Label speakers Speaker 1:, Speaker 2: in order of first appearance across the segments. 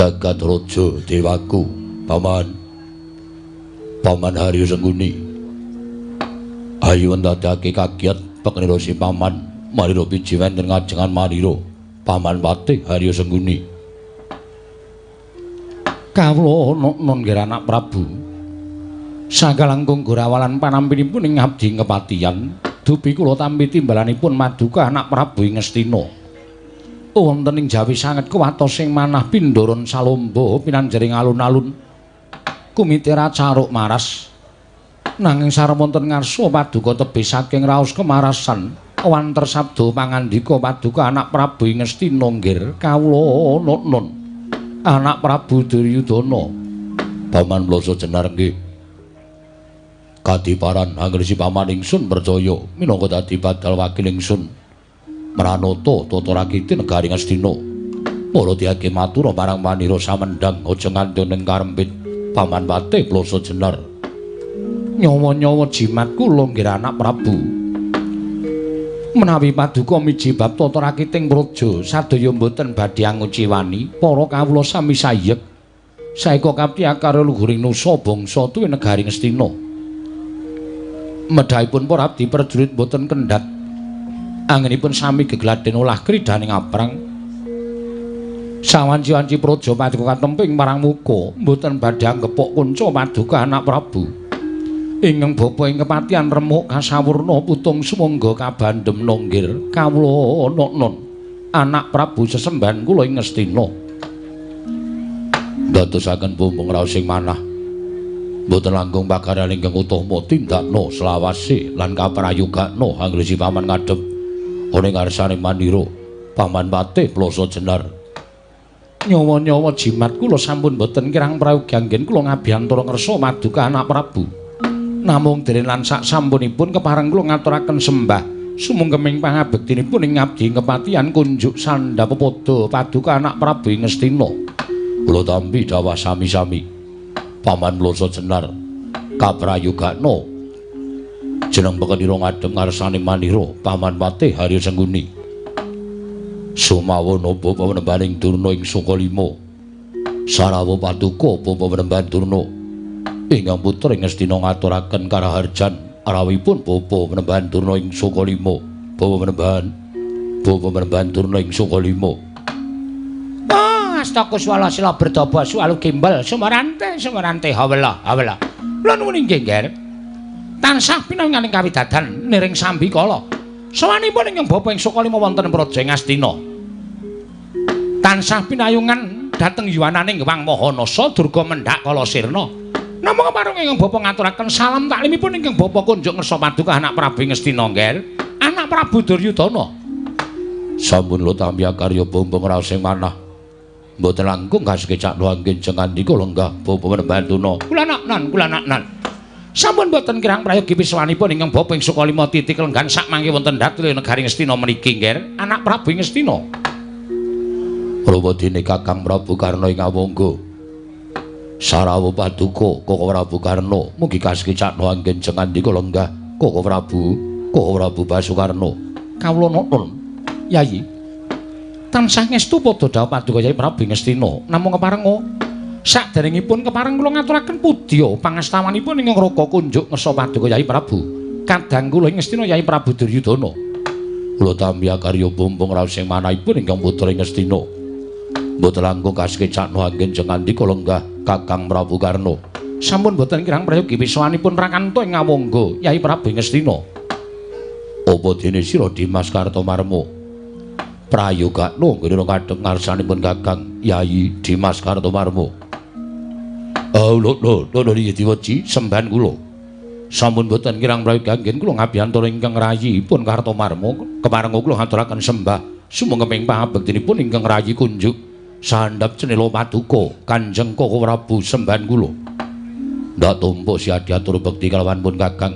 Speaker 1: Jagat Raja Dewaku, Paman. Paman Haryo Sengkuni. Ayo ndadekake kagiat pekenira si Paman marira biji wonten ngajengan marira. Paman Patih Haryo Sengkuni. Kawula non nggih anak Prabu. Sakalangkung gorawalan panampinipun ing abdi kepatihan, dupi kula tampi timbalanipun maduka anak Prabu ing Ngastina. Wonten ing Jawi sanget kuwatos sing manah pindharan salomba pinanjering alun-alun kumitera caruk maras. Nanging sareng wonten ngarsa paduka tebih saking raos kemarasan wanter sabda pangandika paduka anak Prabu ing Ngastina nggir kawula nun anak Prabu Duryudana. Paman Ploso Jenar nggih. Kadiparan angresi paman ingsun percaya minangka dadi badal wakil ingsun mranata tata rakiti negari Ngastina. Para diake matur marang manira samendhang aja nganti ning karempit Paman Patih Ploso Jenar. Nyawa-nyawa jimat kula nggih anak Prabu. Menawi paduka miji bab tata rakiting praja sadaya mboten badhe anguciwani para kawula sami sayek. Saeka kapti akara luhuring nusa bangsa tuwi negari Ngastina. Medhahipun para abdi prajurit mboten kendhat. Anggenipun sami gegladen olah kridaning aprang. Sawanci-wanci praja paduka katemping marang muka mboten badhe anggepok kunca paduka anak Prabu. Ingkang bapa ing kepatihan remuk kasawurna putung sumangga kabandhem nggir kawula non anak Prabu sesembahan kula ing Ngastina. Ndadosaken bumbung raos sing manah. Mboten langkung pakaryan ingkang utama tindakna selawase lan kaprayogakna angresi paman ngadhep ana ing ngarsane manira Paman Patih Ploso Jenar. Nyawa-nyawa jimat kula sampun boten kirang prayogi anggen kula ngabiyantara ngersa maduka anak Prabu. Namung dene lan sak sampunipun kepareng kula ngaturaken sembah sumungkeming pangabektinipun ing abdi kepatihan kunjuk sandha pepada paduka anak Prabu ing Ngastina. Kula tampi dawah sami-sami. Paman Ploso Jenar kaprayogakna jeneng pekenira ngadhep ngarsane manira Paman Patih Haryo Sengkuni. Sumawana bapa penembaning Durna ing Sukalima. Sarawa paduka bapa penembahan Durna. Ingkang putra ing Ngastina ngaturaken karaharjan rawuhipun bapa penembahan Durna ing Sukalima. Bapa penembahan Durna ing Sukalima.
Speaker 2: Astakuswala sila berdaba sualu gimbal sumarante sumarante hawela hawela. Kula nuwun inggih nggih. Tansah pinanganing kawidadan niring sambikala. Sawanipun ingkang bapa ing Sukalima wonten praja Ngastina. Tansah pinayungan dhateng yuwananing Hyang Mahanasa Durga mendhak kala sirna. Namung kepareng ingkang bapa ngaturaken salam taklimipun ingkang bapa kunjuk ngersa paduka anak Prabu Ngastina nggih. Anak Prabu Duryudana.
Speaker 1: Sampun lo tampi karya bumbung raos sing manah. Mboten langkung kasekecakno anggen jengandika lenggah bapa penembahan Durna.
Speaker 2: Kula nan kula nan. Sampun boten kirang prayogi piswanipun ingkang bapa ing Sukalima titik lenggan sak mangke wonten dhatul negari Ngastina meniki nggih. Anak Prabu Ngastina.
Speaker 1: Prawadene Kakang Prabu Karna ing Awangga. Sarawa paduka Koko Prabu Karna mugi kasekecakno anggen jengandika lenggah Koko Prabu, Koko Prabu Basukarna.
Speaker 2: Kawula nuwun Yayi. Tansah ngestu padha dawuh paduka Yai Prabu Ngastina. Namung keparenga saderengipun kepareng kula ngaturaken pudya pangastawanipun ingkang raka kunjuk ngersa paduka Yai Prabu. Kadang kula ing Ngastina Yai Prabu Duryudana.
Speaker 1: Kula tampi karya bumbung raos sing manahipun ingkang putra ing Ngastina. Mboten langkung kasekecakno anggen jengandika lenggah Kakang Prabu Karna.
Speaker 2: Sampun boten kirang prayogi piswanipun rakanta ing Awangga Yai Prabu Ngastina.
Speaker 1: Apa dene sira Dimas Kartomarma? Prayogakno nggone ngadhep ngarsanipun Kakang Yayi Dimas Kartomarma. Oh lho lho lho diweji sembahan kula.
Speaker 2: Sampun boten kirang prayogi anggen kula ngabiyantara ingkang rayipun Kartomarma keparenga kula ngaturaken sembah sumangga pangabektinipun ingkang rayi kunjuk sandhap cenela paduka Kanjeng Koko Prabu sembahan kula.
Speaker 1: Ndak tompo siadi atur bekti kalawan pun Kakang.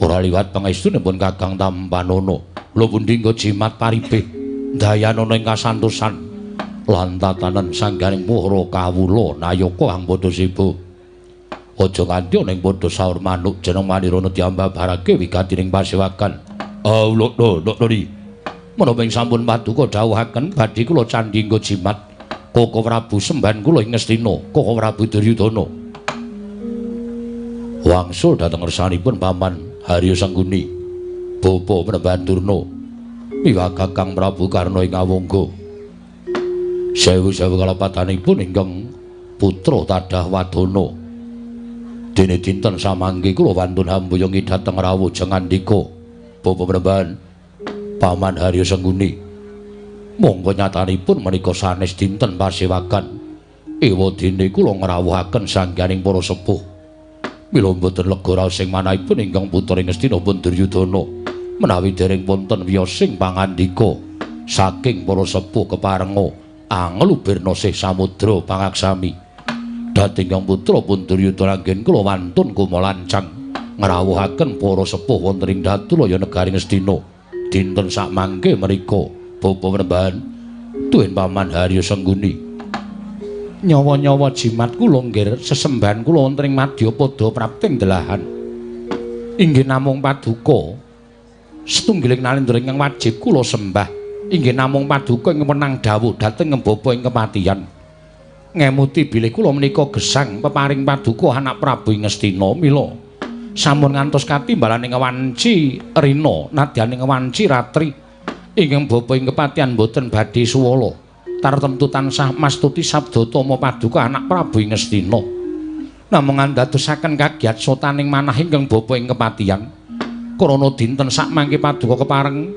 Speaker 1: Ora liwat pangestunipun Kakang tampanana. Kula pundi nggo jimat paribeh dayanana ing kasantosan lan tatanan sangganing para kawula nayaka kang padha sibuk. Aja nganti ana ing padha saur manuk jeneng manirana diambabarake wigatining pasewakan.
Speaker 2: Oh lho lho lho. Menapa ing sampun paduka dawuhaken badhe kula candhi nggo jimat.
Speaker 1: Koko Prabu sembahan kula ing Ngastina, Koko Prabu Duryudana. Wangsul dhateng ngersanipun Paman Harya Sangkuni, Bapa Panembahan Durna, miwah Kakang Prabu Karna ing Awangga. Sewu-sewu kalepatanipun ingkang putra tadah wadana. Dene dinten samangke kula wantun hambuyangi dhateng rawuh jengandika Bapa Panembahan Paman Harya Sangkuni. Monggo nyatanipun menika sanes dinten pasewakan. Ewa dene kula ngrawuhaken sangganing para sepuh. Mila mboten lega raos sing manahipun ingkang putra ing Ngastina pun Duryudana menawi dereng wonten wiyosing pangandika saking para sepuh keparenga anglubirna sih samudra pangaksami. Dhateng ingkang putra pun Duryudana anggen kula wantun kumalancang ngrawuhaken para sepuh wonten ing Datulaya negari Ngastina. Dinten sakmangke menika Bapa Panembahan tuwin Paman Harya Sangkuni.
Speaker 2: Nyawa-nyawa jimat kula nggir sesembahan kula wonten ing madyapada prapting delahan. Inggih namung paduka setunggiling nalindra ingkang wajib kula sembah. Inggih namung paduka ing wenang dawuh dhateng Bapa ing kepatihan. Ngemuti bilih kula menika gesang peparing paduka anak Prabu ing Ngastina mila sampun ngantos katimbalan ing wanci rina nadyan ing wanci ratri. Ingkang bapa ing kepatihan boten badhe suwala tartemtu tansah mastuti sabda tama paduka anak Prabu ing Ngastina. Namung andadosaken kagiat sotaning manah ingkang bapa ing kepatihan krana dinten sakmangke paduka kepareng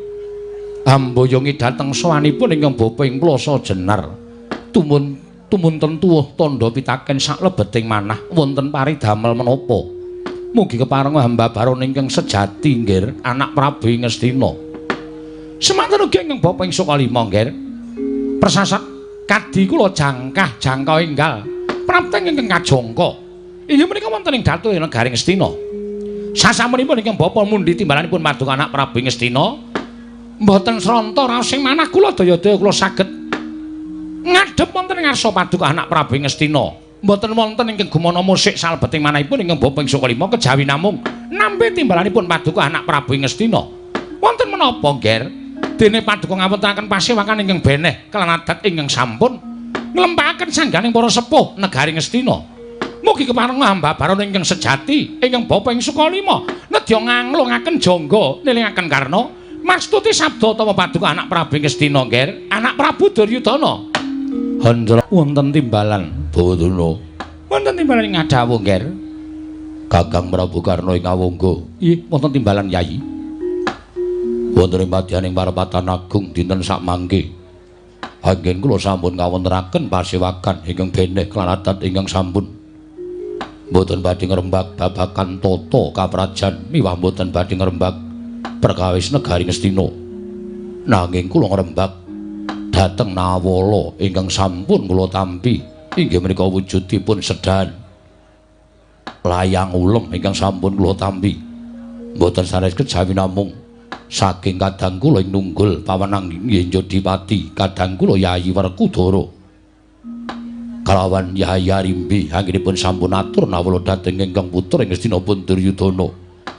Speaker 2: hamboyongi dhateng sowanipun ingkang bapa ing Plasa Jenar. Tumunten tuwuh tandha pitaken saklebeting manah wonten paridamel menapa. Mugi kepareng hamba baron ingkang sejati nggir anak Prabu ing Ngastina. Semanten ugi ingkang bapa ing Sukalima nggir. Persasat kadi kula jangkah jangka enggal prapteng ingkang kajangka. Inggih menika wonten ing Datulaya negari Ngastina. Sasampunipun ingkang bapa mundhi timbalanipun paduka anak Prabu ing Ngastina, mboten sranta raos sing manah kula daya-daya kula saged ngadhep wonten ing ngarsa paduka anak Prabu ing Ngastina. Mboten wonten ingkang gumana musik salebeting manahipun ingkang bapa ing Sukalima kejawi namung nampi timbalanipun paduka anak Prabu ing Ngastina. Wonten menapa nggir? Dene paduka ngawontenaken pasewakan ingkang beneh kelan adat ingkang sampun nglempahaken sangganing para sepuh negari Ngastina. Mugi kepareng hamba baron ingkang sejati ingkang bapa ing Sukalima nedya nganglungaken jangga nilingaken karna mastuti sabda tama paduka anak Prabu ing Ngastina nggir, anak Prabu Duryudana.
Speaker 1: Handra wonten timbalan Bawadana.
Speaker 2: Wonten timbalan ing ngadhawuh nggir.
Speaker 1: Kakang Prabu Karna ing Awangga.
Speaker 2: Ih, wonten timbalan Yayi.
Speaker 1: Wonten ing madyaning parapatan agung dinten sakmangke anggen kula sampun kawontenaken pasewakan ingkang beneh kelan adat ingkang sampun mboten badhe ngrembak babagan tata kaprajan miwah mboten badhe ngrembak perkawis negari Ngastina. Nanging kula ngrembak dhateng nawala ingkang sampun kula tampi inggih menika wujudipun sedan layang ulem ingkang sampun kula tampi. Mboten sanes kejawi namung saking kadang kula ing nunggul pawenang Yenjodipati, kadang kula Yayi Werkudara kalawan Yayi Arimbi anggenipun sampun atur nawala dhateng ingkang putra ing Ngastina pun Duryudana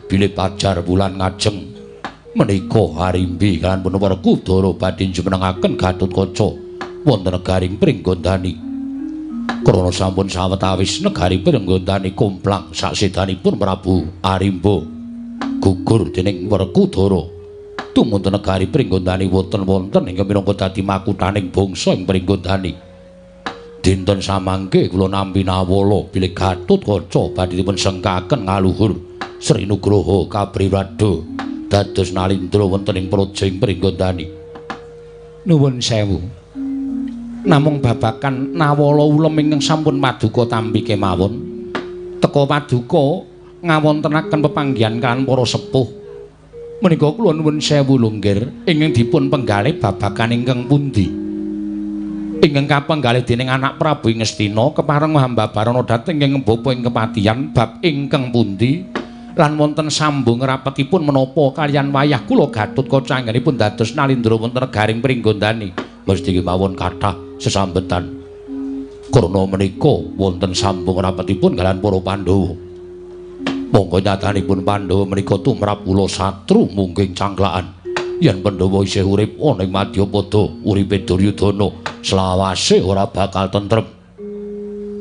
Speaker 1: bilih pajar wulan ngajeng menika Arimbi kaliyan pun Werkudara badhe jumenengaken Gatotkaca wonten negaring Pringgondani. Krana sampun sawetawis negari Pringgondani komplang saksedanipun Prabu Arimba gugur dening Werkudara. Tumunten negari Pringgondani wonten-wonten ingkang minangka dadi makuthaning bangsa ing Pringgondani. Dinten samangke kula nampi nawala bilih Gatotkaca badhe dipun sengkaken ngaluhur Sri Nugroho Kabriwada dados nalindra wonten ing praja ing Pringgondani.
Speaker 2: Nuwun sewu. Namung babakan nawala ulem ingkang sampun paduka tampi kemawon. Teka paduka ngawontenaken pepanggihan kaliyan para sepuh. Menika kula nuwun sewu lho nggir, ingkang dipun penggalih babagan ingkang pundi? Ingkang kapenggalih dening anak Prabu ing Ngastina kepareng hamba barana dhateng ing bapa ing kepatihan bab ingkang pundi lan wonten sambung rapetipun menapa kaliyan wayah kula Gatotkaca anggenipun dados nalindra wonten negaring Pringgondani.
Speaker 1: Mesti kemawon kathah sesambetan. Karna menika wonten sambung rapetipun kaliyan para Pandhawa. Monggo nyatanipun Pandhawa menika tumrap kula satru mungking cangklakan. Yen Pandhawa isih urip ana ing madyapada, uripe Duryudana selawase ora bakal tentrem.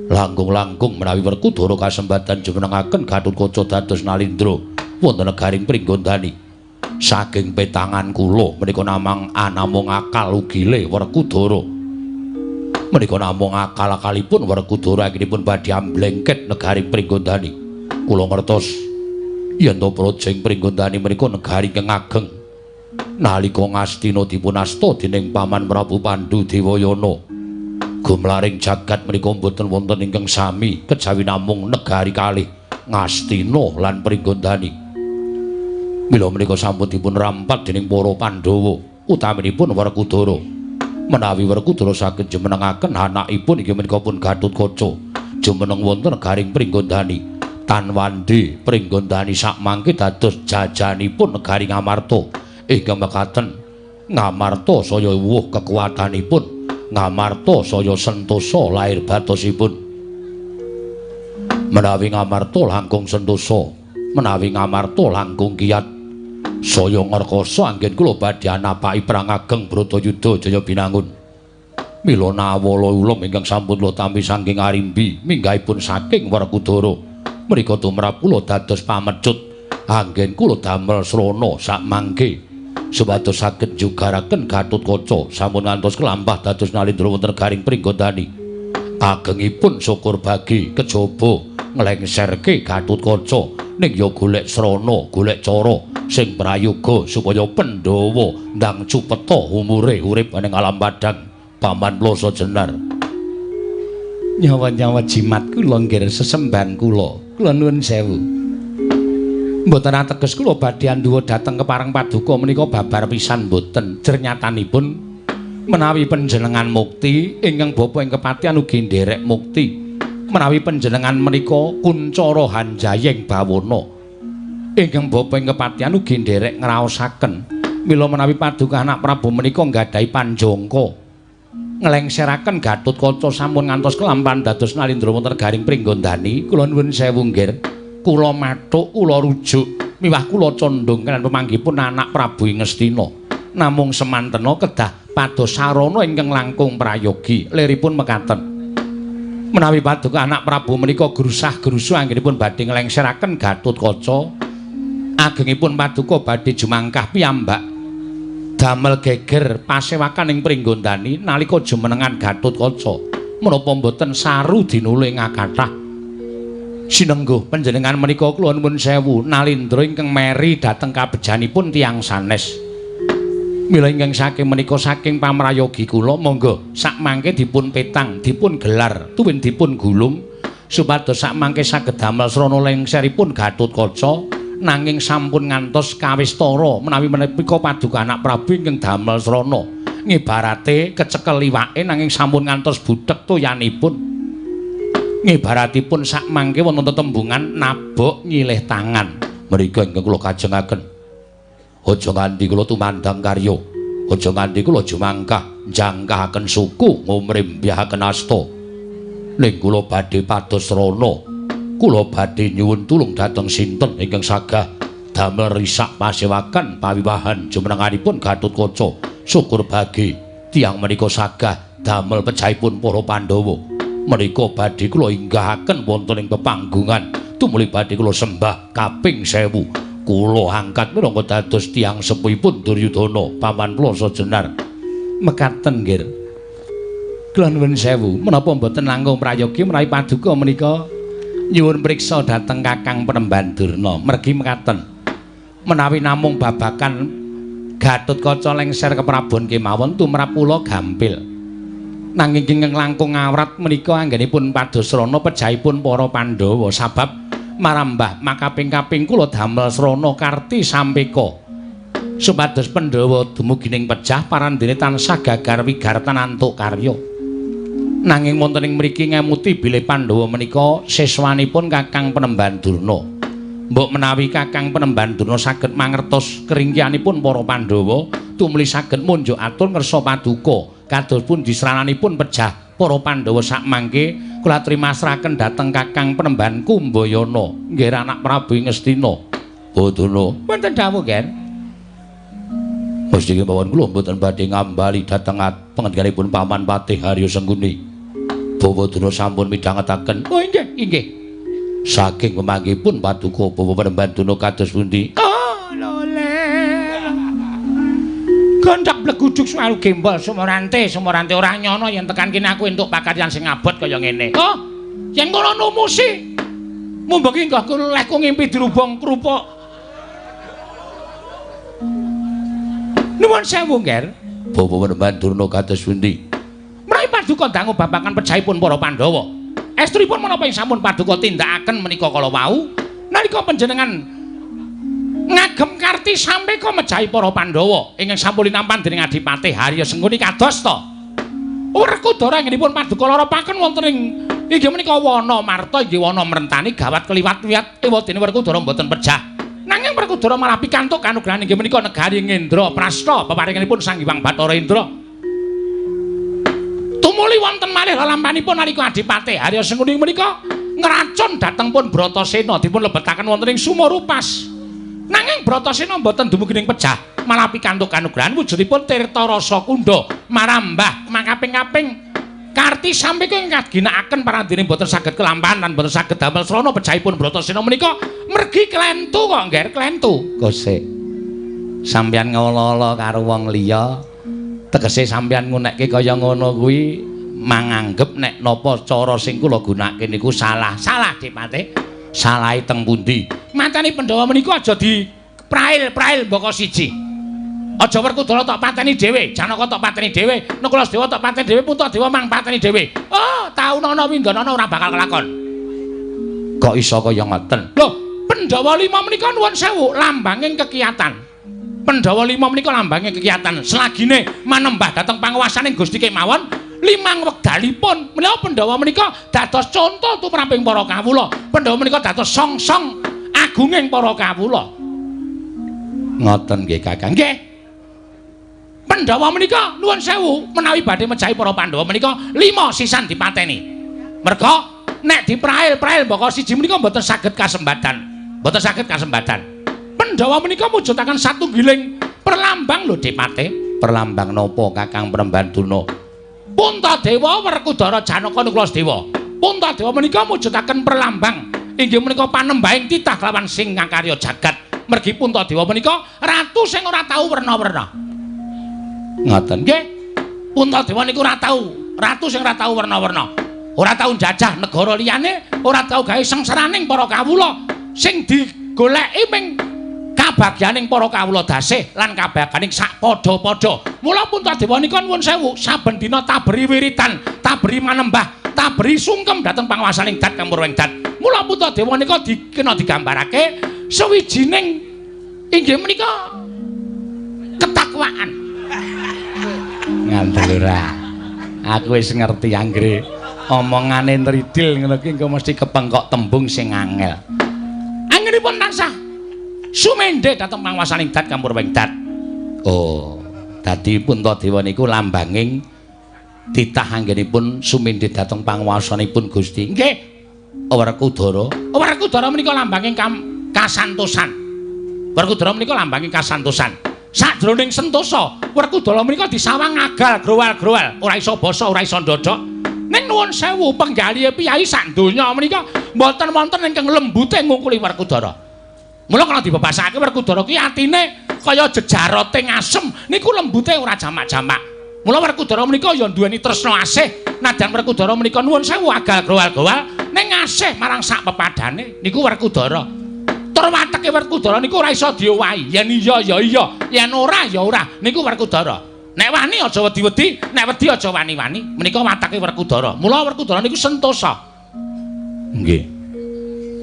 Speaker 1: Langkung-langkung menawi Werkudara kasempatan jumenengaken Gatotkaca dados nalindra wonten negaring Pringgondani. Saking petangan kula menika namang anamung akal ugile Werkudara. Menika namung akal-akalipun Werkudara anggenipun badhe amblengket negari Pringgondani. Kula ngertos yen to Projeng Pringgondani menika negari ingkang ageng. Nalika Ngastina dipun asta dening Paman Prabu Pandhu Dewayana, gumlaring jagat menika mboten wonten ingkang sami kejawi namung negari kalih Ngastina lan Pringgondani. Mila menika sampun dipun rampat dening para Pandhawa, utaminipun Werkudara. Menawi Werkudara saged jumenengaken anakipun inggih menika pun Gatotkaca jumeneng wonten negaring Pringgondani. Tanwandhe Pringgondani sakmangke dados jajanipun negari Ngamarta ingkang mekaten Ngamarta saya wuh kekuatanipun, Ngamarta saya sentosa lair batosipun. Menawi Ngamarta langkung sentosa, menawi Ngamarta langkung kiyat, saya ngrekasa anggen kula badhe anapaki perang ageng Bratayuda Jaya Binangun. Mila nawala ulum ingkang sampun kula tampi saking arimbi minggahipun saking Werkudara menika tumrap kula dados pamecut anggen kula damel srana sakmangke supados saged njugaraken Gatotkaca sampun ngantos kelampah dados nalindra wonten garing Pringgondani. Agengipun syukur bagi kejaba nglengserke Gatotkaca ning ya golek srana, golek cara sing prayoga supaya Pandhawa ndang cupeta umure urip ning alam padang. Paman Ploso Jenar,
Speaker 2: nyawa-nyawa jimat kula nggih sesembahan kula. Kula nuwun sewu. Mboten ateges kula badhe anduwa dhateng kepareng paduka menika babar pisan mboten. Jernyatanipun menawi panjenengan mukti ingkang bapa ing kepatihan ugi nderek mukti. Menawi panjenengan menika kuncara hanjayeng bawana ingkang bapa ing kepatihan ugi nderek ngraosaken. Mila menawi paduka anak Prabu menika nggadahi panjangka nglengseraken Gatotkaca sampun ngantos kelampan dados nalindra wonten garing Pringgondani. Kula nuwun sewu nggih, kula mathuk, kula rujuk miwah kula condhong kaliyan pemanggihipun anak Prabu ing Ngastina. Namung semantena kedah pados sarana ingkang langkung prayogi. Liripun mekaten, menawi paduka anak Prabu menika grusah-grusu anggenipun badhe nglengseraken Gatotkaca, agengipun paduka badhe jumangkah piyambak damel geger pasewakan ing Pringgondani nalika jumenengan Gatotkaca. Menapa mboten saru dinule ing akathah. Sinengguh panjenengan menika kula nuwun sewu nalindra ingkang meri dhateng kabejanipun tiyang sanes. Mila ingkang saking menika saking pamrayogi kula monggo sakmangke dipun petang, dipun gelar, tuwin dipun gulung supados sakmangke saged damel srana lengseripun Gatotkaca. Nanging sampun ngantos kawistara menawi menika paduka anak Prabu ingkang damel srana ngibarate kecekel iwake nanging sampun ngantos buthek toyanipun. Ngibaratipun sakmangke wonten tetembungan nabok nyilih tangan.
Speaker 1: Mriku ingkang kula kajengaken, aja nganti kula tumandang karya, aja nganti kula jumangkah njangkahaken suku ngumrembyahaken asta. Ning kula badhe pados srana, kula badhe nyuwun tulung dhateng sinten ingkang sagah damel risak pasewakan pawiwahan jumenenganipun Gatotkaca. Syukur bagi tiyang menika sagah damel pejahipun para Pandhawa. Menika badhe kula inggahaken wonten ing pepanggungan tumuli badhe kula sembah kaping 1000. Kula angkat minangka dados tiyang sepuhipun Duryudana. Paman Ploso Jenar,
Speaker 2: mekaten nggih. Kula nuwun sewu, menapa mboten langkung prayogi menawi paduka menika nyuwun priksa dhateng Kakang Penemban Durna. Mergi mekaten, menawi namung babakan Gatotkaca lengser keprabon kemawon tumrap kula gampil. Nanging ingkang langkung awrat menika anggenipun pados srana pejahipun para Pandhawa, sabab marambah makaping-kaping kula damel srana karti sampeka supados Pandhawa dumugi ning pejah parandene tansah gagar wigartan antuk karya. Nanging wonten ing mriki ngemuti bilih Pandhawa menika siswanipun Kakang Penemban Durna. Mbok menawi Kakang Penemban Durna saged mangertos keringkianipun para Pandhawa, tumuli saged munjuk atur ngersa paduka kados pundi srananipun pejah para Pandhawa sakmangke kula aturi masrahaken dhateng Kakang Penemban Kumbayana nggih anak Prabu ing Ngastina.
Speaker 1: Bodana
Speaker 2: wonten dawuh, Ger.
Speaker 1: Mesti kemawon kula mboten badhe ngambali dhateng pangandikanipun Paman Patih Haryo Sengkuni. Bawa Durna sampun midhangetaken. Oh inggih, inggih. Saking pemanggihipun paduka Bawa Panembahan Durna kados pundi?
Speaker 2: Oh, lole. Gondok bleguduk suwaru gembol sumorante, sumorante ora nyono yen tekan kene aku entuk pakaryan sing abot kaya ngene. Oh, yen ngono numusi. Mumbengi nggahku lehku ngimpi dirubung krupuk. Nuwun sewu, Ngger.
Speaker 1: Bawa Panembahan Durna kados pundi?
Speaker 2: Menawi paduka dangu babagan pejahipun para Pandhawa. Estunipun menapa ing sampun paduka tindakaken menika kala wau nalika panjenengan ngagem karti sampeka mejahi para Pandhawa ingkang sampun linampan dening Adipati Harya Sengkuni kados ta. Werkudara anggenipun paduka larapaken wonten ing inggih menika wana marta inggih wana mrentani gawat kliwat-wiwat ewadene Werkudara mboten pejah. Nanging Werkudara malah pikantuk kanugrahan inggih menika negari Ngendraprasta peparinganipun Sang Hyang Bathara Indra. Tumuli wonten malih lelampanipun nalika Adipati Harya Sengkuni menika ngracun dhateng pun Bratasena dipun lebetaken wonten ing Sumur Upas. Nanging Bratasena mboten dumugi ing pejah, malah pikantuk kanugrahan wujudipun Tirta Rasa Kunda marambah makaping-kaping karti sampeka ingkang ginakaken parandene mboten saged kelampahan lan mboten saged damel srana pejahipun Bratasena menika mergi klentu kok, Ngger, klentu.
Speaker 1: Kosek. Sampeyan ngolo-olo karo wong liya, tegese sampeyan ngunekke kaya ngono kuwi manganggep nek napa cara sing kula gunakake niku salah.
Speaker 2: Salah, Dipate.
Speaker 1: Salahe teng pundi?
Speaker 2: Mateni Pandhawa menika aja di prail-prail mbaka siji. Aja Werkudara tok pateni dhewe, Janaka tok pateni dhewe, Nakula Sadewa tok pateni dhewe, Puntadewa mang pateni dhewe. Oh, taunana windanana ora bakal kelakon.
Speaker 1: Kok iso kaya ngoten?
Speaker 2: Lho, Pandhawa lima menika nuwun sewu lambanging kekiyatan. Pandhawa lima menika lambanging kekiyatan. Selagine manembah dhateng panguwasaning Gusti kemawon, limang wekdalipun menawa Pandhawa menika dados conto tumraping para kawula. Pandhawa menika dados songsong agunging para kawula.
Speaker 1: Ngoten nggih, Kakang.
Speaker 2: Nggih. Pandhawa menika nuwun sewu menawi badhe mejahi para Pandhawa menika 5 sisan dipateni. Merga nek diprail-prail mbaka siji menika mboten saged kasembadan. Mboten saged kasembadan. Pandhawa menika mujudaken satunggiling perlambang lho, Dipate.
Speaker 1: Perlambang napa, Kakang Panembahan Durna?
Speaker 2: Puntadewa, Werkudara, Janaka, Nakula Sadewa. Puntadewa menika mujudaken perlambang inggih menika panembahing titah kelawan sing ngakarya jagat. Mergi Puntadewa menika ratu sing ora tau werna-werna.
Speaker 1: Ngoten
Speaker 2: nggih. Puntadewa niku ora tau, ratu sing ora tau werna-werna. Ora tau njajah negara liyane, ora tau gawe sengsaraning para kawula. Sing digoleki ming kabagyaning para kawula dasih lan kabagyaning sak padha-padha. Mula Puntadewa nika nuwun sewu saben dina taberi wiridan, taberi manembah, taberi sungkem dhateng panguwasaning dat kamurwing dat. Mula Puntadewa nika dikena digambarake sawijining inggih menika ketakwaan.
Speaker 1: Ngandel ora. Aku wis ngerti anggere omongane nridil ngono ki engko mesti kepengkok tembung sing angel.
Speaker 2: Anggenipun tansah sumendhe dhateng panguwasaning dat kamurwing dat.
Speaker 1: Oh, dadi Puntadewa niku lambanging titah anggenipun sumendhe dhateng panguwasanipun Gusti.
Speaker 2: Nggih.
Speaker 1: Werkudara.
Speaker 2: Werkudara menika lambanging kasantosan. Werkudara menika lambanging kasantosan. Sajroning sentosa, Werkudara menika disawang agal growal-growal, ora iso basa, ora iso ndodhok. Ning nuwun sewu penggalihe piyai sak donya menika mboten wonten ingkang lembute ngungkuli Werkudara. Mula kena dibebasake Werkudara ki atine kaya jejarote ngasem niku lembute ora jamak-jamak. Mula Werkudara menika ya duweni tresna asih. Nadyan Werkudara menika nuwun sewu agal growal-growal ning asih marang sak pepadane niku Werkudara. Tur wateke Werkudara niku ora iso diowahi. Yen iya ya iya, yen ora ya ora. Niku Werkudara. Nek wani aja wedi-wedi, nek wedi aja wani-wani. Menika wateke Werkudara. Mula Werkudara niku sentosa.
Speaker 1: Nggih.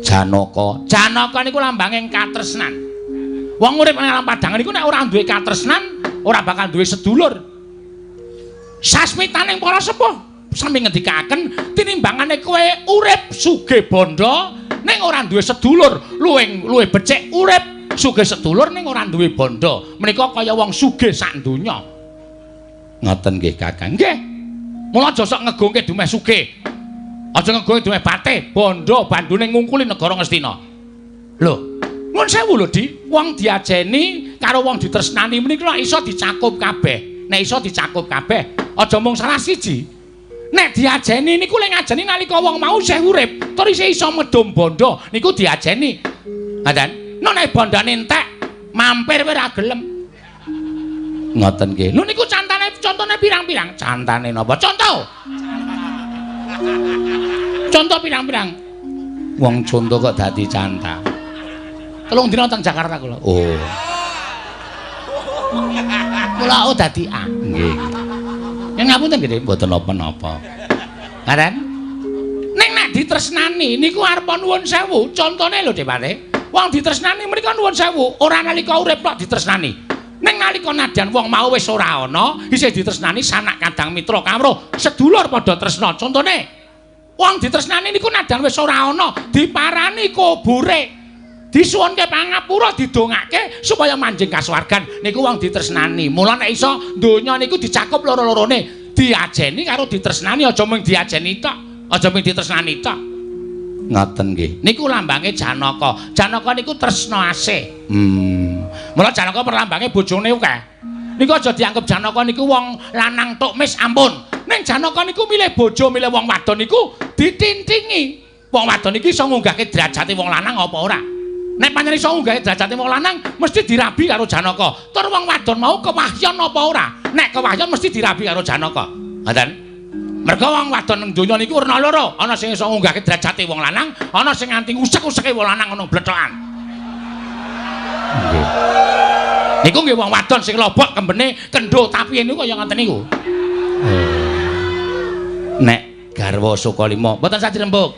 Speaker 1: Janaka.
Speaker 2: Janaka niku lambanging katresnan. Wong urip nang alam padhangan niku nek ora duwe katresnan, ora bakal duwe sedulur. Sasmitaning para sepuh sami ngendikaken tinimbangane kowe urip sugih bandha ning ora duwe sedulur, luwih becik urip sugih sedulur ning ora duwe bandha. Menika kaya wong sugih sak donya.
Speaker 1: Ngoten nggih, Kakang.
Speaker 2: Nggih. Mula aja sok ngegungke dumeh sugih. Aja ngegungke dumeh batih, bandha bandune ngungkuli negara Ngastina. Lho, nuwun sewu lho, Di. Wong diajeni diajeni karo wong ditresnani menika iso dicakup kabeh. Nek iso dicakup kabeh, aja mung salah siji. Nek diajeni niku lek ngajeni nalika wong mau isih urip, tur isih iso medhum bondo niku diajeni. Ngaten. Nek bondone entek, mampir ora gelem. Ngoten nggih. Lho niku cantane contone pirang-pirang. Cantane napa? Contoh. Contoh pirang-pirang. Wong contoh kok dadi canta. 3 dina teng Jakarta kula. Oh. Kula oh dadi A. Nggih. Yen ngapunten nggih mboten napa-napa. Ngaten? Ning nek ditresnani niku arep nuwun sewu, contone lho Depate. Wong ditresnani mriku nuwun sewu, ora nalika urip kok ditresnani. Ning nalika nadyan wong mau wis ora ana, isih ditresnani sanak kadang mitra kawruh, sedulur padha tresna. Contone wong ditresnani niku nadyan wis ora ana, diparani kubure. Disuwunke pangapura, didongake supaya manjing kasuwargan. Niku wong ditresnani. Mula nek iso donya niku dicakup loro-lorone, diajeni karo ditresnani, aja mung diajeni tok, aja mung ditresnani tok. Ngoten nggih. Niku lambange Janaka. Janaka niku tresna asih. Mula Janaka perlambange bojone akeh. Niku aja dianggep Janaka niku wong lanang tok mis ampun. Ning Janaka niku milih bojo, milih wong wadon niku ditintingi. Wong wadon iki iso ngunggahke derajate wong lanang apa ora? Nek pancen iso ngunggahke derajate wong lanang mesti dirabi karo Janaka. Tur wong wadon mau kewahyon apa ora? Nek kewahyon mesti dirabi karo Janaka. Ngoten. Mergo wong wadon nang donya niku werna loro, ana sing iso ngunggahke derajate wong lanang, ana sing nganti ngusek-useke wong lanang ana blethokan. Nggih. Niku nggih wong wadon sing lobok kembene kendho tapi niku kaya ngoten niku. Nek garwa Sukalima mboten sah dirembug.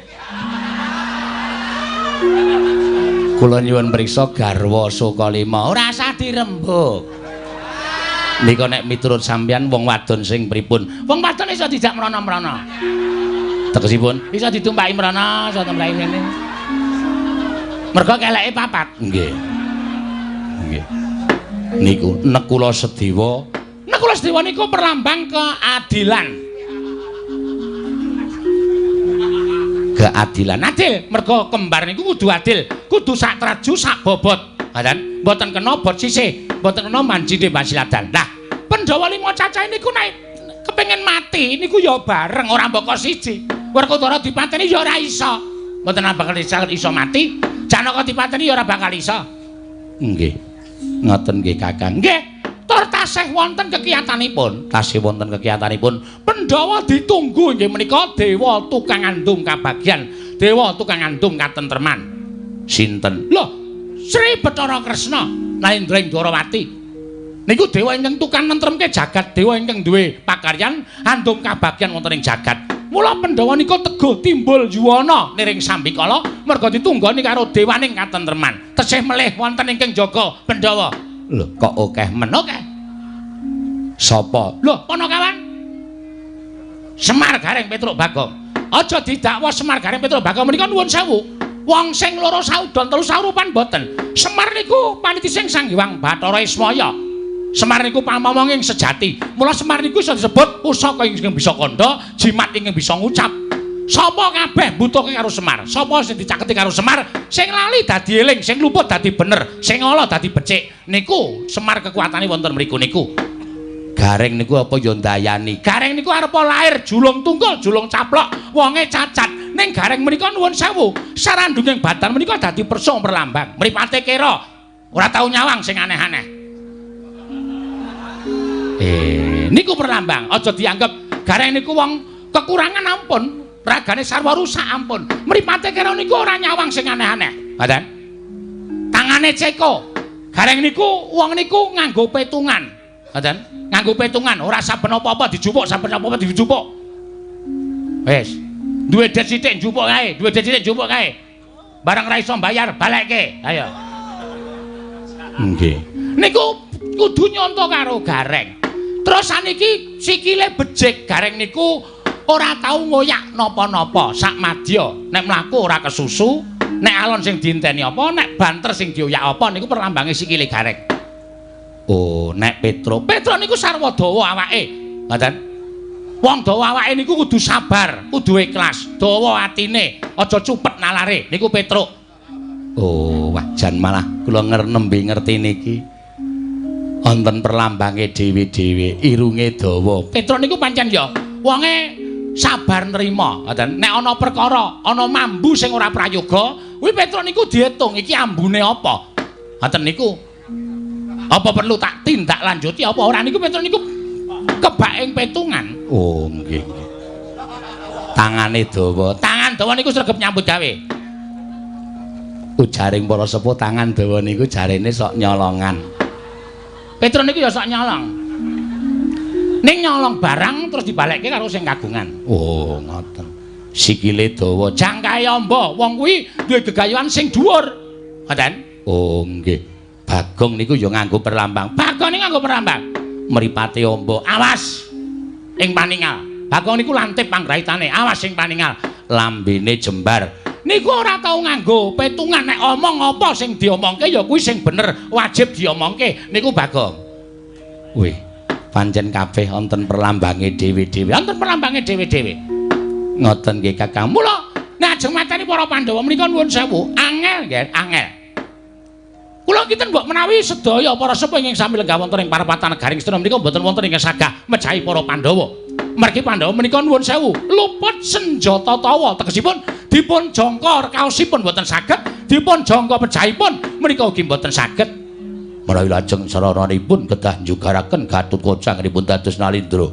Speaker 2: Kula nyuwun priksa garwa Sukalima ora sah dirembug. Nika nek miturut sampeyan wong wadon sing pripun? Wong wadon iso dijak mrana-mrana. Tegesipun iso ditumpaki mrana, iso tumpaki ngene. Mergo keleke papat. Nggih. Nggih. Niku Nekula Sedewa. Nekula Sedewa niku perlambang keadilan. Keadilan. Adil, mergo kembar niku kudu adil, kudu sak traju sak bobot. Ngaten? Mboten kena bot sisih, mboten kena manjine basiladan. Lah, Pandhawa 5 cacahe niku nek kepengin mati niku ya bareng ora mbaka siji. Werkudara dipateni ya ora iso. Mboten bakal iso mati. Janaka dipateni ya ora bakal iso. Nggih. Ngoten nggih Kakang. Nggih. Tur tasih wonten kekiyatanipun, tasih wonten kekiyatanipun. Pandhawa ditunggu inggih menika dewa tukang andum kabagyan, dewa tukang andum katentreman. Sinten? Lho, Sri Bathara Kresna Narendra ing Dwarawati. Niku dewa ingkang tukang nentremke jagat, dewa ingkang duwe pakaryan andum kabagyan wonten ing jagat. Mula Pandhawa nika teguh timbul yuwana niring sambikala merga ditunggoni karo dewaning katentreman. Tesih melih wonten ingkang jaga Pandhawa. Lho, kok akeh men akeh? Sapa? Lho, Panakawan. Semar Gareng Petruk Bagong. Aja didakwa Semar Gareng Petruk Bagong menika nuwun sewu. Wong sing loro saudon telu saurupan mboten. Semar niku panitising Sang Hyang Bathara Ismaya. Semar niku pamomonging sejati. Mula Semar niku iso disebut pusaka ingkang bisa kandha, jimat ingkang bisa ngucap. Sapa kabeh mbutuhke karo Semar? Sapa sing dicaketi karo Semar? Sing lali dadi eling, sing luput dadi bener, sing ala dadi becik. Niku Semar kekuatane wonten mriku niku. Gareng niku apa ya ndayani? Gareng niku arepa lair julung tunggul, julung caplok, wonge cacat. Ning Gareng menika nuwun sewu, sarandunging badan menika dadi persung perlambang. Mripate kera, ora tau nyawang sing aneh-aneh. Niku perlambang, aja dianggep Gareng niku wong kekurangan ampun. Ragane sarwa rusak ampun. Mripate kera niku ora nyawang sing aneh-aneh. Ngoten. Tangane ceko. Gareng niku wong niku nganggo petungan. Ngoten. Nganggo petungan, ora saben apa-apa dijupuk, saben apa-apa dijupuk. Wis. Duwe det sithik njupuk kae, duwe det sithik njupuk kae. Barang ra iso mbayar, balekke. Ayo. Nggih. Niku kudu nyonto karo Gareng. Terus saniki sikile becik Gareng niku ora tau ngoyak napa-napa sak madya. Nek mlaku ora kesusu, nek alon sing dienteni apa, nek banter sing dioyak apa niku perlambange sikile Gareng. Oh, nek Petruk, Petruk niku sarwa dawa awake. Ngoten. Wong dawa awake niku kudu sabar, kudu ikhlas, dawa atine, aja cupet nalare. Niku Petruk. Oh, wah jan malah kula nembe ngerti niki. Wonten perlambange dhewe-dhewe, irunge dawa. Petruk niku pancen ya wonge sabar nrima, ngoten. Nek ana perkara, ana mambu sing ora prayoga, kuwi Petruk niku diitung iki ambune apa. Ngoten niku. Apa perlu tak tindak lanjuti apa ora niku Petruk niku kebak ing petungan. Oh, nggih nggih. Tangane dawa. Tangan dawa niku sregep nyambut gawe.
Speaker 1: Ujaring para sepuh tangan dawa niku jarene sok nyolongan.
Speaker 2: Petruk niku ya sok nyolong. Ning nyolong barang terus dibalekke karo sing kagungan.
Speaker 1: Oh, ngoten. Sikile dawa,
Speaker 2: jangkae amba, wong kuwi duwe gegayuhan sing dhuwur. Ngoten?
Speaker 1: Oh, nggih. Bagong niku ya nganggo perlambang.
Speaker 2: Bagong niku nganggo perlambang. Mripate amba, awas ing paningal. Bagong niku lantip panggraitane, awas ing paningal.
Speaker 1: Lambene jembar.
Speaker 2: Niku ora tau nganggo petungan, nek omong apa sing diomongke ya kuwi sing bener, wajib diomongke. Niku Bagong.
Speaker 1: Wih, pancen kabeh wonten perlambange dhewe-dhewe.
Speaker 2: Wonten perlambange dhewe-dhewe.
Speaker 1: Ngoten nggih Kakang.
Speaker 2: Mula nek ajeng mateni para Pandhawa menika nuwun sewu, angel nggih, angel. Kula kinten mbok menawi sedaya para sepuh ingkang sami lenggah wonten ing parapatan negaring Astina menika mboten wonten ingkang sagah mejahi para Pandhawa. Mergi Pandhawa menika nuwun sewu, luput senjata tawa, tegesipun dipun jangka kaosipun mboten saged, dipun jangka pejahipun menika ugi mboten saged.
Speaker 1: Menawi lajeng sarananipun kedah njugaraken Gatotkaca anggenipun dados Nalindra.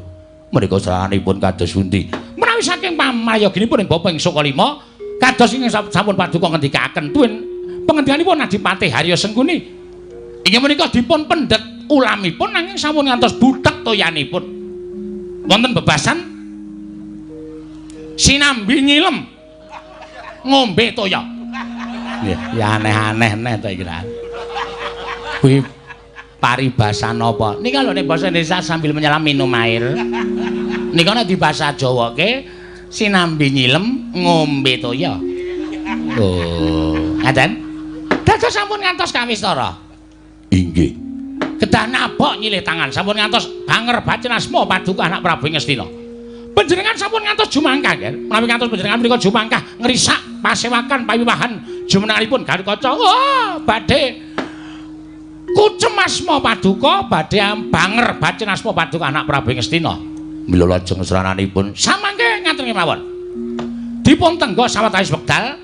Speaker 1: Menika sarananipun kados pundi?
Speaker 2: Menawi saking pamayoginipun ing Bapa ing Sukalima, kados ingkang sampun paduka ngendikaaken tuwin pengendikanipun Adipati Harya Sengkuni. Inggih menika dipun pendhet ulamipun nanging sampun ngantos butek toyanipun. Wonten bebasan sinambi nyilem ngombe toya.
Speaker 1: Ya aneh-aneh neh to iki. Kuwi paribasan apa?
Speaker 2: Nika lho nek basa Indonesia sambil menyelam minum air. Nika nek dibasa Jawake sinambi nyilem ngombe toya.
Speaker 1: Oh,
Speaker 2: ngaten? Dados sampun ngantos kawistara.
Speaker 1: Inggih.
Speaker 2: Kedah nabok nyilih tangan sampun ngantos banger bacin asma paduka anak Prabu Ngastina. Panjenengan sampun ngantos jumangkah nggih. Menawi ngantos panjenengan menika jumangkah ngrisak pasewakan pawiwahan jumenenganipun Gatotkaca. Wah, badhe kucem asma paduka badhe banger bacin asma paduka anak Prabu Ngastina.
Speaker 1: Mila lajeng srananipun
Speaker 2: samangke ngaten kemawon. Dipun tengga sawetawis wekdal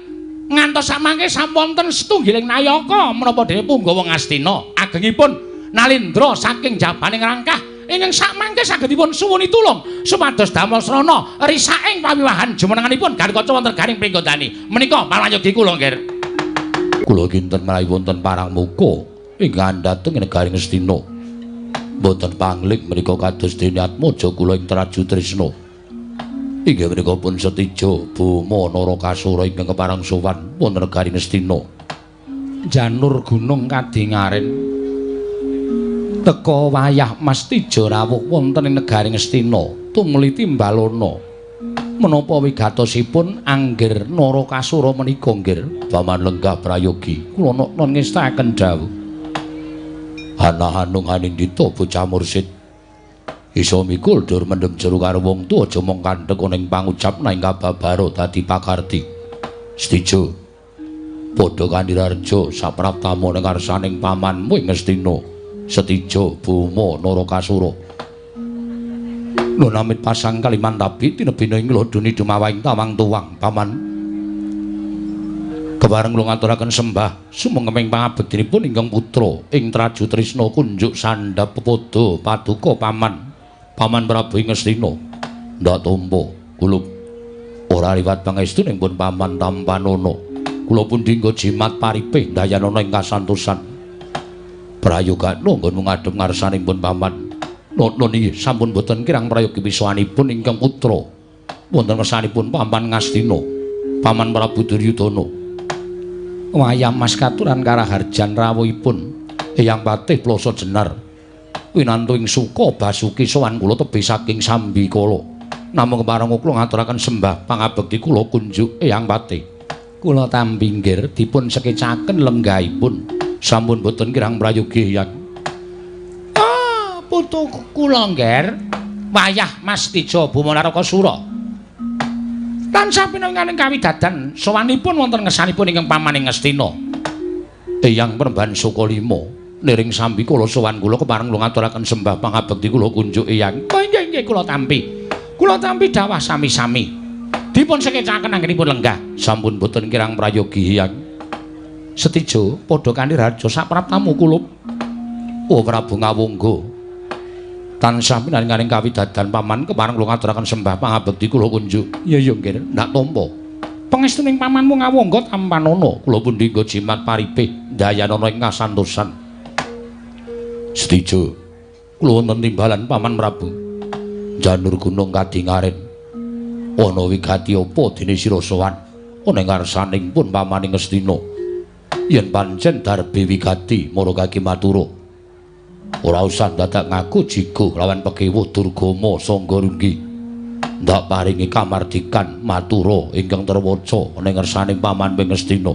Speaker 2: ngantos samangke sampun wonten setunggiling nayaka menapa dene punggawa Ngastina agengipun Nalindra saking jabaning rangkah ingkang sakmangke saged dipun suwuni tulung supados damel srana risaking pawiwahan jumenenganipun Gatotkaca wonten garing Pringgondani. Menika palayogi kula nggih.
Speaker 1: Kula kinten menawi wonten parang muka ingkang dhateng negari Ngastina. Mboten pangling menika kados dene atmaja kula ing Traju Trisna. Inggih menika pun setija Boma Narakasura ingkang kepareng sowan wonten negari Ngastina.
Speaker 2: Janur gunung kadingaren teka wayah Mas Tija rawuh wonten ing negari Ngastina tumli timbalana. Menapa wigatosipun angger Narakasura menika nggih?
Speaker 1: Paman lenggah prayogi kula noknon ngestakaken dawuh. Ana-anung anindita bocah mursid iso mikul dur mendem jero karo wong tuwa aja mung kandhek ana ing pangucap nang kababara dadi pakarti. Setija padha kanirareja sapraptama ning ngarsaning pamanmu ing Ngastina. Setija Boma Narakasura. Lho namit pasang Kalimantabi tinebina ing lodoni dumawaing tawang tuwang paman. Kepareng kula ngaturaken sembah sumengkeming pangabektinipun ingkang putra ing Traju Trisna kunjuk sandhap pepodo paduka paman. Paman Prabu ing Ngastina. Ndak tampa kula ora liwat pangestu pun paman tampanana. Kula pun dinggo jimat paripih dayanana ing kasantosan. Prayogana nggon ngadhep ngarsanipun paman. Nonton inggih sampun boten kirang prayogi wiswanipun ingkang putra. Wonten ngersanipun paman Ngastina, paman Prabu Duryudana.
Speaker 2: Wayah Mas katuran karaharjan rawuhipun
Speaker 1: Eyang Patih Plasa Jenar. Winantu ing suka basuki sowan kula tebih saking sambikala. Namung kepareng kula ngaturaken sembah pangabekti kula kunjuk Eyang Patih.
Speaker 2: Kula tampi nggih dipun sekecaken lenggahipun.
Speaker 1: Sampun boten kirang prayogi Eyang.
Speaker 2: Ah, putu kula nggih. Wayah Mas Tija Boma Narakasura. Tansah pinanganing kawidadan sowanipun wonten ngersanipun ingkang paman ing Ngastina.
Speaker 1: Eyang Peremban Sukalima. Niring sambi kula sowan kula kepareng kula ngaturaken sembah pangabekti kula kunjuk Eyang. Oh nggih nggih kula tampi. Kula tampi dawah sami-sami. Dipun sekecaken anggenipun lenggah. Sampun boten kirang prayogi Eyang. Setijo padha kanthi raja sapraptamu kulup. Oh Prabu Ngawangga. Tansah minaring kawidadan paman kepareng kula ngaturaken sembah pangabekti kula kunjuk. Iya iya nggih, ndak tampa. Pangestuning pamanmu Ngawangga tampanana kula pundi nggo jimat paripih ndayanana ing kasantosan. Setijo kula wonten timbalan paman Prabu. Janur gunung kadingaren. Ana wigati apa dene sira sowan? Ana ing ngarsaning pun pamaning Ngastina. Yen pancen darbe wigati mara kaki matura. Ora usah dadak ngaku jigo lawan pekewuh Durgama Sangga Runggi. Ndak paringi kamardikan matura ingkang terwaca ning ngersaning paman Ngastina.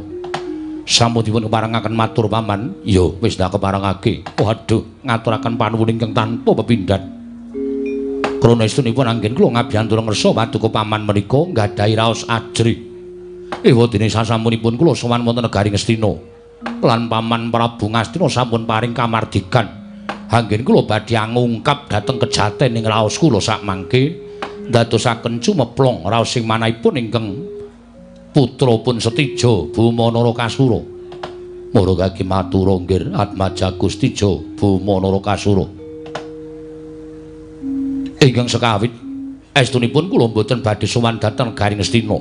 Speaker 1: Sampun dipun keparengaken matur paman. Ya wis ndak keparengake. Waduh, ngaturaken panuwun ingkang tanpa pepindhan. Krana estunipun anggen kula ngabiyantura ngersa paduka paman menika nggadahi raos ajrih. Ewadene sasampunipun kula sowan wonten negari Ngastina. Lan paman Prabu Ngastina sampun paring kamardikan. Anggen kula badhe angungkap dhateng kejaten ing raos kula sakmangke ndadosaken cumeplong raos sing manahipun ingkang putra pun Setija Buma Narakasura. Mara kaki matura nggir Atmaja Gustija Buma Narakasura. Ingkang sekawit estunipun kula mboten badhe sowan dhateng negari Ngastina.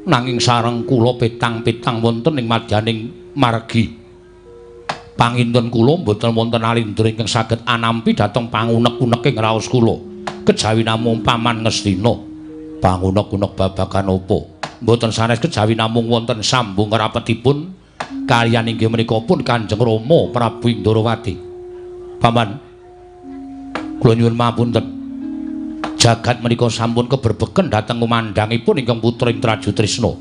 Speaker 1: Nanging sareng kula petang-petang wonten ing madyaning margi. Panginten kula mboten wonten alindra ingkang saged anampi dhateng pangunek-uneking raos kula. Kejawi namung paman Ngastina. Pangunek-unek babagan apa? Mboten sanes kejawi namung wonten sambung rapetipun kaliyan inggih menika pun Kanjeng Rama Prabu Indarawati. Paman, kula nyuwun mapunten. Jagat menika sampun keberbeken dhateng kumandhangipun ingkang putra ing Trajutrisna.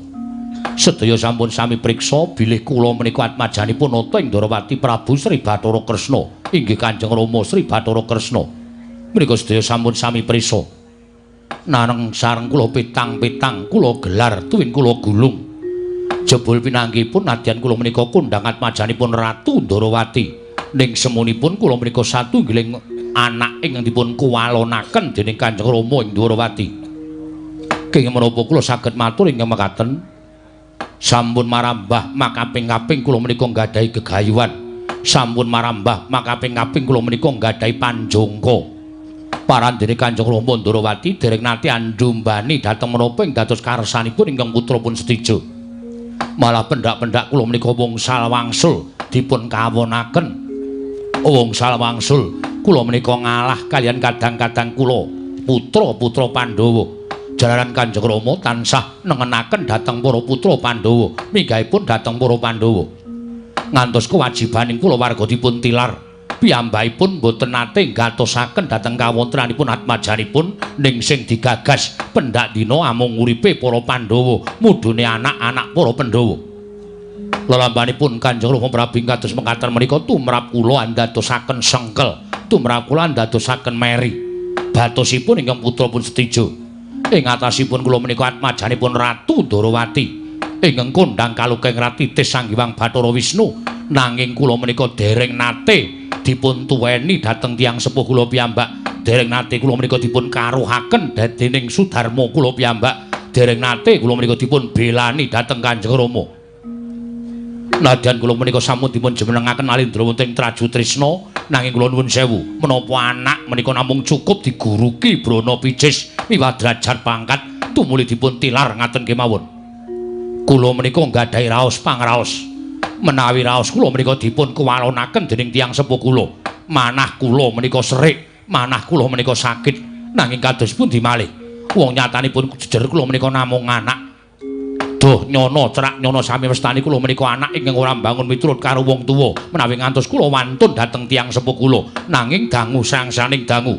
Speaker 1: Sedaya sampun sami priksa bilih kula menika atmajanipun nata Indarawati Prabu Sri Bathara Kresna inggih Kanjeng Rama Sri Bathara Kresna. Menika sedaya sampun sami priksa. Nareng sareng kula petang-petang kula gelar tuwin kula gulung. Jebul pinanggihipun nadyan kula menika kondhang atmajanipun Ratu Ndarawati. Ning semunipun kula menika satunggiling anak ingkang dipun kuwalonaken dening Kanjeng Rama ing Ndwarawati. Kenging menapa kula saged matur ingkang mekaten? Sampun marambah makaping-kaping kula menika nggadahi gegayuhan. Sampun marambah makaping-kaping kula menika nggadahi panjangka. Parandene Kanjeng Rama Ndwarawati dereng nate andhumbani dhateng menapa ing dados karsanipun ingkang putra pun Setija. Malah pendak-pendak kula menika wongsal wangsul dipun kawonaken. Wongsal wangsul kula menika ngalah kaliyan kadang-kadang kula putra-putra Pandhawa. Jalaran Kanjeng Rama tansah nengenaken dhateng para putra Pandhawa, minggahipun dhateng para Pandhawa. Ngantos kewajibaning kula warga dipun tilar. Piyambakipun boten nate ngatosaken dhateng kawontenanipun atmajanipun ning sing digagas pendak dina amung uripe para Pandhawa, mudhune anak-anak para Pandhawa. Lelambanipun Kanjeng Rama Prabu kados mekaten menika tumrap kula andadosaken sengkel, tumrap kula andadosaken meri. Batosipun ingkang putra pun Setija. Ing atasipun kula menika atmajanipun Ratu Ndarawati ingkang kondhang kalukeng Ratitis Sang Hyang Bathara Wisnu, nanging kula menika dereng nate dipun tuweni dhateng tiyang sepuh kula piyambak, dereng nate kula menika dipun karuhaken dening Sudarma kula piyambak, dereng nate kula menika dipun belani dhateng Kanjeng Rama. Nadyan kula menika sampun dipun jumenengaken alindra wonten ing Trajutrisna, nanging kula nuwun sewu, menapa anak menika namung cukup diguruki brana picis miwah derajat pangkat tumuli dipun tilar ngaten kemawon. Kula menika nggadahi raos pangraos. Menawi raos kula menika dipun kuwalonaken dening tiyang sepuh kula, manah kula menika serik, manah kula menika sakit, nanging kados pundi malih? Wong nyatanipun jejer kula menika namung anak. Duh nyono cerak nyono sami westani kula menika anak ingkang ora mbangun miturut karo wong tuwa, menawi ngantos kula wantun dhateng tiyang sepuh kula, nanging dangu sangsaning dangu.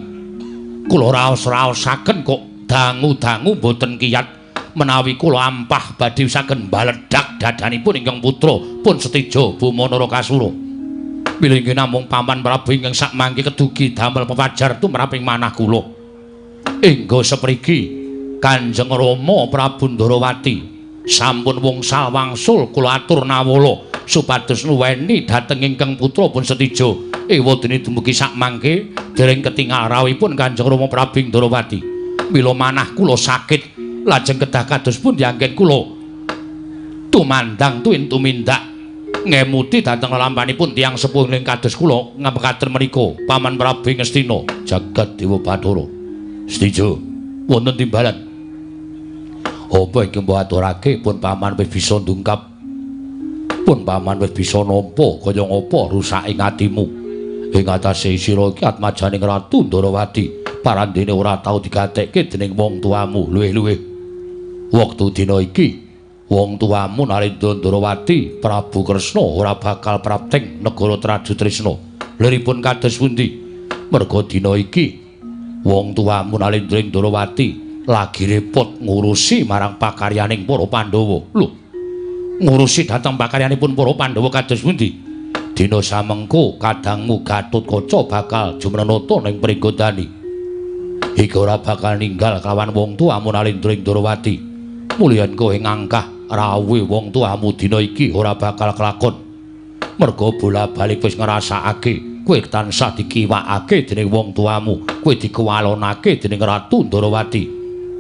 Speaker 1: Kula raos-raosaken kok dangu-dangu boten kiyat. Menawi kula ampah badhe saged mbaledak dadanipun ingkang putra pun Setija Buma Narakasura. Bilih inggih namung paman Prabu ingkang sakmangke kedugi damel pepajar tumraping manah kula. Engga sepriki Kanjeng Rama Prabu Ndarawati sampun wongsal wangsul kula atur nawala supados nuweni dhateng ingkang putra pun Setija Ewadene dumugi sak mangke dereng ketingal rawuhipun Kanjeng Rama Prabu Ndorowati. Mila manah kula sakit lajeng kedah kados pundi anggen kula tumandang tuwin tumindak ngemuti dhateng lelampanipun tiyang sepuh ing kados kula ngamekaten menika Paman Prabu Ngastina jagat Dewa Bathara. Setija wonten timbalan. Apa ingkang mbok aturake pun paman wis bisa ndungkap. Pun paman wis bisa nampa kaya ngapa rusake atimu. Ing atase sira iki atmajaning Ratu Ndorowati, parandene ora tau digatekke dening wong tuamu luwih-luwih. Wektu dina iki wong tuamu Narendra Ndorowati Prabu Kresna ora bakal prapteng negara Trajutrisna. Liripun kados pundi? Merga dina iki wong tuamu Narendra Ndorowati lagi repot ngurusi marang pakaryaning para Pandhawa. Lho, ngurusi dhateng pakaryanipun para Pandhawa kados pundi? Dina samengko kadangmu Gatotkaca bakal jumrenata ning Pringgondani. Iki ora bakal ninggal kawan wong tuamu Narendra Ndorowati. Mulyan kowe ngangkah rawuhe wong tuamu dina iki ora bakal kelakon. Merga bola-balik wis ngrasakake kowe tansah dikiwakake dening wong tuamu, kowe dikuwalonake dening Ratu Ndorowati.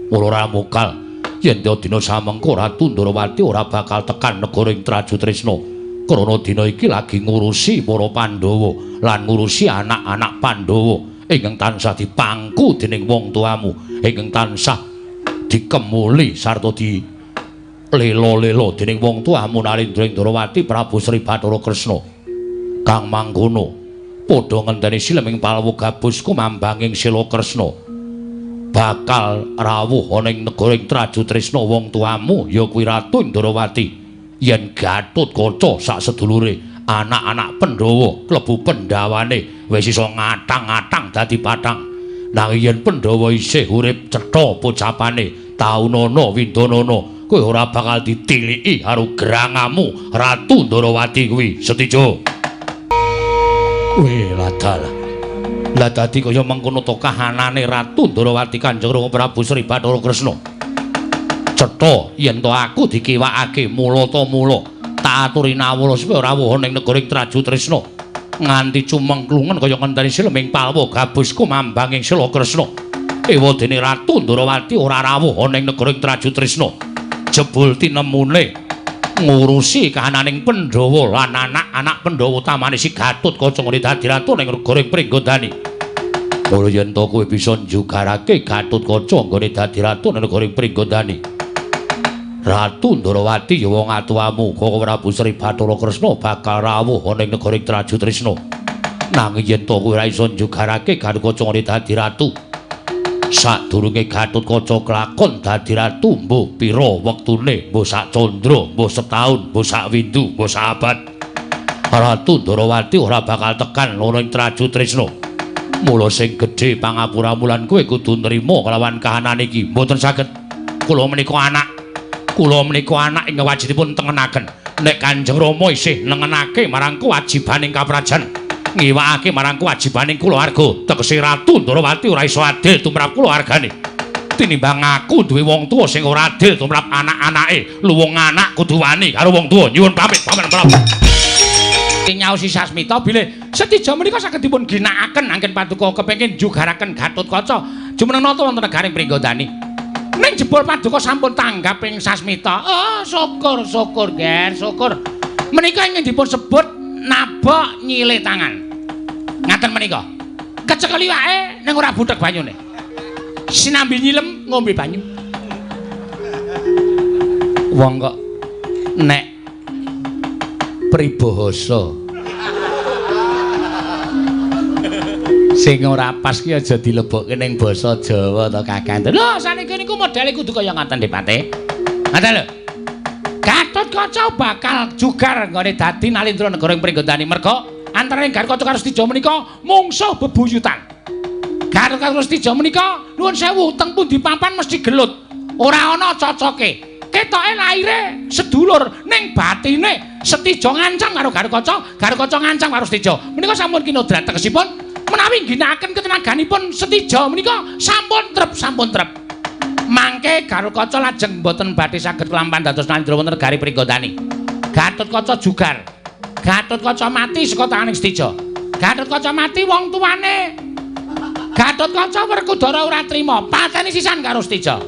Speaker 1: Mula ora mokal yen dina samengko Ratu Ndorowati ora bakal tekan negara ing Trajutrisna. Krana dina iki lagi ngurusi para Pandhawa lan ngurusi anak-anak Pandhawa ingkang tansah dipangku dening wong tuamu, ingkang tansah dikemuli sarta di lelo-lelo dening wong tuamu Narendra Ndorowati Prabu Sri Bathara Kresna. Kang mangkono padha ngenteni sileming palwa gabus kumambanging Sila Kresna bakal rawuh ana ing negara ing Trajutrisna wong tuamu ya kuwi Ratu Ndorowati. Yen Gatotkaca sak sedulure anak-anak Pandhawa klebu pendhawane wis iso ngatang-atang dadi pathang. Nanging yen Pandhawa isih urip cetha pocapane taunana windanana kowe ora bakal ditiliki karo gerangamu Ratu Ndorowati kuwi. Setija. Weh ladal. Lah dadi kaya mengkono to kahanane Ratu Ndorowati Kanjeng Rama Prabu Sri Bathara Kresna. Cetha yen to aku dikiwakake mula ta mula tak aturi nawala supaya rawuh ning negara Trajutrisna nganti cumengklungen kaya ngenteni sileming palwa gabus kumambanging Sila Kresna. Ewadene Ratu Ndorowati ora rawuh ning negara Trajutrisna. Jebul tinemune ngurusi kahananing Pandhawa lan anak-anak Pandhawa utamane si Gatotkaca ngene dadi ratu ning negara Pringgondani. Mula yen to kowe bisa njugarake Gatotkaca nggone dadi ratu ning negara Pringgondani. Ratu Ndorowati ya wong atuamu Koko Prabu Sri Bathara Kresna bakal rawuh ana ing negara Trajutrisna. Nanging yen to kowe ora iso njugarake Gatotkaca ngene dadi ratu, sadurunge Gatotkaca kelakon dadi ratu mbuh pira wektune, mbuh sak candra, mbuh setaun, mbuh sak windu, mbuh sak abad, Ratu Ndorowati ora bakal tekan ana ing Trajutrisna. Mula sing gedhe pangapuramu lan kowe kudu nrima kelawan kahanan iki. Mboten saged. Kula menika anak. Kula menika anak ing wajibipun tengenaken. Nek Kanjeng Rama isih nengenake marang kewajibaning kaprajan, ngiwakake marang kewajibaning kulawarga, tegese Ratu Ndorowati ora iso adil tumrap kulawargane. Tinimbang aku duwe wong tuwa sing ora adil tumrap anak-anake, luwung anak kudu wani karo wong tuwa. Nyuwun pamit Paman Prabu. Nyaosi Sasmita bilih Setija menika saged dipun ginakaken anggen paduka kepengin njugaraken Gatotkaca jumeneng nata wonten negaring Pringgondani. Ning jebul paduka sampun tanggap ing Sasmita. Oh, syukur syukur ger, syukur. Menika ingkang dipun sebut nabok nyile tangan. Ngaten menika. Kecekel iwake ning ora buthek banyune. Sinambi nyilem ngombe banyu. Wong kok nek pribahasa sing ora pas ki aja dilebokke ning basa Jawa to Kakang. Lho saniki niku modele kudu kaya ngaten Dipate. Ngaten lho. Gatotkaca bakal jugar nggone dadi Nalendra negara ing Pringgondani merga antaraning Gatotkaca karo Setija menika mungsuh bebuyutan. Gatotkaca karo Setija menika nuwun sewu teng pundi papan mesti gelut. Ora ana cocoke. Ketoke laire sedulur ning batine Setija ngancam karo Gatotkaca, Gatotkaca ngancam karo Setija. Menika sampun kinodrat tegesipun menawi ngginakaken ketenaganipun Setija menika sampun trep sampun trep. Mangke Gatotkaca lajeng mboten badhe saged kelampahan dados Nalendra wonten negari Pringgondani. Gatotkaca jugar. Gatotkaca mati saka tanganing Setija.
Speaker 2: Gatotkaca mati wong tuane. Gatotkaca Werkudara ora trima, pateni sisan karo Setija.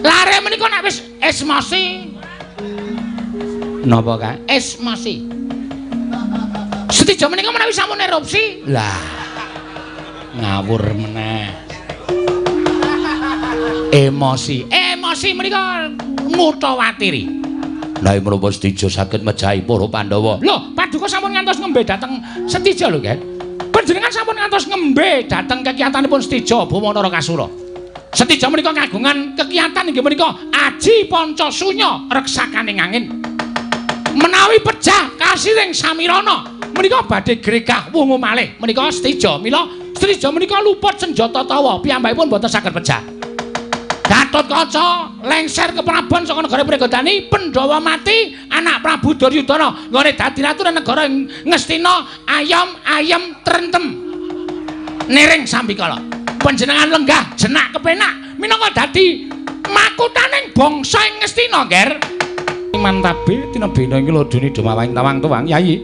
Speaker 2: Lare menika nek wis esmosi. Napa kae? Esmosi. Setija menika menawi sampun erupsi. Lah. Ngawur meneh. Emosi. Emosi menika mutawatiri.
Speaker 1: Lah menapa Setija saged mejahi para Pandhawa?
Speaker 2: Lho, paduka sampun ngantos ngembe dhateng Setija lho, Gen. Panjenengan sampun ngantos ngembe dhateng kekiyatanipun Setija Bama Narakasura. Setija menika kagungan kekiyatan inggih menika aji panca sunya reksakaning angin. Menawi pejah kasiring samirana menika badhe gregah wungu malih menika Setija. Mila Setija menika luput senjata tawa piyambakipun boten saged pejah. Gatotkaca lengser ke Prabon saka negara Pringgodani, Pandhawa mati, anak Prabu Duryudana nggone dadi ratu negara Ngastina ayam ayem trentem niring sambikala. Panjenengan lenggah jenak kepenak minangka dadi makutaning bangsa ing Ngastina, Nger. Mantabe tinebena ing lodone dumawahing tawang tuwang, Yayi.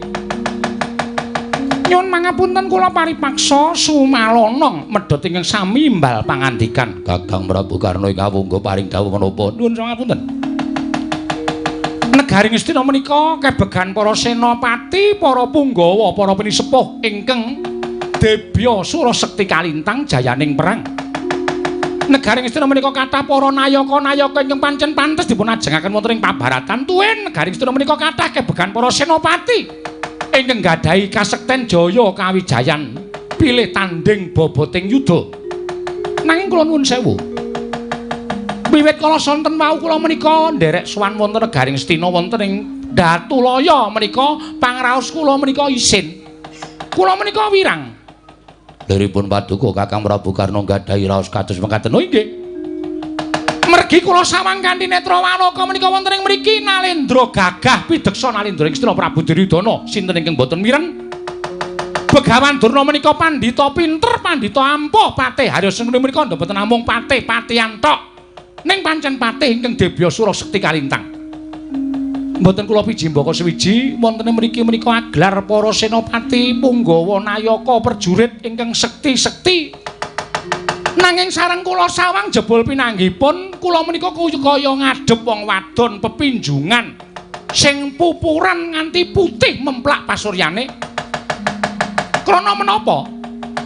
Speaker 2: Nyuwun mangapunten kula paripaksa sumalana medhot ingkang sami imbal pangandikan
Speaker 1: Kakang Prabu Karna ing awungga paring dawuh menapa?
Speaker 2: Nyuwun pangapunten. Negari Ngastina menika kebegan para senopati, para punggawa, para pinisepuh ingkang debya sura sekti kalintang jayaning perang. Negari Ngastina menika kathah para nayaka-nayaka ingkang pancen pantes dipun ajengaken wonten ing pabaratan tuwin. Negari Ngastina menika kathah kebegan para senopati ingkang nggadahi kasekten jaya kawijayan pilih tanding boboting yuda. Nanging kula nuwun sewu, wiwit kala sonten wau kula menika nderek sowan wonten negari Ngastina wonten ing Datulaya menika pangraos kula menika isin. Kula menika wirang.
Speaker 1: Liripun paduka Kakang Prabu Karna nggadahi raos kados mekaten.
Speaker 2: Oh inggih. Mergi kula sawang kanthi netra wanaka menika wonten ing mriki Nalendra gagah pideksa Nalendra ing Ngastina Prabu Duryudana sinten ingkang boten mireng. Begawan Durna menika pandhita pinter, pandhita ampuh, patih Harya Sengkuni menika mboten namung patih patihan tok. Ning pancen patih ingkang debya sura sekti kalintang. Mboten kula piji mbaka suwiji wonten mriki menika aglar para senopati punggawa nayaka perjurit ingkang sekti-sekti. Nanging sareng kula sawang jebul pinanggipun kula menika kaya ngadhep wong wadon pepinjungan sing pupuran nganti putih memplak pasuryane. Krana menapa?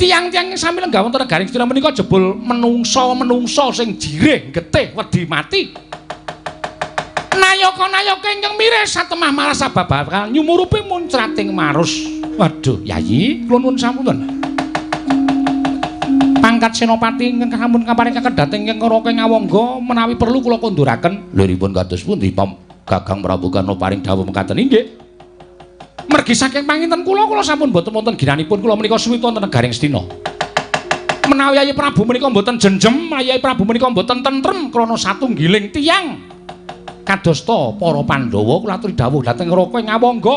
Speaker 2: Tiyang-tiyang sami lenggah wonten negari Ngastina menika jebul menungsa-menungsa sing jirih getih wedi mati. Nayaka-nayaka ingkang mires satemah malah sabab bakal nyumurupi muncrating marus. Waduh, Yayi, kula nuwun sampun. Pangkat senopati ingkang sampun kaparingaken dhateng ingkang Raka Ngawangga menawi perlu kula konduraken.
Speaker 1: Liripun kados pundi Kakang Prabu Karna paring dawuh mekaten?
Speaker 2: Inggih. Mergi saking panginten kula, kula sampun boten wonten ginanipun kula menika suwita wonten negari Ngastina. Menawi Yayi Prabu menika mboten jenjem, Yayi Prabu menika mboten tentrem krana satunggiling tiyang kadosta para Pandhawa kula aturi dawuh dhateng Raka Ngawangga.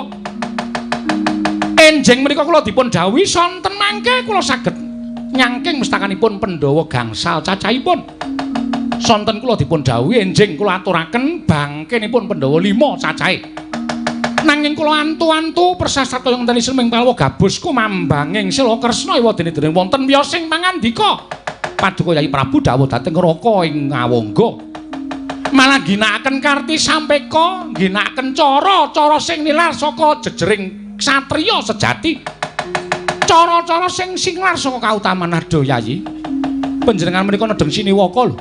Speaker 2: Enjing menika kula dipun dawuhi sonten mangke kula saged nyangking mestakanipun Pandhawa gangsal cacahipun. Sonten kula dipun dawuhi enjing kula aturaken bangkenipun Pandhawa 5 cacahe. Nanging kula antu-antu persasat kaya ngenteni seming palwa gabus kumambanging sila Kresna ewadene dening wonten wiyosing pangandika. Paduka Yayi Prabu dawuh dhateng Raka ing Ngawangga. Malah ginakaken karti sampeka, ginakaken cara-cara sing nilar saka jejering satriya sejati. Cara-cara sing singlar saka kautaman. Aduh Yayi, panjenengan menika nedheng siniwaka lho.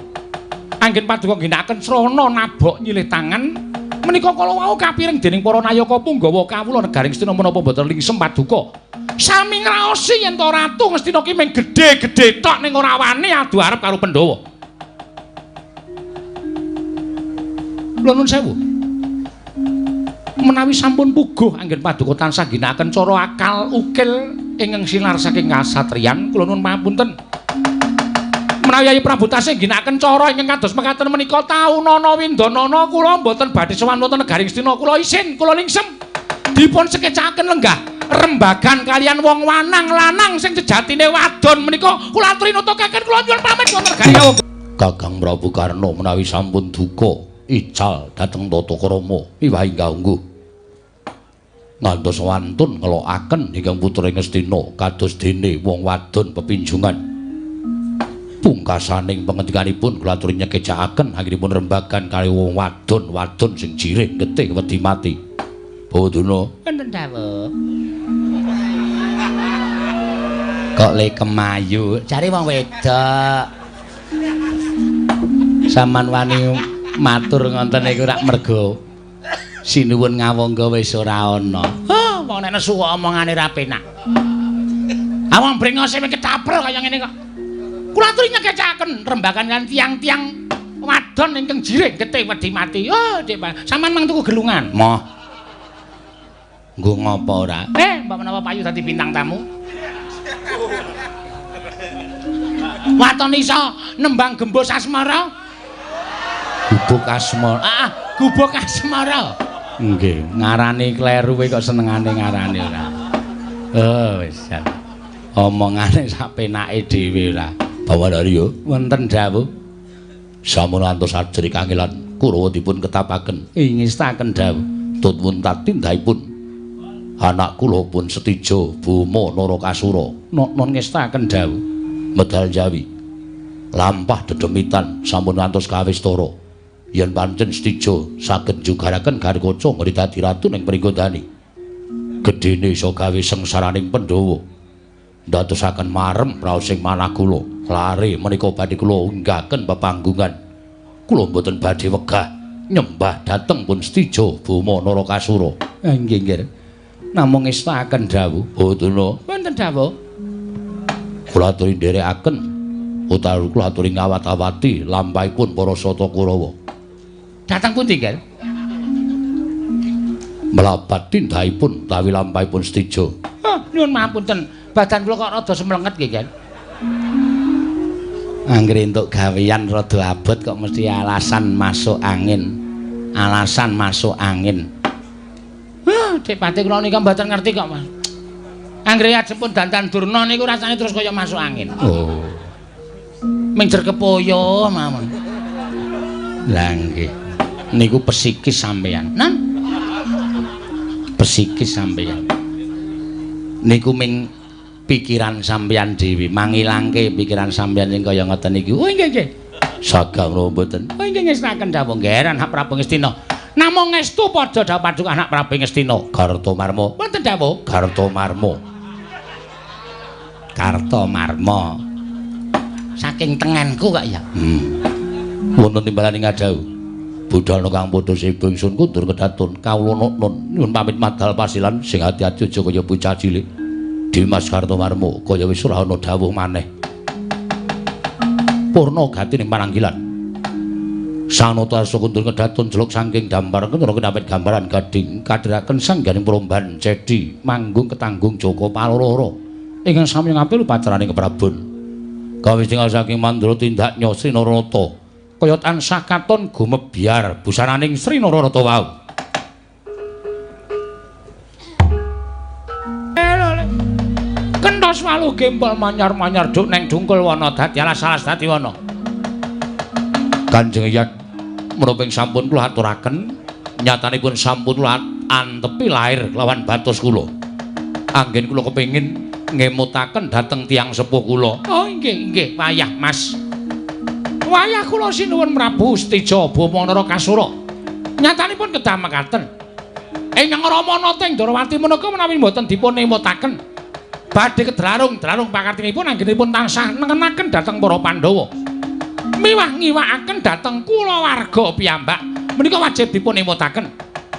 Speaker 2: Anggen paduka ginakaken srana nabok nyilih tangan menika kala wau kapireng dening para nayaka punggawa kawula negari Ngastina menapa mboten lingsem paduka. Sami ngraosi yen to ratu Ngastina ki mung gedhe-gedhe tok ning ora wani adu arep karo Pandhawa. Kula nuwun sewu. Menawi sampun puguh anggen paduka tansah ginakaken cara akal ukil ingkang sinar saking kasatriyan, kula nuwun pangapunten. Menawi Yayi Prabu tasih ginakaken cara ingkang kados mekaten menika taunana windanana kula mboten badhe sowan wonten negari Ngastina. Kula isin, kula lingsem. Dipun sekecaken lenggah rembagan kalian wong wanang lanang sing sejatine wadon menika kula aturi nutukaken. Kula nyuwun pamit wonten negari Ngawangga.
Speaker 1: Kakang Prabu Karna menawi sampun duka ical dhateng tata krama miwahi ganggu. Ngantos wantun ngelokaken ingkang putra Ngastina kados dene wong wadon pepinjungan. Pungkasaning pengendikanipun kula aturi nyekejakaken anggenipun rembagan kali wong wadon-wadon sing jirih getih wedi mati. Bawaduna
Speaker 2: wonten dawuh. Kok le kemayu, cari wong wedok. Saman wani matur ngoten niku rak mergo sinuwun ngawangga wis ora ana.
Speaker 3: Oh, wong nek nesu kok omongane ra penak. Ah wong brengose wis ketaprel kaya ngene kok. Kula aturi nyekecaken rembagan kan tiang-tiang wadon ingkang jirih getih wedi mati. Oh, Dik, sampean mang tuku gelungan.
Speaker 2: Moh. Nggo ngopo ora?
Speaker 3: Mbok menawa payu dadi bintang tamu. Waton iso nembang gembus asmara.
Speaker 2: Gubuk asmara.
Speaker 3: Ah, gubuk asmara.
Speaker 2: Nggih, ngarani kleru kowe kok senengane ngarani ora. Oh, wis. Omongane sak penake dhewe ora.
Speaker 1: Paman Arya,
Speaker 2: wonten dawuh.
Speaker 1: Sampun ngantos ajri kangelan Kurawa dipun ketapaken.
Speaker 2: Ingestaken dawuh.
Speaker 1: Tut wuntat tindakipun anak kula pun Setija Boma Narakasura.
Speaker 2: Non ngestaken dawuh.
Speaker 1: Medal Jawi. Lampah dedemitan sampun ngantos kawistara. Yen pancen Setija saged njugaraken Garukaca nggri dadi ratu ning Pringgondani. Gedene iso gawe sengsaraning Pandhawa. Ndadosaken marem raosing manah kula. Lare menika badhe kula unggahaken pepanggungan. Kula mboten badhe wegah nyembah dhateng pun Setija Boma Narakasura.
Speaker 2: Nggih, nggih. Namung ngestaken dawuh.
Speaker 1: Bawaduna
Speaker 3: wonten dawuh.
Speaker 1: Kula aturi nderekaken utawi kula aturi ngawat-awati lampahipun para sata Kurawa.
Speaker 3: Dhateng pundi, Nggih?
Speaker 1: Mlabat tindakipun utawi lampahipun Setija.
Speaker 3: Oh, nyuwun mapunten. Badan kula kok rada semlenget nggih, Nggih.
Speaker 2: Anggere entuk gawean rada abot kok mesti alasan masuk angin. Alasan masuk angin.
Speaker 3: Hah, Dik Pati kula nika mboten ngerti kok, Mas. Anggere ajeng pun dandan durna niku rasane terus kaya masuk angin.
Speaker 2: Oh.
Speaker 3: Ming jerkepoyo mawon.
Speaker 2: Lah nggih. Niku pesikis sampeyan.
Speaker 3: Nan.
Speaker 2: Pesikis sampeyan. Niku ming pikiran sampeyan dhewe, mangilangke pikiran sampeyan sing kaya ngoten niku.
Speaker 3: Oh nggih nggih.
Speaker 1: Sagah napa mboten?
Speaker 3: Oh nggih ngestaken dawuh nggih anak Prabu Ngastina. Namung ngestu padha dawuh paduka anak Prabu Ngastina.
Speaker 1: Kartomarma.
Speaker 3: Wonten dawuh.
Speaker 1: Kartomarma.
Speaker 2: Kartomarma.
Speaker 3: Saking tengenku kok ya.
Speaker 1: Wonten timbalane ngadhawuh. Budal kang padha seba ingsun kundur kedatun kawula nun nyuwun pamit madal pasilan sing ati-ati aja kaya bocah cilik. Dimas Kartomarma kaya wis ora ana dawuh maneh. Purna gati ning pananggilan. Sanata asa kundur kedatun jeluk saking dampar ketara kinapit gambaran gading kadhiraken sangganing promban cedi manggung ketanggung Joko Paloro ingkang sami ngampil upacaraning keprabon. Kawis tinggal saking mandra tindak Sri Nararata kaya tansah katon gumebyar busananing Sri Nararata wau.
Speaker 3: Kenthos walu gempol manyar-manyar duk neng dungkul wana dadi alas-alas dadi wana.
Speaker 1: Kanjeng Eyang menapa sampun kula aturaken nyatanipun sampun kula antepi lair lawan batos kula. Anggen kula kepengin ngemutaken dhateng tiyang sepuh kula.
Speaker 3: Oh nggih nggih wayah Mas. Wayah kula sinuwun Prabu Setija Boma Narakasura. Nyatanipun kedah mekaten. Ingkang Rama Nata ing Ndrawati menika menawi mboten dipun emutaken badhe kedrarung-drarung pakartinipun anggenipun tansah nengenaken dhateng para Pandhawa. Miwah ngiwakaken dhateng kulawarga piyambak menika wajib dipun emutaken.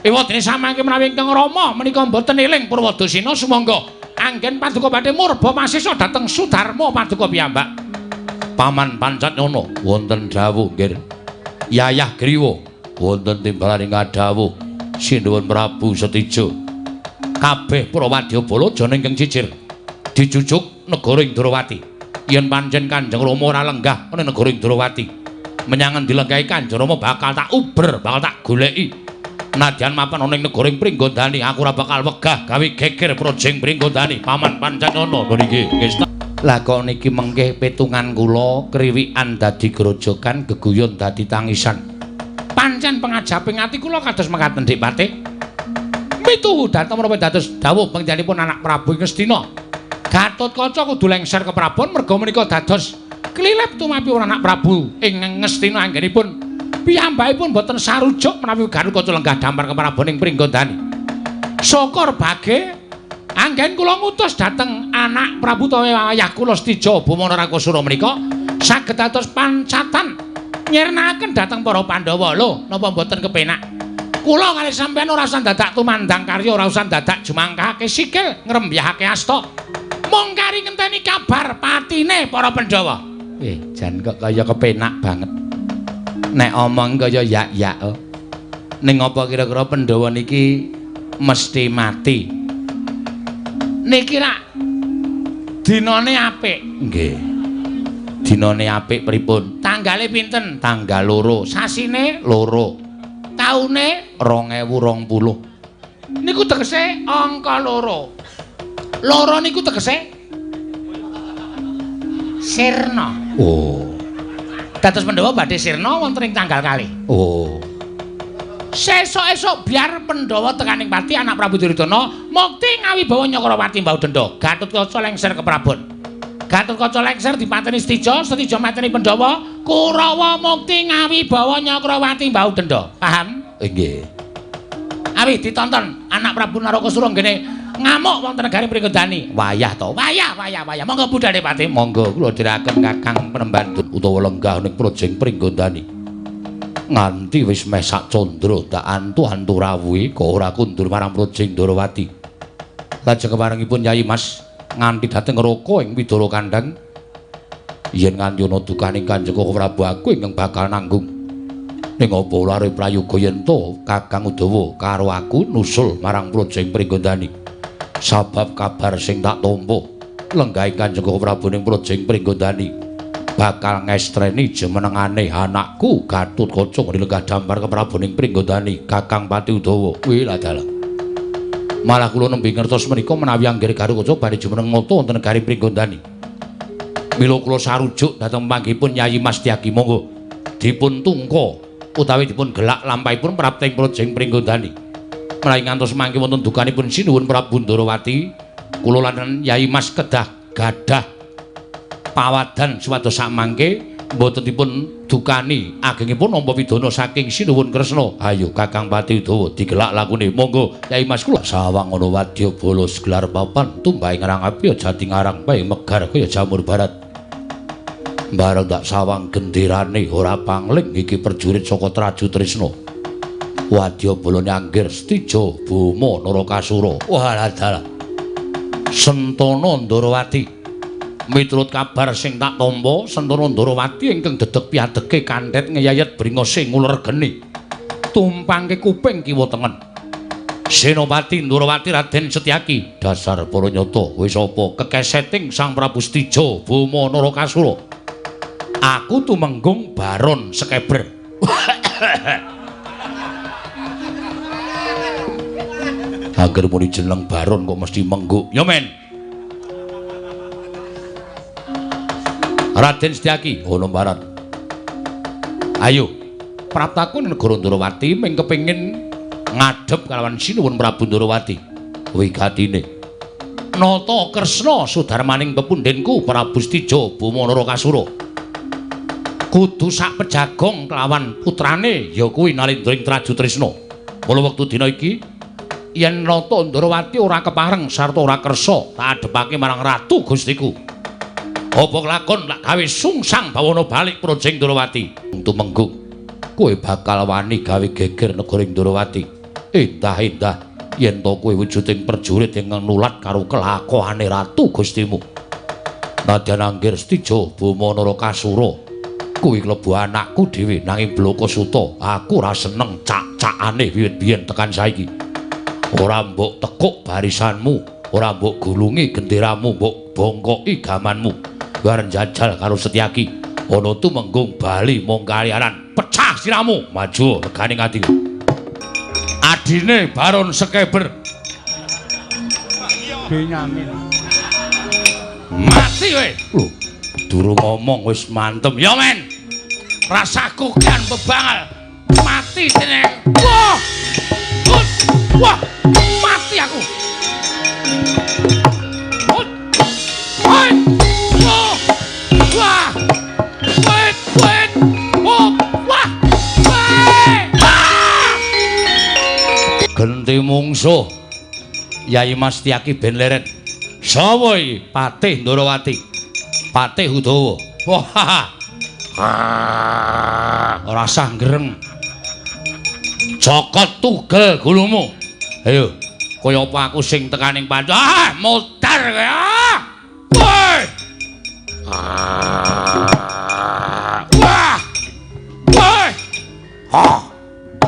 Speaker 3: Ewadene samangke menawi ingkang Rama menika mboten eling Purwadasina sumangga anggen paduka badhe murba masesa dhateng Sudarma paduka piyambak.
Speaker 1: Paman Pancatnyana wonten dawuh nggih. Yayah Griwa wonten timbalane ngadhawuh sinuwun Prabu Setija. Kabeh para wadyabala jana ingkang cicir dijujuk negara Indrawati. Yen pancen Kanjeng Rama ora lenggah ana negara Indrawati, menyang endi lenggahe Kanjeng Rama bakal tak uber, bakal tak goleki. Nadyan mapan ana ing negara Pringgondani, aku ora bakal wegah gawe geger projeng Pringgondani. Paman Pancatnyana nggih.
Speaker 2: Lah kok niki mengkih petungan kula kriwikan dadi grojogan, geguyon dadi tangisan.
Speaker 3: Pancen pengajaping ati kula kados mekaten Dik Patih. Mituhu dhateng menapa dados dawuh panjenenganipun anak Prabu Ngastina. Gatotkaca kudu lengser ke Prabon merga menika dados klilep tumapi anak Prabu ing Ngastina anggenipun piyambakipun boten sarujuk menawi Gatotkaca lenggah dampar ke Prabon ing Pringgondani. Syukur bage anggen kula ngutus dhateng anak Prabu utawi ayah kula Setija Boma Narakasura menika saged dados pancatan nyirnakaken dhateng para Pandhawa. Lho, napa mboten kepenak? Kula kalih sampeyan ora usah dadak tumandang karya, ora usah dadak jumangkahake sikil, ngrembyahake asta. Mung kari ngenteni kabar patine para Pandhawa. Jan kok kaya kepenak banget. Nek omong kaya yak-yak. Ning apa kira-kira Pandhawa niki mesti mati? Niki rak dinane apik. Nggih. Dinane apik pripun? Tanggale pinten? Tanggal 2. Sasine 2. Taune 2020. Niku tegese angka 2. Loro niku tegese sirna. Oh. Dados Pandhawa badhe sirna wonten ing tanggal kalih. Oh. Sesuk-esuk biar Pandhawa tekaning pati anak Prabu Duryudana mukti ngawibawa Nyakrawati mbau denda. Gatotkaca lengser ke Prabon. Gatotkaca lengser dipateni Setija, Setija mateni Pandhawa, Kurawa mukti ngawibawa Nyakrawati mbau denda. Paham? Nggih. Awi ditonton anak Prabu Narakasura nggene ngamuk wonten negari Pringgondani. Wayah to. Wayah, wayah, wayah. Monggo budhane Pati.
Speaker 1: Monggo kula dherekaken Kakang Penemban utawa lenggah ning Projeng Pringgondani. Nganti wis meh sak candra tak antu-antu rawuhe kok ora kundur marang Projeng Ndorowati. Lajeng keparengipun Yai Mas nganti dhateng Raka ing Widara Kandhang yen nganti ana dukaning Kanjeng Prabu aku ingkang bakal nanggung. Ning apa lare prayoga yen to Kakang Udawa karo aku nusul marang Projeng Pringgondani. Sabab kabar sing tak tampa lenggahe Kanjeng Prabu ning Projeng Pringgondani bakal ngestreni jumenengane anakku Gatotkaca nggone lenggah dampar ke Prabu ning Pringgondani Kakang Pati Udawa. Kuwi lah dalah. Malah kula nembe ngertos menika menawi anggere Gatotkaca badhe jumeneng mata wonten negari Pringgondani. Mila kula sarujuk dhateng panggihipun Yayi Mas Tyagi, monggo dipun tungka utawi dipun gelak lampahipun prapting Projeng Pringgondani. Menawi ngantos mangke wonten dukanipun Sinuwun Prabu Ndorowati, kula lan Yayi Mas kedah gadah pawadan supados samangke mboten dipun dukani agengipun nampa pidana saking Sinuwun Kresna. Ayo Kakang Pati Udawa digelak lakune. Monggo Yai Mas kula sawang ana wadya bala segelar papan tumbahe ngrang api jati ngarang pae megar kaya jamur barat. Bareng tak sawang genderane ora pangling iki perjurit saka Traju Trisna. Wadya balane anggir Setija Boma Narakasura. Wah dalah. Sentana Ndorowati. Miturut kabar sing tak tampa, Sentana Ndorowati ingkang dedeg piadege kandhet ngeyayet bringose nguler geni. Tumpangke kuping kiwa tengen. Senopati Ndorowati Raden Setyaki, dasar para nyata wis apa kekeseting Sang Prabu Setija Boma Narakasura. Aku tumenggung Baron Sekeber. Angger muni jeneng Baron kok mesti mengguk. Ya men. Raden Setyaki, ono mbarat. Ayo, praptaku negara Ndorowati ming kepengin ngadhep kalawan Sinuwun Prabu Ndorowati. Wigatine Nata Kresna sudarmaning pepundhenku Prabu Setija Boma Narakasura. Kudu sak pejagong kelawan putrane ya kuwi Nalendra ing Traju Trisna. Mula wektu dina iki yen Nata Ndorowati ora kepareng sarta ora kersa tak adhepake marang Ratu Gustiku. Apa kelakon tak gawe sungsang bawana balik Projeng Ndorowati. Tumenggung, kowe bakal wani gawe geger negara Ndorowati. Endah-endah yen to kowe wujuding prajurit ingkang nulat karo kelakuane Ratu Gustimu. Nadyan anggir Setija Boma Narakasura, kuwi klebu anakku dhewe nanging bloko suta aku ora seneng cak-cakane wiwit biyen tekan saiki. Ora mbok tekuk barisanmu, ora mbok gulungi genderamu, mbok bongkoki gamanmu. Bareng jajal karo Setyaki, ana tumenggung bali mung kaliaran pecah siramu, maju regane ati. Adine Baron Sekeber.
Speaker 4: Benyamin.
Speaker 3: Mati kowe.
Speaker 1: Lho, durung ngomong wis mantem.
Speaker 3: Ya men. Rasaku kan bebangal. Mati jeneng. Wah. Wah. aku. Wah. Wet, wet. Oh, wah.
Speaker 1: Genti mungsuh. Yai Mas Tyaki ben leren. Sapa iki? Patih Ndorowati. Patih Udawa. Wah. Ora sah ngreng. Cokot tugel gulumu. Ayo, kaya apa aku sing tekaning pancu. Ah, mutar kowe. Ah. Woi. Wah. Woi. Ah.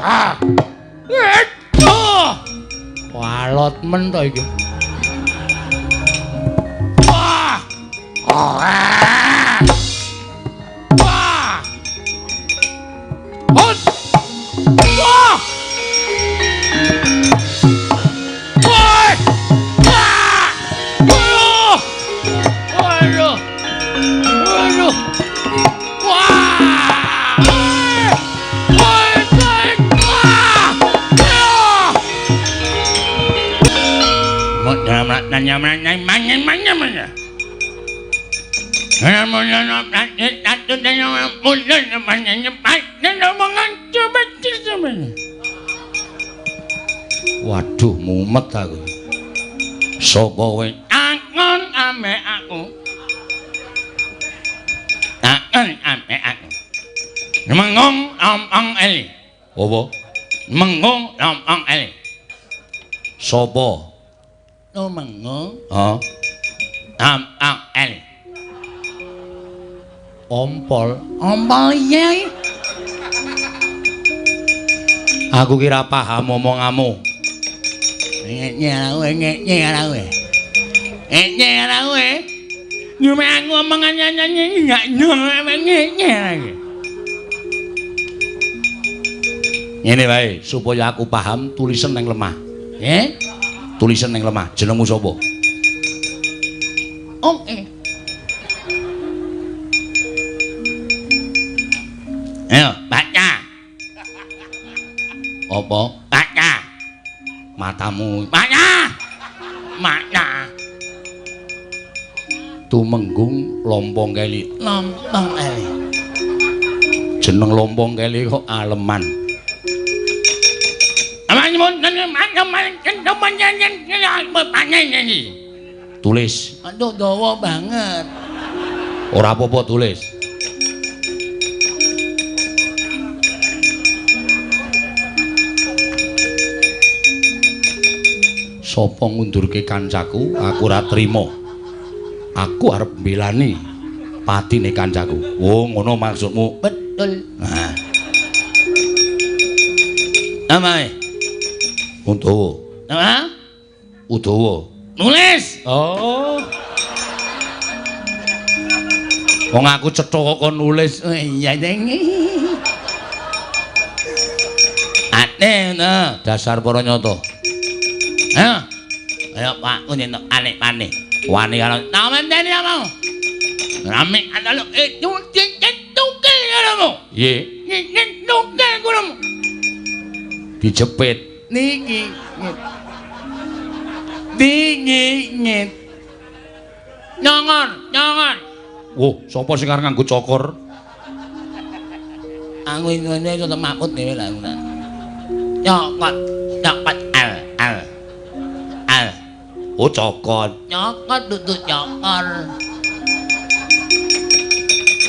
Speaker 1: Ah. Walot men to iki. Wah. Wah. Hot. Wah. Woi. Wah. Aduh. Aduh. Aduh. Wah. Woi. Waduh, mumet aku. Sapa kowe?
Speaker 3: Takon ambek aku. Takon ambek aku. Mengong ompong eli.
Speaker 1: Apa?
Speaker 3: Mengong ompong eli.
Speaker 1: Sapa?
Speaker 3: Tumenggung.
Speaker 1: Heeh.
Speaker 3: Ompong eli.
Speaker 1: Ompol.
Speaker 3: Ompol iya.
Speaker 1: Aku kira paham omonganmu. Ngene wae, supaya aku paham, tulisen nang lemah.
Speaker 3: Eh?
Speaker 1: Tulisen nang lemah. Jenengmu sapa?
Speaker 3: Oke. Ayo, baca.
Speaker 1: Apa?
Speaker 3: Baca.
Speaker 1: Matamu.
Speaker 3: Baca. Mata.
Speaker 1: Tumenggung Lompong Keli.
Speaker 3: Lompong Keli.
Speaker 1: Jeneng Lompong Keli kok aleman. Tulis.
Speaker 3: Aduh, dawa banget.
Speaker 1: Ora apa-apa tulis. Sapa ngundurke kancaku, aku ora trima. Aku arep mbelani patine kancaku. Oh, ngono maksudmu?
Speaker 3: Betul.
Speaker 1: Nah. Amae. Udawa.
Speaker 3: Apa?
Speaker 1: Udawa.
Speaker 3: Nulis.
Speaker 1: Oh. Wong aku cetha kok kon nulis.
Speaker 3: Oh, iya deng. Ate ngono,
Speaker 1: dasar para nyata.
Speaker 3: Ayo. Ayo Pak, ngene aneh-aneh.
Speaker 1: Wani karo
Speaker 3: tamenteni apa? Rame ana itu tuke karo.
Speaker 1: Nggih.
Speaker 3: Tuke karo.
Speaker 1: Dijepit.
Speaker 3: Niki. Dingin. Nyongon, nyongon.
Speaker 1: Wah, sapa sing arep nganggo cokor?
Speaker 3: Aku ngene iso makut dhewe lah aku. Nyokot, nyokot al al. Al.
Speaker 1: Oh, cokot.
Speaker 3: Nyokot dudu cokor.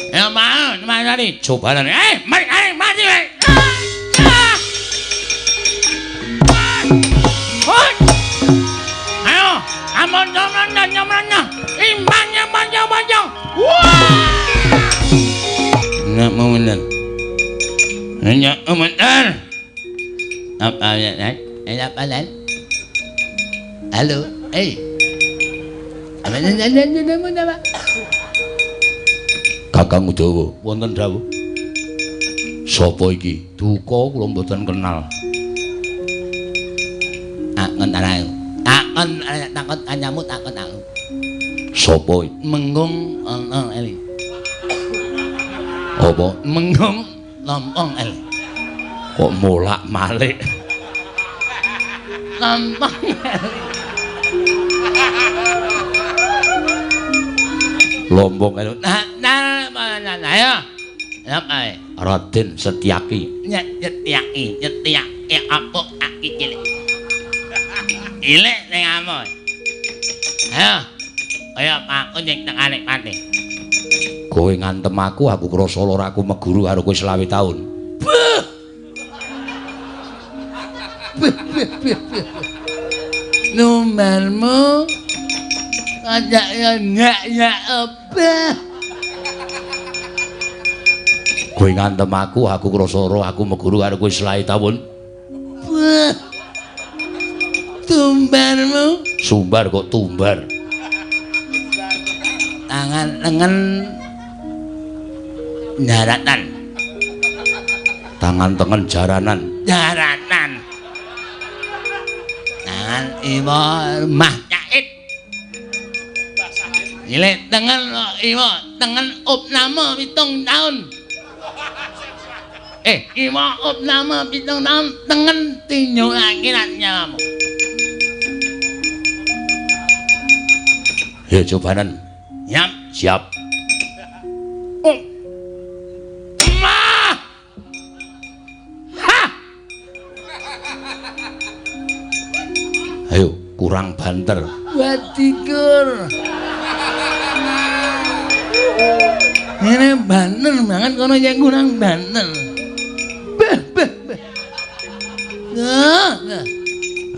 Speaker 3: Ya mau, mari
Speaker 1: cobanan.
Speaker 3: Mari, mari, mari. Ayo, amon nyomron nyomron. Imbang nyomron nyomron. Wah! Nggak mau bener. Nggak mau bener. Apa ya, apa ya? Halo, eh. Apa apa?
Speaker 1: Kakang Udawa, wonten dawuh. Sapa iki? Duka kula mboten kenal.
Speaker 3: Takon aku. Takon takon kancamu takon aku.
Speaker 1: Sapa iki?
Speaker 3: Menggung ono eli.
Speaker 1: Apa?
Speaker 3: Menggung lompong eli.
Speaker 1: Kok molak-malik.
Speaker 3: Lompong.
Speaker 1: Lompong kali.
Speaker 3: Nah, nah, nah, nah, ayo. Apa?
Speaker 1: Raden Setyaki.
Speaker 3: Nyetyaki, nyetyaki apa aki cilik. Cilik ning amo. Ayo. Ayo aku ning tekane pati.
Speaker 1: Kowe ngantem aku, aku krasa lara aku meguru karo kowe 25 taun.
Speaker 3: Buh. Buh, buh, buh, buh. Numarmu ajak ya nyak ya apa?
Speaker 1: Kowe ngantem aku, aku krasa lara aku meguru karo kowe 25 taun.
Speaker 3: Buh. Tumbarmu
Speaker 1: sumbar kok tumbar.
Speaker 3: Tangan tengen jaratan.
Speaker 1: Tangan tengen jaranan.
Speaker 3: Jaratan. Tangan iwa mah cait. Cilik tengen iwa tengen opname 7 taun. Iwa opname 7 taun tengen tinju akhirat nyawamu.
Speaker 1: Ya cobanan.
Speaker 3: Yap,
Speaker 1: siap.
Speaker 3: Oh. Ma. Ha.
Speaker 1: Ayo, kurang banter.
Speaker 3: Wadikur. Ini banter banget kono yang kurang banter. Beh, beh, beh. Nah, nah.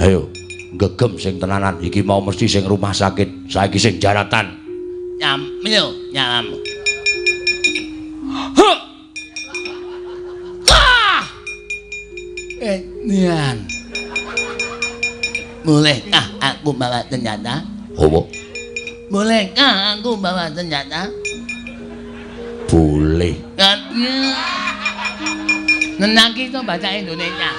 Speaker 1: Ayo, gegem sing tenanan iki mau mesti sing rumah sakit, saiki sing jaratan.
Speaker 3: Nyamil nyawamu. Huh. Ah! Nian. Bolehkah aku bawa senjata?
Speaker 1: Apa?
Speaker 3: Bolehkah aku bawa senjata?
Speaker 1: Boleh.
Speaker 3: Nenaki itu bahasa Indonesia.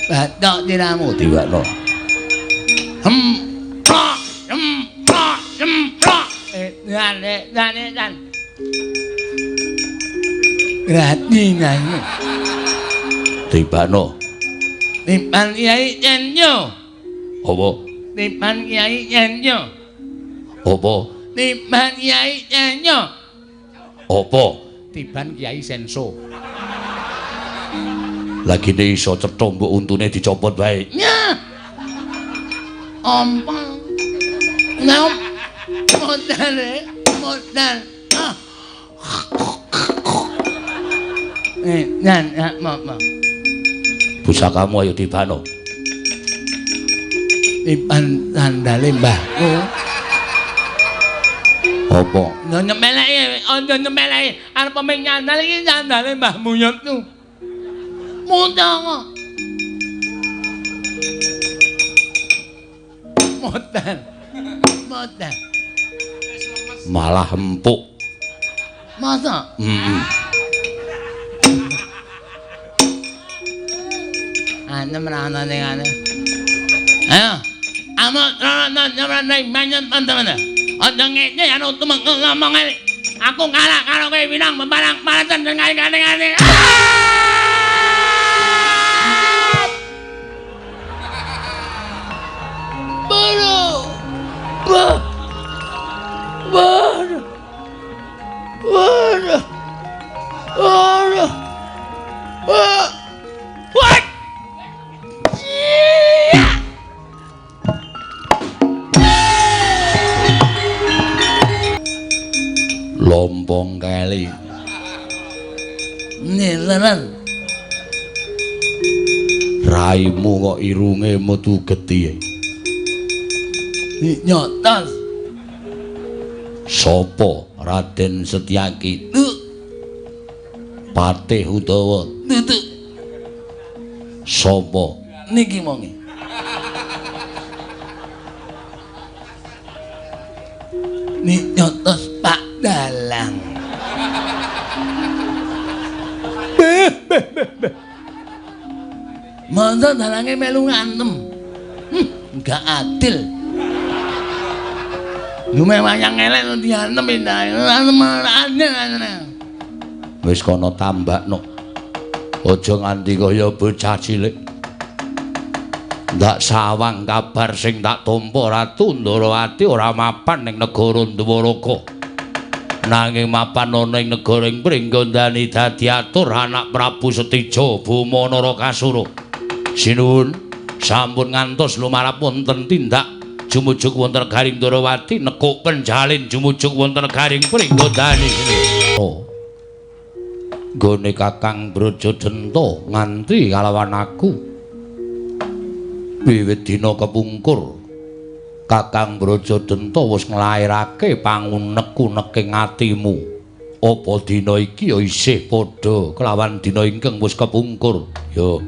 Speaker 3: Batok diramu.
Speaker 1: Diwakno.
Speaker 3: Hemplok, hemplok, hemplok. Dan, dan, dan. Berarti nyanyi.
Speaker 1: Tibano.
Speaker 3: Tiban Kiai Nyenyo.
Speaker 1: Apa?
Speaker 3: Tiban Kiai Nyenyo.
Speaker 1: Apa?
Speaker 3: Tiban Kiai Nyenyo.
Speaker 1: Apa?
Speaker 2: Tiban Kiai Senso.
Speaker 1: Lagine iso cetha mbok untune dicopot bae.
Speaker 3: Nyah. Ompong. Nah, modal, modal. Ah. Nan, mau.
Speaker 1: Pusakamu ayo tibano.
Speaker 3: Tiban sandale mbahku.
Speaker 1: Apa?
Speaker 3: Lho nyemeleki, aja nyemeleki. Arep peming nyandal iki sandale Mbah Buyutku. Muncul kok. Modal. Modal.
Speaker 1: Malah empuk.
Speaker 3: Masa?
Speaker 1: Heeh.
Speaker 3: Anem ra ana ning ane. Ayo. Amok rono nyamrane manyen teman-teman. Aja ngene anu tumengkul ngomong ae. Aku kalah karo kowe winang peparang paratan ngene-ngene. Boro. Bah. Boro. Boro. Boro. Wah. Wah.
Speaker 1: Lompong kali.
Speaker 3: Nileran.
Speaker 1: Raimu kok irunge metu getih.
Speaker 3: Nyotos.
Speaker 1: Sopo Raden Setyaki? Patih utawa
Speaker 3: Tutuk.
Speaker 1: Sopo?
Speaker 3: Niki monge. Nyotos Pak Dalang. Beh, beh, beh, beh. Masa dalange melu ngantem. Enggak adil. Lume wayang elek kok diantem antem adil.
Speaker 1: Wis kono tambakno. Aja nganti kaya bocah cilik. Ndak sawang kabar sing tak tampa Ratu Ndorowati ora mapan ning negara Dwaraka. Nanging mapan ana ing negara ing Pringgondani dadi atur anak Prabu Setija Boma Narakasura. Sinuwun, sampun ngantos lumarap wonten tindak jumujuk wonten Garing Ndorowati nekuk penjalin jumujuk wonten Garing Pringgondani. Oh. Nggone Kakang Brajadenta nganti kalawan aku. Wiwit dina kepungkur Kakang Brajadenta wis nglairake pangunek-uneking atimu. Apa dina iki ya isih padha kelawan dina ingkang wis kepungkur? Ya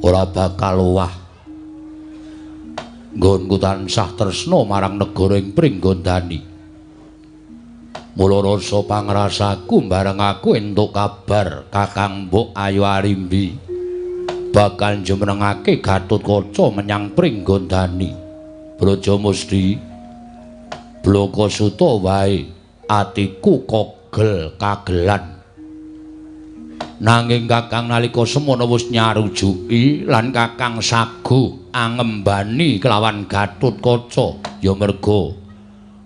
Speaker 1: ora bakal owah. Nggonku tansah tresna marang negara ing Pringgondani. Mula rasa pangrasaku bareng aku entuk kabar Kakang Mbok Ayu Arimbi bakal jumenengake Gatotkaca menyang Pringgondani. Brajamusti blaka suta wae atiku kogel kagelan. Nanging Kakang nalika semono wis nyarujuki lan Kakang saguh angembani kelawan Gatotkaca ya merga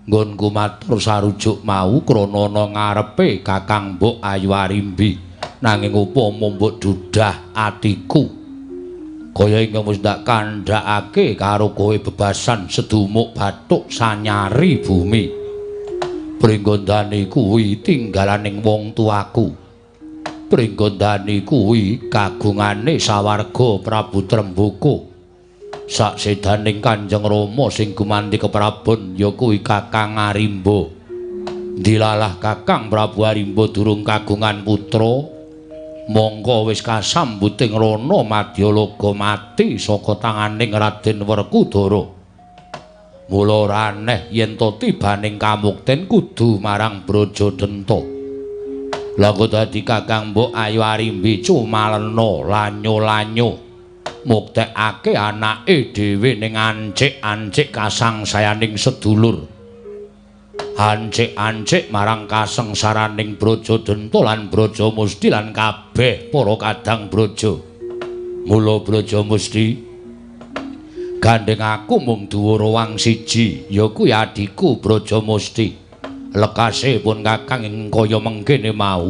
Speaker 1: nggonku matur sarujuk mau krana ana ngarepe Kakang Mbok Ayu Arimbi. Nanging upama mbok dudah atiku kaya ingkang wis ndak kandhakake karo kowe bebasan sedumuk bathuk sanyari bumi. Pringgondani kuwi tinggalaning wong tuaku. Pringgondani kuwi kagungane sawarga Prabu Tremboko. Saksedaning Kanjeng Rama sing gumanti keprabon ya kuwi Kakang Arimba. Dilalah Kakang Prabu Arimba durung kagungan putra, mongko wis kasambuting rana madyalaga mati saka tanganing Raden Werkudara. Mula ora aneh yen to tibaning kamukten kudu marang Brajadenta. Lah kok dadi Kakang Mbok Ayu Arimbi cumalena lanyo-lanyo muktekake anake dhewe ning ancik-ancik kasangsayaning sedulur. Ancik-ancik marang kasengsaraning Brajadenta lan Brajamusti lan kabeh para kadang braja. Mula Brajamusti gandeng aku mung duwe rowang siji, ya kuwi adhiku Brajamusti. Lekase pun Kakang ing kaya mengkene mau,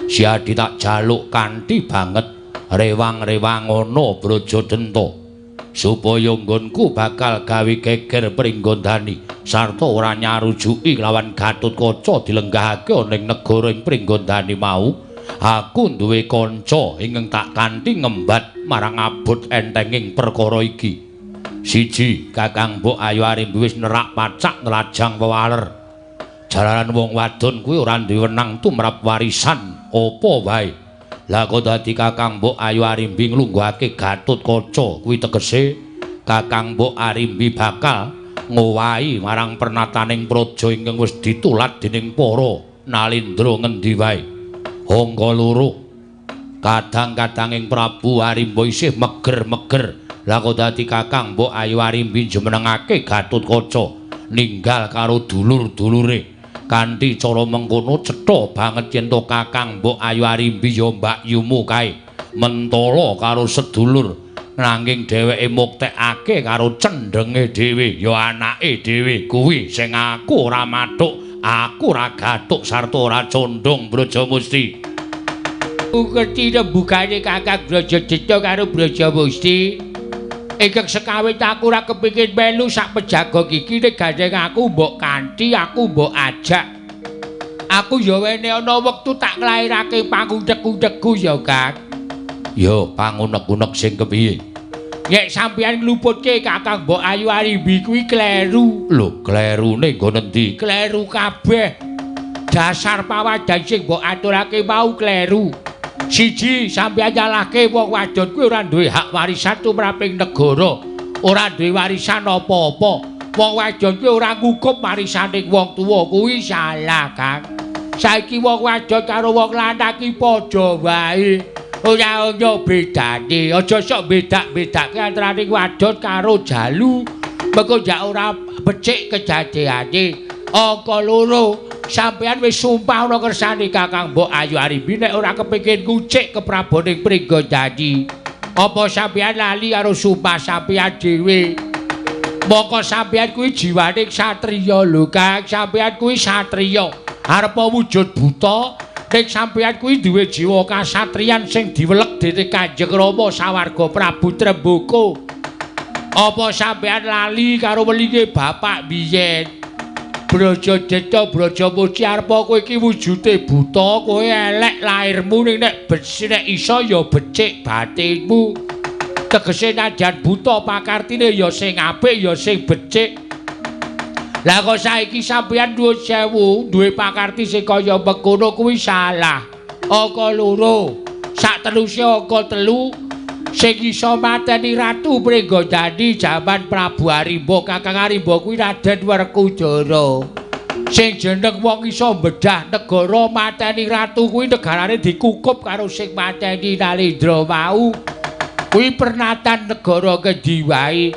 Speaker 1: si adi tak jaluk kanthi banget rewang-rewangono Brajadenta supaya nggonku bakal gawe geger Pringgondani sarta ora nyarujuki lawan Gatotkaca dilenggahake ana ing negara ing Pringgondani mau. Aku duwe kanca ingkang tak kanthi ngembat marang abot entenging perkara iki. Siji, Kakang Mbok Ayu Arimbi wis nerak pacak nglajang wewaler. Jalaran wong wadon kuwi ora duwe wenang tumrap warisan apa wae. Lah kok dadi Kakang Mbok Ayu Arimbi nglungguhake Gatotkaca kuwi tegese Kakang Mbok Arimbi bakal ngowahi marang pernataning praja ingkang wis ditulat dening para nalindra ngendi wae. Angka loro, kadang-kadanging Prabu Arimba isih meger-meger. Lah kok dadi Kakang Mbok Ayu Arimbi jumenengake Gatotkaca ninggal karo dulur-dulure. Kanthi cara mengkono cetha banget yen to Kakang Mbok Ayu Arimbi ya mbakyumu kae mentala karo sedulur, nanging dheweke muktekake karo cendhenge dhewe ya anake dhewe kuwi sing aku ora mathuk, aku ora gathuk sarta ora condong Brajamusti.
Speaker 3: Ngerti rembugane Kakang Brajadenta karo Brajamusti. Ingkang sekawit aku ora kepingin melu sak pejaga iki nek gandeng aku mbok kanthi, aku mbok ajak. Aku ya wene ana wektu tak nglairake pangunek-unekku ya, Kang.
Speaker 1: Ya pangunek-unek sing kepiye?
Speaker 3: Nek sampeyan ngluputke Kakang Mbok Ayu Arimbi kuwi kleru.
Speaker 1: Lho, klerune nggon endi?
Speaker 3: Kleru kabeh. Dasar pawadhan sing mbok aturake mau kleru. Siji, sampeyan nyalahke wong wadon kuwi ora duwe hak warisan tumraping negara, ora duwe warisan apa-apa. Wong wadon kuwi ora ngukup warisaning wong tuwa kuwi salah, Kang. Saiki wong wadon karo wong lanang ki padha wae. Ora ana bedane. Aja sok bedak-bedake antaraning wadon karo jalu. Mengko ndak ora becik kedadeane. Angka loro, sampeyan wis sumpah ana kersane Kakang Mbok Ayu Arimbi nek ora kepengin ngucik kepraboning Pringgondani. Apa sampeyan lali karo sumpah sampeyan dhewe? Mongko sampeyan kuwi jiwane satriya lho, Kang. Sampeyan kuwi satriya. Arepa wujud buta, ning sampeyan kuwi duwe jiwa kasatriyan sing diwelek dening Kanjeng Rama sawarga Prabu Tremboko. Apa sampeyan lali karo welinge bapak biyen? Brajadeta Brajamusti arepa kowe iki wujude buta, kowe elek lairmu ning nek becik nek iso ya becik batinmu. Tegese najan buta pakartine ya sing apik ya sing becik. Lah kok saiki sampeyan nuwun sewu duwe pakarti sing kaya mengkono kuwi salah. Angka 2, sak teruse angka 3 sing iso mateni Ratu Pringgondani jaman Prabu Arimba. Kakang Arimba kuwi Raden Werkudara. Sing jeneng wong iso mbedah negara mateni ratu kuwi negarane dikukup karo sing mateni Nalendra mau. Kuwi pernatan negara ngendi wae.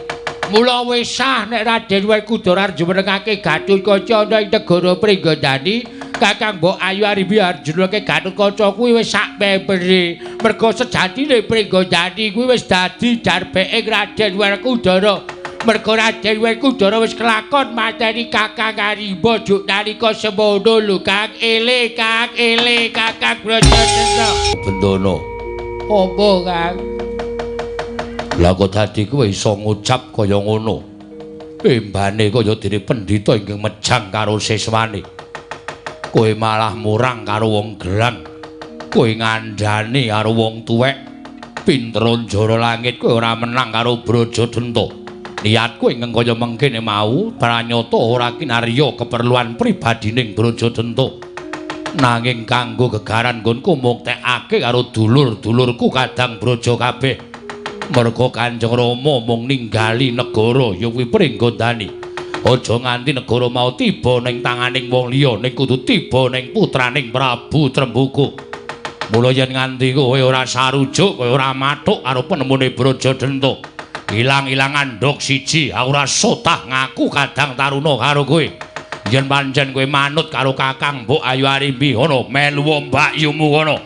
Speaker 3: Mula wis sah nek Raden Werkudara jumenengake Gatotkaca ana ing negara Pringgondani. Kakang Mbok Ayu Arimbi arjunake Gatotkaca kuwi wis sak pepere. Merga sejatine Pringgondani kuwi wis dadi darbeke Raden Werkudara. Merga Raden Werkudara wis kelakon mateni Kakang Arimba juk nalika semono lho, Kang. Ele, Kang, ele Kakang Brajadeta.
Speaker 1: Bendana.
Speaker 3: Apa, Kang?
Speaker 1: Lah kok dadi kowe iso ngucap kaya ngono? Embane kaya dene pendhita ingkang mejang karo siswane. Kowe malah murang karo wong gerang. Kowe ngandhani karo wong tuwek. Pinter njara langit kowe ora menang karo Brajadenta. Niatku ingkang kaya mengkene mau pranyata ora kinarya keperluan pribadining Brajadenta. Nanging kanggo gegaran nggonku muktekake karo dulur-dulurku kadang Braja kabeh. Merga Kanjeng Rama mung ninggali negara ya kuwi Pringgondani. Aja nganti negara mau tiba ning tanganing wong liya, ning kudu tiba ning putraning Prabu Tremboko. Mula yen nganti kowe ora sarujuk, kowe ora mathuk karo penemune Brajadenta, ilang-ilangan nduk siji, aku ora sotah ngaku kadang taruna karo kowe. Yen pancen kowe manut karo Kakang Mbok Ayu Arimbi, kono melu mbakyumu kono.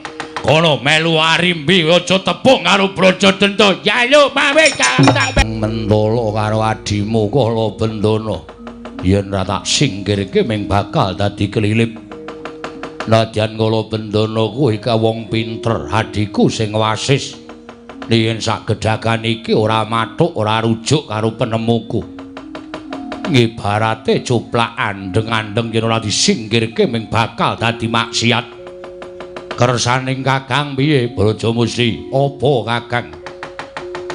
Speaker 1: Kono melu Arimbi, aja tepung karo Brajadenta.
Speaker 3: Jaluk pamit Kang tak
Speaker 1: mentolo karo adimu Kala Bendana. Yen ora tak singkirke ming bakal dadi kelilip. Nadyan Kala Bendana kuwi ka wong pinter, adiku sing wasis. Yen sak gedhagan iki ora mathuk, ora rujuk karo penemuku. Ngibarate cuplak andeng-andeng yen ora disingkirke ming bakal dadi maksiat. Kersaning Kakang piye Brajamusti? Apa Kakang?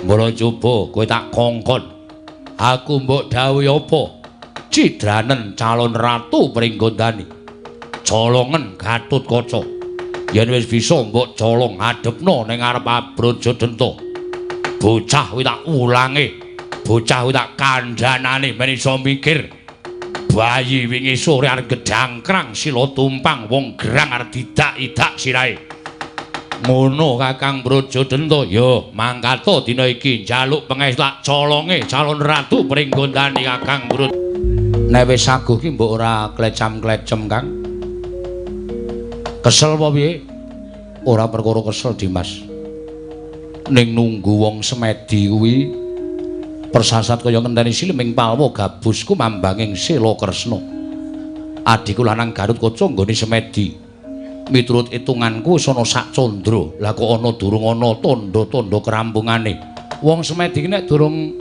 Speaker 1: Mula coba kowe tak kongkon. Aku mbok dawuhi apa? Cidranen calon ratu Pringgondani. Colongen Gatotkaca. Yen wis bisa mbok colong adepno ning ngarep Brajadenta. Bocah kuwi tak ulange. Bocah kuwi tak kandhanane men iso mikir. Bayi wingi sore arep gedhangkrang sila tumpang wong gerang arep didak-idak sirahe. Ngono Kakang Brajadenta, ya mangkata dina iki njaluk pengestu tak colonge calon ratu Pringgondani Kakang Braj. Nek wis saguh ki mbok ora klecam-klecem, Kang. Kesel apa piye? Ora perkara kesel, Dimas. Ning nunggu wong semedi kuwi persasat kaya ngenteni siliming palwa gabusku mambanging Sela Kresna. Adhiku lanang Gatotkaca nggone semedi. Miturut itunganku wis ana sak candra. Lah kok ana durung ana tandha-tandha kerampungane. Wong semedi ki nek durung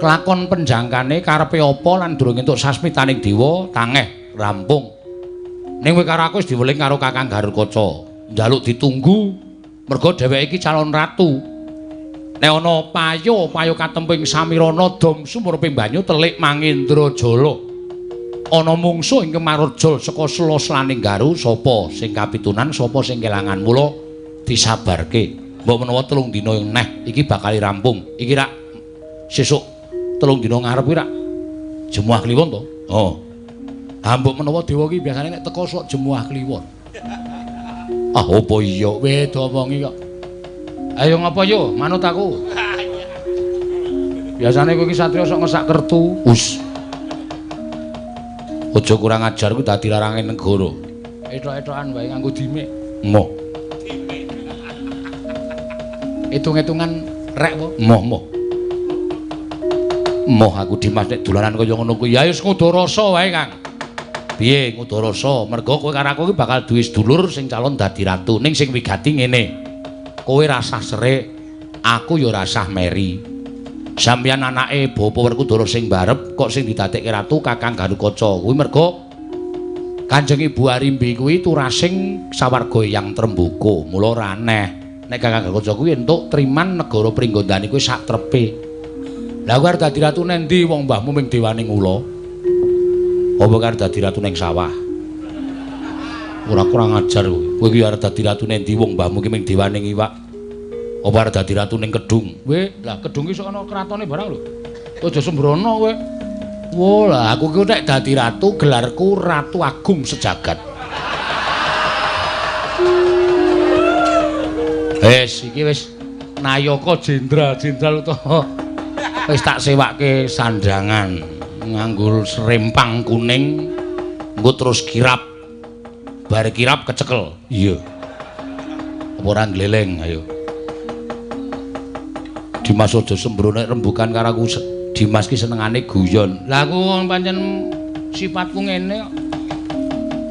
Speaker 1: kelakon penjangkane karepe apa lan durung entuk sasmitaning dewa tangeh rampung. Ning kowe karo aku wis diweling karo Kakang Gatotkaca. Njaluk ditunggu merga dheweke iki calon ratu. Nek ana payo, payo katemping samirana dom sumurping banyu telik mangendra jala. Ana mungsuh ingkang marejol saka sela-selaning garu, sapa sing kapitunan, sapa sing kelangan. Mula disabarke. Mbok menawa 3 dina neh iki bakal rampung. Iki rak sesuk 3 dina ngarep kuwi rak Jemuah Kliwon to? Oh. Ha mbok menawa dewa iki biasane nek teka sok Jemuah Kliwon. Ah apa iya weh diomongi kok. Ayo ngapa yo manut aku. Biasane kowe iki satriya sok ngesak kertu. Us. Aja kurang ajar kuwi dadi larange negara.
Speaker 3: Ethok-ethokan wae nganggo dimik.
Speaker 1: Moh.
Speaker 3: Hitung-hitungan
Speaker 2: Rek apa? Moh moh. Moh aku Dimas nek dolanan kaya ngono kuwi. Ya wis ngudu rasa wae, Kang. Piye ngudu rasa? Mergo kowe karo aku iki bakal duwe sedulur sing calon dadi ratu. Ning sing wigati ngene. Kowe rasah serik, aku ya rasah meri. Sampeyan anake Bapa Werkudara sing barep kok sing didadekke ratu Kakang Garukaca. Kuwi mergo Kanjeng Ibu Arimbi kuwi turasing sawarga Eyang Tremboko. Mula ora aneh nek Kakang Garukaca kuwi entuk triman negara Pringgondani kuwi sak trepe. Lah kowe arep dadi ratu nang ndi wong mbahmu ming dewaning ula? Apa arep dadi ratu ning sawah? Ora kurang ajar kowe. Kowe iki arep dadi ratu nang ndi wong mbahmu ki ming dewaning iwak? Apa arep dadi ratu ning kedung? Kowe, lah kedung ki sok ana kratone barang lho. Aja sembrono kowe. Wo lah aku ki nek dadi ratu gelarku Ratu Agung Sejagat. Wis iki wis Nayaka Jenderal Jenderal utawa wis tak sewake sandangan nganggo serempang kuning engko terus kirap. Bar kirap kecekel. Iya. Apa ora gleleng ayo. Dimas aja sembrono nek rembukan karo aku. Dimas ki senengane guyon. Lah aku pancen sifatku ngene kok.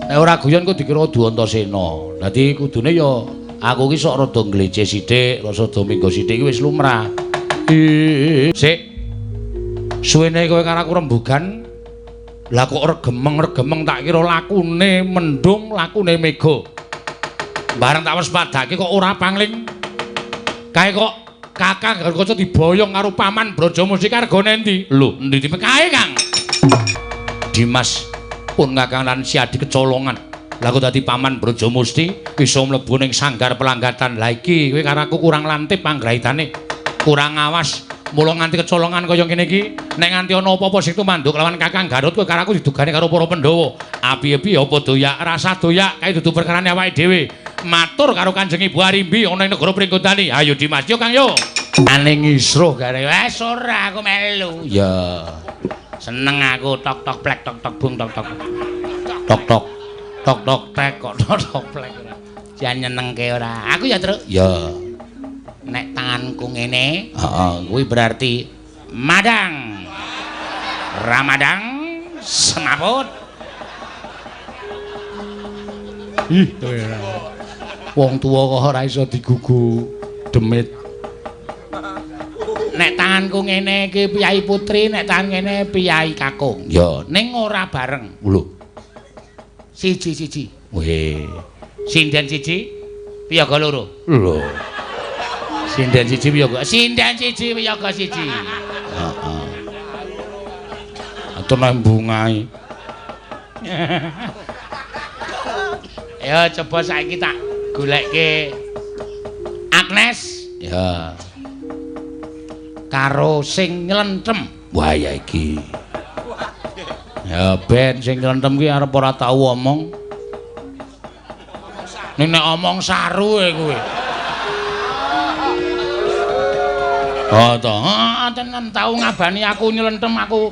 Speaker 2: Nek ora guyon kok dikira Duwantasena. Dadi kudune ya aku ki sok rada nglece sithik, rada minggo sithik ki wis lumrah. Sik. Suwene kowe karo aku rembugan, lah kok regemeng-regemeng tak kira lakune mendung, lakune mega. Bareng tak waspadake kok ora pangling. Kae kok Kakang Garukaca diboyong karo Paman Brajamusti kargone endi? Lho, endi dipekae, Kang? Dimas pun Kakang lan Siadi kecolongan. Lah kok dadi Paman Brajamusti iso mlebu ning sanggar pelanggatan. Lah iki kowe karo aku kurang lantip panggraitane. Kurang awas. Mula nganti kecolongan kaya ngene iki, nek nganti ana apa-apa sing tumanduk lawan Kakang Garut kowe karo aku didugane karo para Pandhawa. Api-api apa doyak, rasa doyak kae dudu perkarane awake dhewe. Matur karo Kanjeng Ibu Arimbi ana ing negara Pringgondani. Ayo Dimas, yo Kang yo. Ane ngisruh gare. Wes ora aku melu. Ya. Seneng aku tok tok plek tok tok bung tok tok. Tok tok. Tok tok tek kok tok tok plek ora. Jan nyenengke ora. Aku ya, Truk. Ya. Nek tanganku ngene, heeh, kuwi berarti madang. Ramadang semaput. Ih, kowe ora. Wong tuwa kok ora iso digugu demit. Nek tanganku ngene iki Piyai Putri, nek tangan ngene Piyai Kakung. Ya, ning ora bareng. Lho. Siji-siji. Weh. Sinden siji, piyaga loro. Lho. Sinden siji piyaga. Sinden siji piyaga siji. Heeh. Atur nang bungai. Ayo coba saiki tak golekke Agnes. Ya. Karo sing nylentem. Wah ya iki. Ya ben sing nylentem ki arep ora tau omong. Ning nek omong saru e kowe. Oh to, tenan tau ngabani aku nylentem aku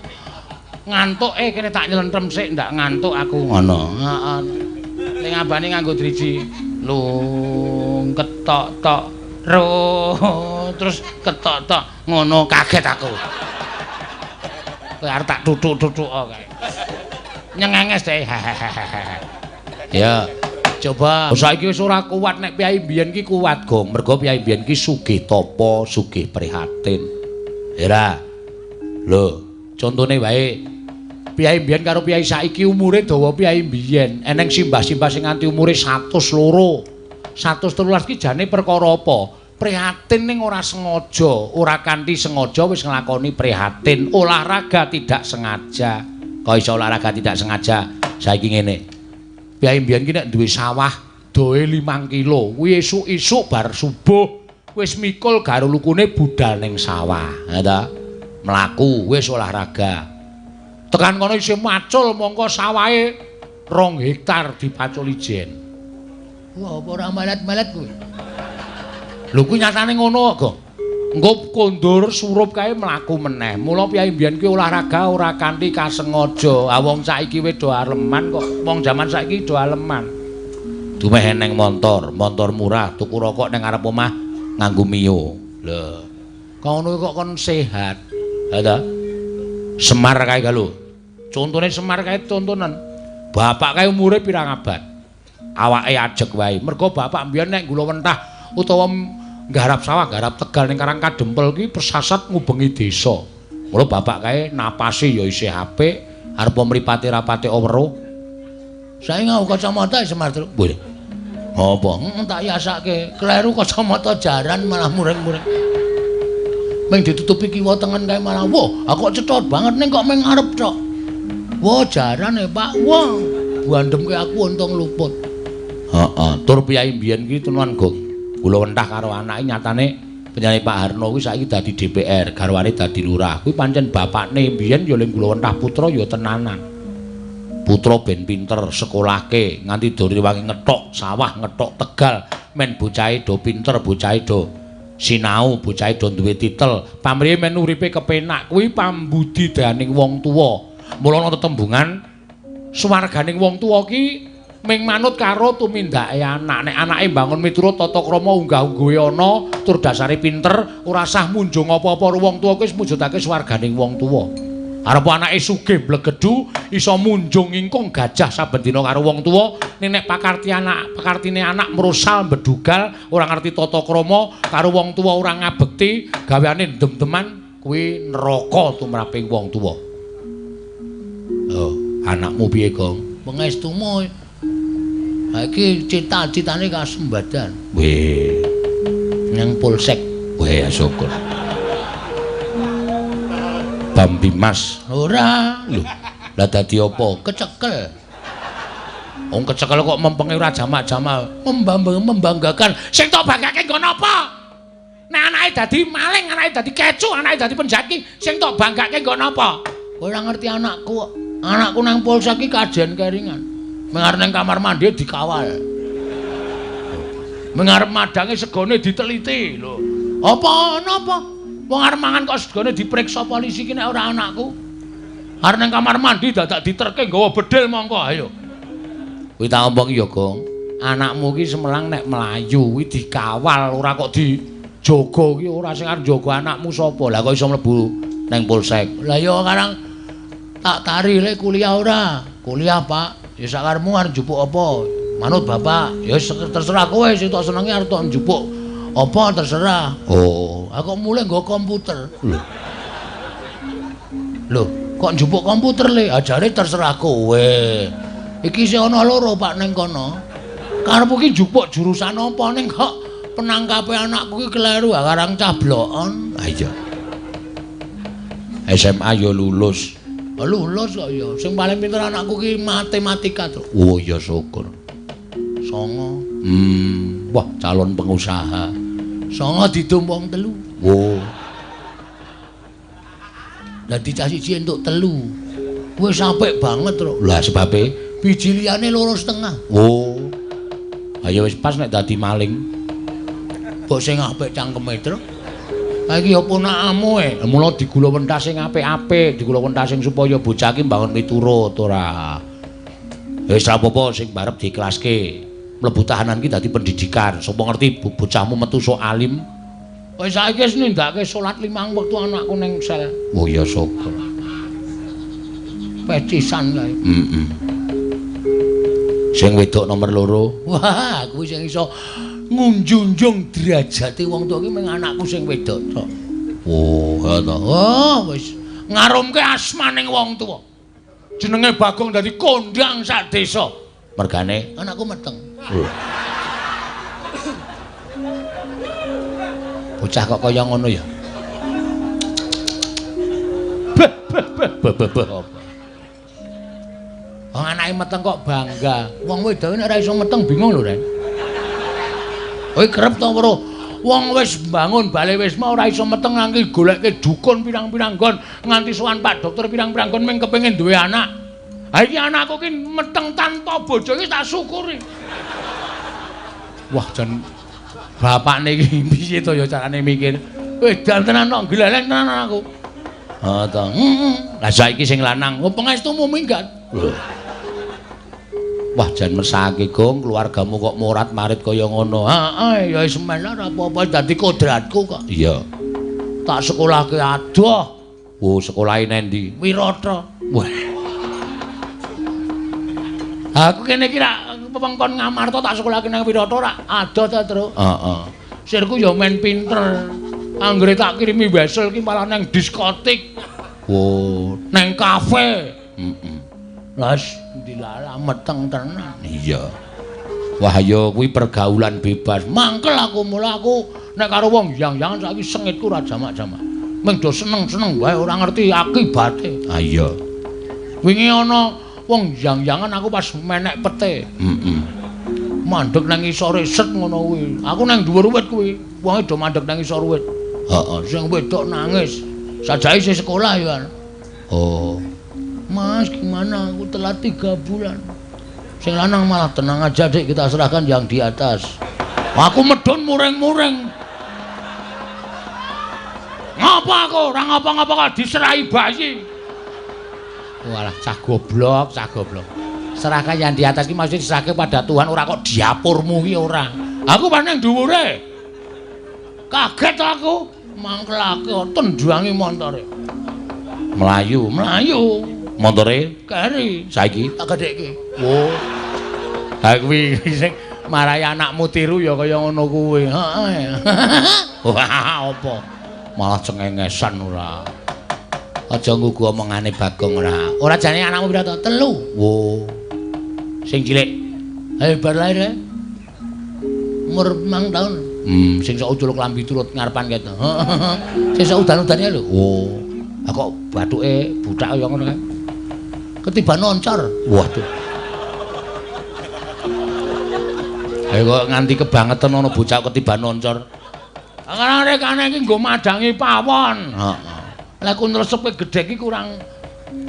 Speaker 2: ngantuk kene tak nylentem sik ndak ngantuk aku ngono. Heeh. Ning ngabani nganggo driji. Lung ketok tok ro terus ketok tok ngono kaget aku. Kowe arep tak tutuk-tutuk kae. Nyengenges deh. Ya, coba. Saiki wis ora kuat nek piyai mbiyen ki kuat, Gong. Mergo piyai mbiyen ki sugih tapa, sugih prihatin. Ya. Lho, contone wae piyai mbiyen karo piyai saiki umure dawa piyai mbiyen. Eneng simbah-simbah sing nganti umure 102. 113 ki jane perkara apa? Prihatin ning ora sengaja, ora kanthi sengaja wis nglakoni prihatin. Olahraga tidak sengaja. Kok iso olahraga tidak sengaja? Saiki ngene. Piyai mbiyen ki nek duwe sawah doe 5 kilo, kuwi esuk-esuk bar subuh wis mikul garo lukune budal ning sawah, ha ta? Mlaku wis olahraga. Tekan kono isih macul mongko sawahe 2 hektar dipacul ijen. Wah, apa ora malet-malet kuwi? Lho kuwi nyatane ngono kok. Engko kondur surup kae mlaku meneh. Mula piyai mbiyen ki olahraga ora kanthi kasengaja. Ah wong saiki wis do aleman kok. Wong jaman saiki do aleman. Dumeh eneng montor, montor murah, tuku rokok ning ngarep omah nganggo Mio. Lho.
Speaker 1: Kono kok kon sehat. Ha ta? Semar kae ga lho. Contone Semar kae tontonan. Bapak kae umure pirang abad. Awake ajeg wae. Mergo bapak mbiyen nek gula wentah utawa nggarap sawah, nggarap tegal ning Karang Kadempel ki persasat ngubengi desa. Mula bapak kae napase ya isih apik, arep mripate rapate weruh.
Speaker 3: Saiki nganggo kacamata Semar Truk.
Speaker 1: Boleh. Apa?
Speaker 3: Tak yasake. Kleru kacamata jaran malah muring-muring. Ming ditutupi kiwa tengen kae malah wah, aku kok cethot banget ning kok ming ngarep tok. Wah, jarane Pak. Wah, bandemke aku untung luput.
Speaker 1: Heeh, tur piyai mbiyen ki tenan, Gong. Kula wentah karo anake nyatane penyanyi Pak Harno kuwi saiki dadi DPR, garwane dadi lurah. Kuwi pancen bapakne mbiyen ya ling kula wentah putra ya tenanan. Putra ben pinter sekolahke nganti do rewangi ngethok sawah, ngethok tegal, men bocahe do pinter, bocahe do sinau, bocahe do duwe titel. Pamrihe men uripe kepenak kuwi pambudidayaning wong tuwa. Mula ana tetembungan swarganing wong tuwa ki ming manut karo tumindake anak. Nek anake mbangun miturut tata krama unggah-ungguhe ana tur dasare pinter, ora sah munjung apa-apa wong tuwa kuwi wis mujudake swarganing wong tuwa. Arep anake sugih mblegedhu iso munjung ingkung gajah saben dina karo wong tuwa, ning nek pakarti anak, pakartine anak mrosal mbedugal, ora ngerti tata krama karo wong tuwa ora ngabekti, gaweane ndem-deman kuwi neraka tumraping wong tuwa. Oh, anakmu piye, Gong?
Speaker 3: Pangestumu. Ha iki cita-citane kasembadan.
Speaker 1: Weh.
Speaker 3: Nang polsek.
Speaker 1: Weh, syukur. Bambimas.
Speaker 3: Ora.
Speaker 1: Lho, lah dadi apa?
Speaker 3: Kecekel.
Speaker 1: Wong kecekel kok mempenge ora jamak-jamak.
Speaker 3: Membanggakan.
Speaker 1: Sing tok banggake nggo napa? Nek anake dadi maling, anake dadi kecu, anake dadi penjaki, sing tok banggake nggo napa?
Speaker 3: Ora ngerti anakku. Anakku nang polsek iki kajen keringan. Mengarep nang kamar mandi dikawal.
Speaker 1: Mengarep madange segone diteliti lho. Apa napa? Wong arep mangan kok segone diperiksa polisi ki nek ora anakku. Arep nang kamar mandi dadak diterke nggawa bedil mongko ayo. Kuwi tak omong ya, Gong. Anakmu ki semelang nek mlayu kuwi dikawal ora kok dijaga ki ora sing arep njaga anakmu sapa. Lah kok iso mlebu nang polsek.
Speaker 3: Lah ya karang tak tari le kuliah ora? Kuliah, Pak. Ya sakarepmu arep njupuk apa? Manut bapak. Ya terserah kowe sing tok senengi arep tok njupuk apa terserah.
Speaker 1: Oh,
Speaker 3: aku mulai nggo komputer.
Speaker 1: Lho.
Speaker 3: Lho, kok njupuk komputer le? Ajare terserah kowe. Iki isih ana loro Pak ning kono. Karepku ki njupuk jurusan apa ning kok penangkape anakku ki kleru karang cah blokon.
Speaker 1: Ha iya. SMA ya lulus.
Speaker 3: Lulus kok ya. Sing paling pinter anakku ki matematika to.
Speaker 1: Oh ya syukur.
Speaker 3: 9.
Speaker 1: Wah, calon pengusaha.
Speaker 3: 9 didum wong 3.
Speaker 1: Oh.
Speaker 3: Dadi cah siji entuk 3. Wis apik banget, Truk.
Speaker 1: Lah sebabe
Speaker 3: biji liyane 2,5.
Speaker 1: Oh. Ayo wis pas nek dadi maling.
Speaker 3: Mbok sing apik cangkeme, Truk. Ha iki ya ponakamu e.
Speaker 1: Mula digula wentah sing apik-apik, digula wentah sing supaya bocah iki mbangun miturut ora. Wis ra apa-apa sing barep diiklaske. Mlebu tahanan ki dadi pendidikan. Sapa ngerti bocahmu metu sok alim.
Speaker 3: Wis saiki wis nindakake salat 5 wektu anakku ning sel.
Speaker 1: Oh ya syukur.
Speaker 3: Pecisan kae.
Speaker 1: Heeh. Sing wedok nomor 2.
Speaker 3: Wah, kuwi sing iso ngunjunjung derajate wong tuwa ki mung anakku sing wedok tok.
Speaker 1: Oh, ha ta.
Speaker 3: Oh, wis ngarumke asmaning wong tuwa.
Speaker 1: Jenenge Bagong dadi kondang sak desa. Mergane
Speaker 3: anakku meteng.
Speaker 1: Bocah kok kaya ngono ya. Beh beh beh beh beh apa?
Speaker 3: Wong anake meteng kok bangga. Wong wedok nek ora iso meteng bingung lho, Ren. Kowe kerep to weruh wong wis mbangun bale wisma ora iso meteng nganti goleke dukun pirang-pirang nggon, nganti sowan Pak Dokter pirang-pirang nggon mung kepengin duwe anak. Ha iki anakku ki meteng tanpa bojo iki tak syukuri.
Speaker 1: Wah, jan bapakne iki piye to ya carane mikir.
Speaker 3: Edan tenan kok gleleng tenan aku.
Speaker 1: Ha ta. Lah saiki sing lanang,
Speaker 3: oh pangestumu minggat.
Speaker 1: Lho. Wah, jan mesake, Gong, keluargamu kok morat-marit kaya ngono.
Speaker 3: Heeh, ya wis men ora apa-apa dadi kodratku kok.
Speaker 1: Iya. Tak sekolahke adoh. Oh, sekolahe nendi? Wirata. Wah. Aku kene iki rak pepengkon Ngamarta tak sekolahke nang Wirata rak adoh ta, Truk. Heeh. Sirku ya men pinter. Anggere tak kirimi wesel ki malah nang diskotik. Oh, nang kafe. Heeh. Lah dilalah meteng tenan. Iya. Wah ya kuwi pergaulan bebas. Mangkel aku mula aku nek karo wong yang-yangan saiki sengitku ora jamak-jamak. Mung do seneng-seneng wae ora ngerti akibate. Ha iya. Wingi ana wong yang-yangan aku pas menek pete. Heeh. Mandeg nang isore set ngono kuwi. Aku nang dhuwur wit kuwi. Wonge do mandeg nang isor wit. Heeh, sing wedok nangis. Sajake isih sekolah ya. Oh. Mas, gimana? Aku telat 3 bulan. Sing lanang malah tenang aja, Dik, kita serahkan yang di atas. Aku medun muring-muring. Ngapa aku? Ora ngapa-ngapa kok diserahi bayi. Walah, cah goblok, cah goblok. Serahkan yang di atas iki maksudnya diserahke pada Tuhan, ora kok diapurmu ki ora. Aku paling dhuwure. Kaget aku, mangkelake tendangi montore. Melayu, melayu. Montore keri saiki tak gedhekke. Oh. Ha kuwi sing marai anakmu tiru ya kaya ngono kuwi. Heeh. Wah, apa? Malah cengengesan ora. Aja nggugu omongane Bagong ora. Ora jane anakmu pira to? 3. Wo. Sing cilik. Ayo bar lahir e. Umur 5 tahun. Sing sok ucul klambi turut ngarepan keto. Sing sok udan-udane lho. Oh. Ah kok bathuke buthak kaya ngono kae. Ketiban oncor. Waduh. Ayo kok nganti kebangetan ana bocah ketiban oncor. Karang rekane iki nggo madangi pawon. Heeh. Lah ku nresepe gedhe iki kurang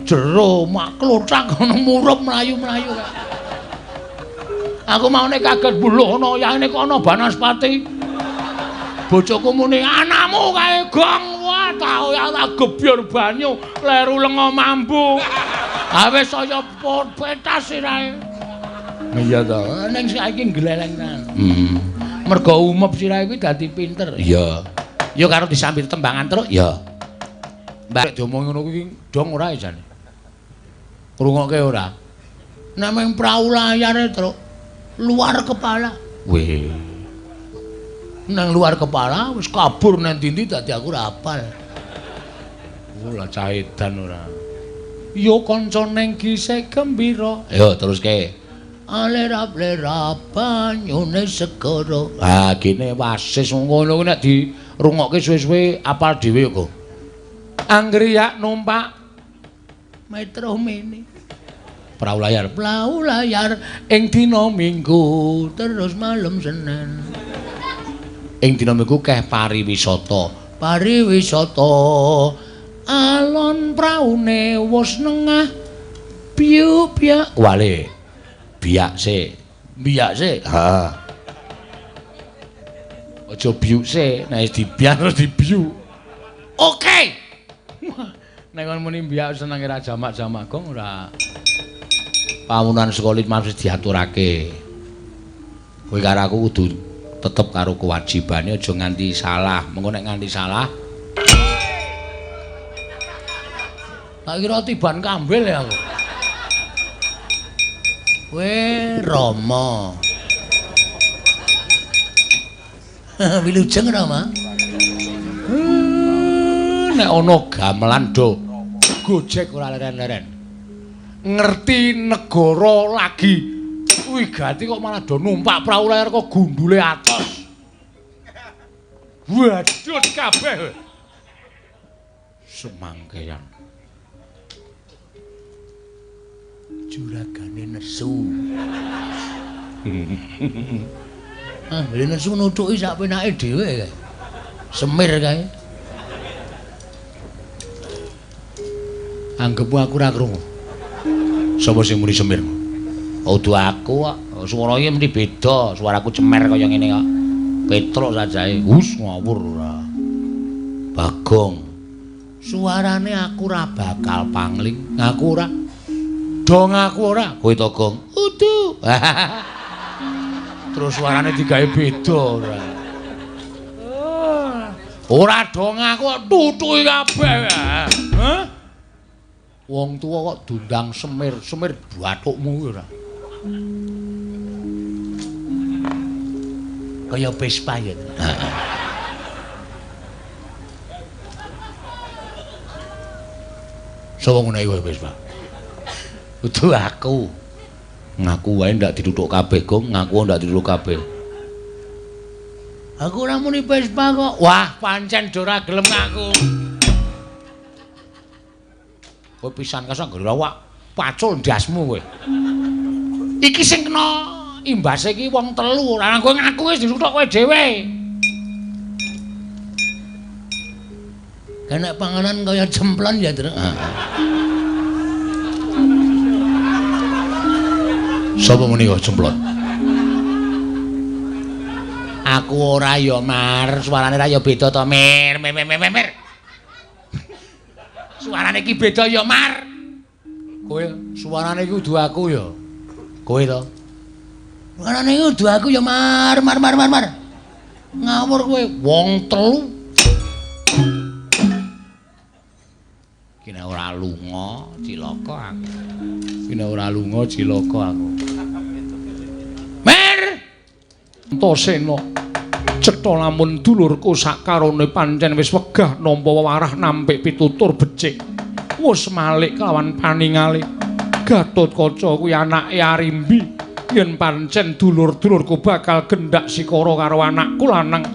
Speaker 1: jero, mak klothak ngono murup mlayu-mlayu. Aku maune kaget buluh ana yahene kok ana banaspati. Bojoku muni anakmu kae gong. Wah, tau ya tak gebyur banyu, kleru lenga mambu. Ha wis saya petas sirahe. Iya to. Ning saiki gleleng tenan. Mergo umep sirahe kuwi dadi pinter. Iya. Ya karo disambit tembangan truk ya. Mbak diomongi ngono kuwi dong ora jane. Ngrungokke ora? Nek mung prau layare truk luar kepala. Weh. Nang luar kepala wis kabur nang ndi-ndi dadi aku ora hafal. Oh lah cah edan ora. Ya kanca neng gisik gembira. Ayo teruske. Alerap-lerap banyune segara. Ah gene wasis ngono kuwi nek dirungokke suwe-suwe apal dhewe kok. Anggriyak numpak Metro Mini. Prau layar, prau layar ing dina Minggu terus malam Senin. Ing dina Minggu keh pariwisata. Pariwisata alon praune wis nengah biuk-biak. Wale. Biak sik. Biak sik. Ha. Aja biuk sik, nek dibiak terus dibiuk. Oke. Nek kon muni biak senenge ra jamak-jamak gong ora. Pawunan sekolah mesti diaturake. Kowe karo aku kudu tetep karo kewajibane aja nganti salah. Mengko nek nganti salah tak kira tiban kambil ya aku. Kowe Rama. Wilujeng Rama. Nek ana gamelan do gojek ora leren-leren. Ngerti negara lagi wigati kok malah do numpak prau layar kok gundule atos. Waduh kabeh. Semangkeyan. Juragane nesu. Ah, nesu nutuki sak penake dhewe kae. Semir kae. Anggepmu aku ora krungu. Sapa sing muni semir? Udu aku kok. Swara iki mesti beda, suaraku cemer kaya ngene kok. Petruk sajae. Hus ngawur ora. Bagong. Suarane aku ora bakal pangling. Ngaku ora. Do ngaku ora. Kowe to, Gong. Udu. Terus suarane digawe beda ora. Ora do ngaku kok tutuki kabeh. Hah? Wong tuwa kok dundang semir, semir bathukmu kuwi ora.
Speaker 3: Kaya Vespa ya.
Speaker 1: Sapa ngene iki Vespa?
Speaker 3: Kudu aku.
Speaker 1: Ngaku wae ndak dituthuk kabeh, Gong, ngaku ndak dituthuk kabeh.
Speaker 3: Aku ora muni Vespa kok. Wah, pancen do ora gelem ngaku.
Speaker 1: Kowe pisan kasang anggere awak pacul ndasmu kowe.
Speaker 3: Iki sing kena imbase iki wong telu, ora kowe ngaku wis dituthuk kowe dhewe. Kena panganan kaya cemplon ya, Truk.
Speaker 1: Sapa muni kok cemplon?
Speaker 3: Aku ora ya, Mar. Suarane ra ya beda to, Mir. Mir, mir, mir. Suarane iki beda ya, Mar.
Speaker 1: Kowe suarane iki kudu aku ya. Kowe to.
Speaker 3: Suarane iki kudu aku ya, Mar. Mar, Mar, Mar, Mar.
Speaker 1: Ngawur kowe wong telu. Ki nek ora lunga cilaka aku. Ki nek ora lunga cilaka aku.
Speaker 3: Mer.
Speaker 2: Antasena cetha lamun dulurku sakarone pancen wis wegah nampa wewarah nampik pitutur becik. Wis malik kelawan paningale. Gatotkaca kuwi anake Arimbi. Yen pancen dulur-dulurku bakal gendak sikara karo anakku lanang.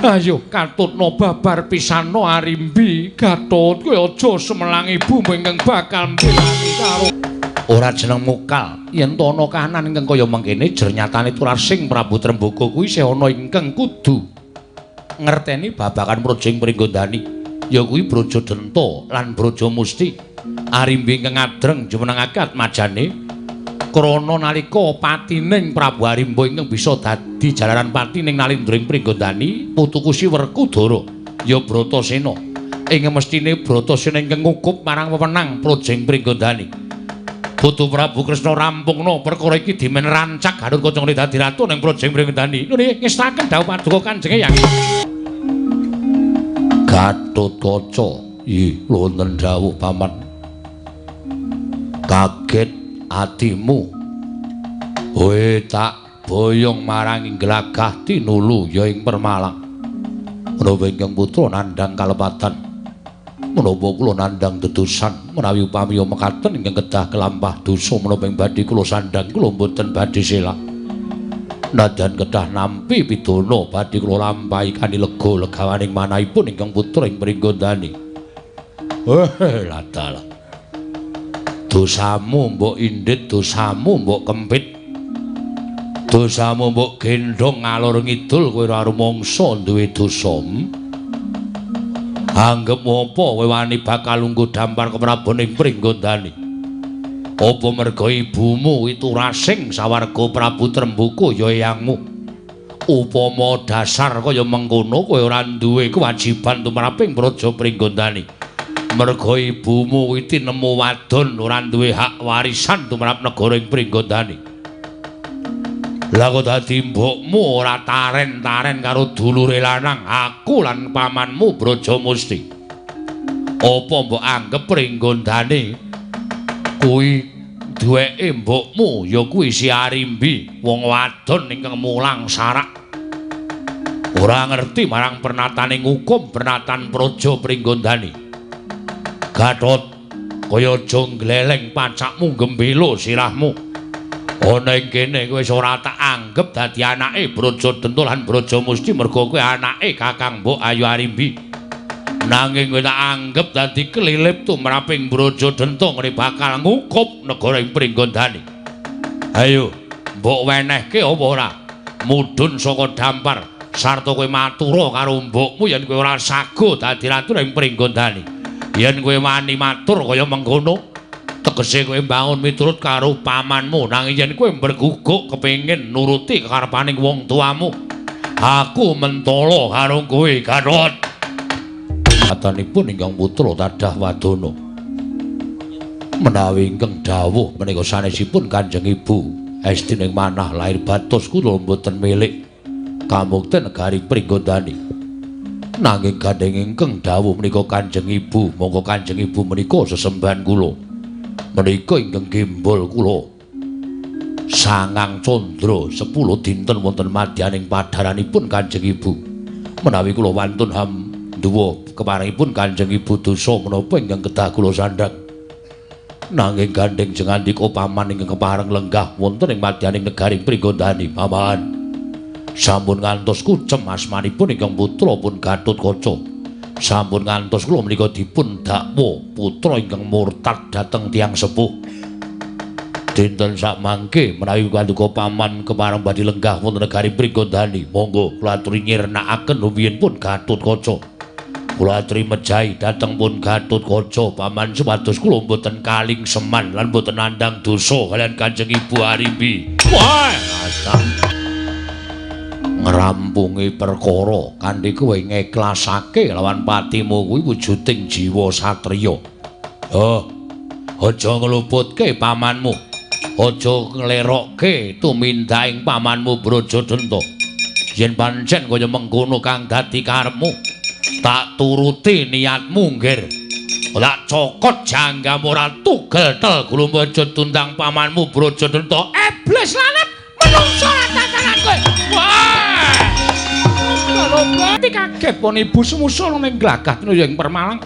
Speaker 2: Ayo katutno babar pisano Arimbi. Gatot kowe aja semelang ibumu ingkang bakal mbelani karo
Speaker 1: ora jeneng mukal. Yen to ana kahanan ingkang kaya mengkene jernyatane turasing Prabu Trembaka kuwi isih ana ingkang kudu ngerteni babagan Projeng Pringgondani, ya kuwi Braja Denta lan Braja Musti. Arimbi ingkang adreng jumenengake atmajane krana nalika patining Prabu Arimba ingkang bisa dadi jalaran patining Nalindra ing Pringgondani, putuku si Werkudara ya Bratasena. Ing mestine Bratasena ingkang ngukup marang wewenang Projeng Pringgondani. Putu Prabu Kresna rampungno perkara iki dimen rancak Gatotkaca ngene dadi ratu ning Projeng Pringgondani. Nggih ngestaken dawuh paduka Kanjeng Eyang. Gatotkaca, ih wonten dawuh paman. Kaget atimu. Kowe tak boyong marang glagah tinulu ya ing Permalang. Menapa ingkang putra nandhang kalepatan? Menapa kula nandhang dedosan menawi upami mekaten ingkang kedah kelampah dosa menapa ing badhe kula sandhang kula mboten badhe selak. Nadyan kedah nampi pidana badhe kula lampahi kanthi lega legawaning manahipun ingkang putra ing Pringgondani. Ladalah. Dosamu mbok indit, dosamu mbok kempit. Dosamu mbok gendhong ngalor ngidul kowe ora rumangsa duwe dosa. Anggep apa kowe wani bakal lungguh dampar keprabon ing Pringgondani? Apa merga ibumu iturasing sawarga Prabu Trembaka ya eyangmu? Upama dasar kaya mengkono kowe ora duwe kewajiban tumraping Praja Pringgondani. Merga ibumu kuwi tinemu wadon ora duwe hak warisan tumrap negara ing Pringgondani. Lah kok dadi mbokmu ora taren-taren karo dulure lanang aku lan pamanmu Braja Musti. Apa mbok anggep Pringgondani kuwi duweke mbokmu ya kuwi si Arimbi, wong wadon ingkang mulang sarak. Ora ngerti marang pernatane ngukum pernatan Praja Pringgondani. Gatot kaya aja ngleleng pacakmu gembelo sirahmu. Ana ing kene kowe wis ora tak anggep dadi anake Braja Denta lan Braja Musti merga kowe anake Kakang Mbok Ayu Arimbi. Nanging kowe tak anggep dadi kelilip tumraping Braja Denta ngene bakal ngukup negara ing Pringgondani. Ayo, mbok wenehke apa ora? Mudhun saka dampar sarta kowe matura karo mbokmu yen kowe ora sago dadi ratu ing Pringgondani. Yen kowe wani matur kaya mengkono, tegese kowe mbangun miturut karo pamanmu, nanging yen kowe mberguguk kepengin nuruti kekarepaning wong tuamu, aku mentala karo kowe, Gatot. Katanipun ingkang putra tadah wadana. Menawi ingkang dawuh menika sanesipun Kanjeng Ibu, esti ning manah lahir batos kula mboten milik kamukten negari Pringgondani. Nanging gandheng ingkang dawuh menika Kanjeng Ibu, monggo Kanjeng Ibu menika sesembahan kula. Menika ingkang gembol kula. 9 candra 10 dinten wonten madyaning padharanipun Kanjeng Ibu. Menawi kula wantun hamduwa keparengipun Kanjeng Ibu dosa menapa ingkang kedah kula sandhang. Nanging gandheng jengandika paman ingkang kepareng lenggah wonten ing madyaning negari Pringgondani. Paman sampun ngantos kucem asmanipun ingkang putra pun Gatotkaca. Sampun ngantos kula menika dipun dakwa putra ingkang murtad dhateng tiyang sepuh. Dinten sakmangke menawi paduka paman kepareng badhe lenggah wonten negari Pringgondani, monggo kula aturi nyirnakaken rumiyin pun Gatotkaca. Kula aturi mejahi dhateng pun Gatotkaca paman supados kula mboten kaling seman lan mboten nandhang dosa kaliyan Kanjeng Ibu Arimbi. Wah, astag. Ngrampungi perkara kanthi kowe ngeklasake lawan patimu kuwi wujuding jiwa satriya. Oh, aja ngluputke pamanmu. Aja nglerokke tumindaking pamanmu Brajadenta. Yen pancen kaya mengkono kang dadi karepmu, tak turuti niatmu nggir. Tak cokot janggamu ora tugel tel gulumba aja tundang pamanmu Brajadenta.
Speaker 3: Eblis lanat menungso tatanan kowe. Wah! Lomba kaget pun ibu sumusul ning glagah tinuya ing Permalang.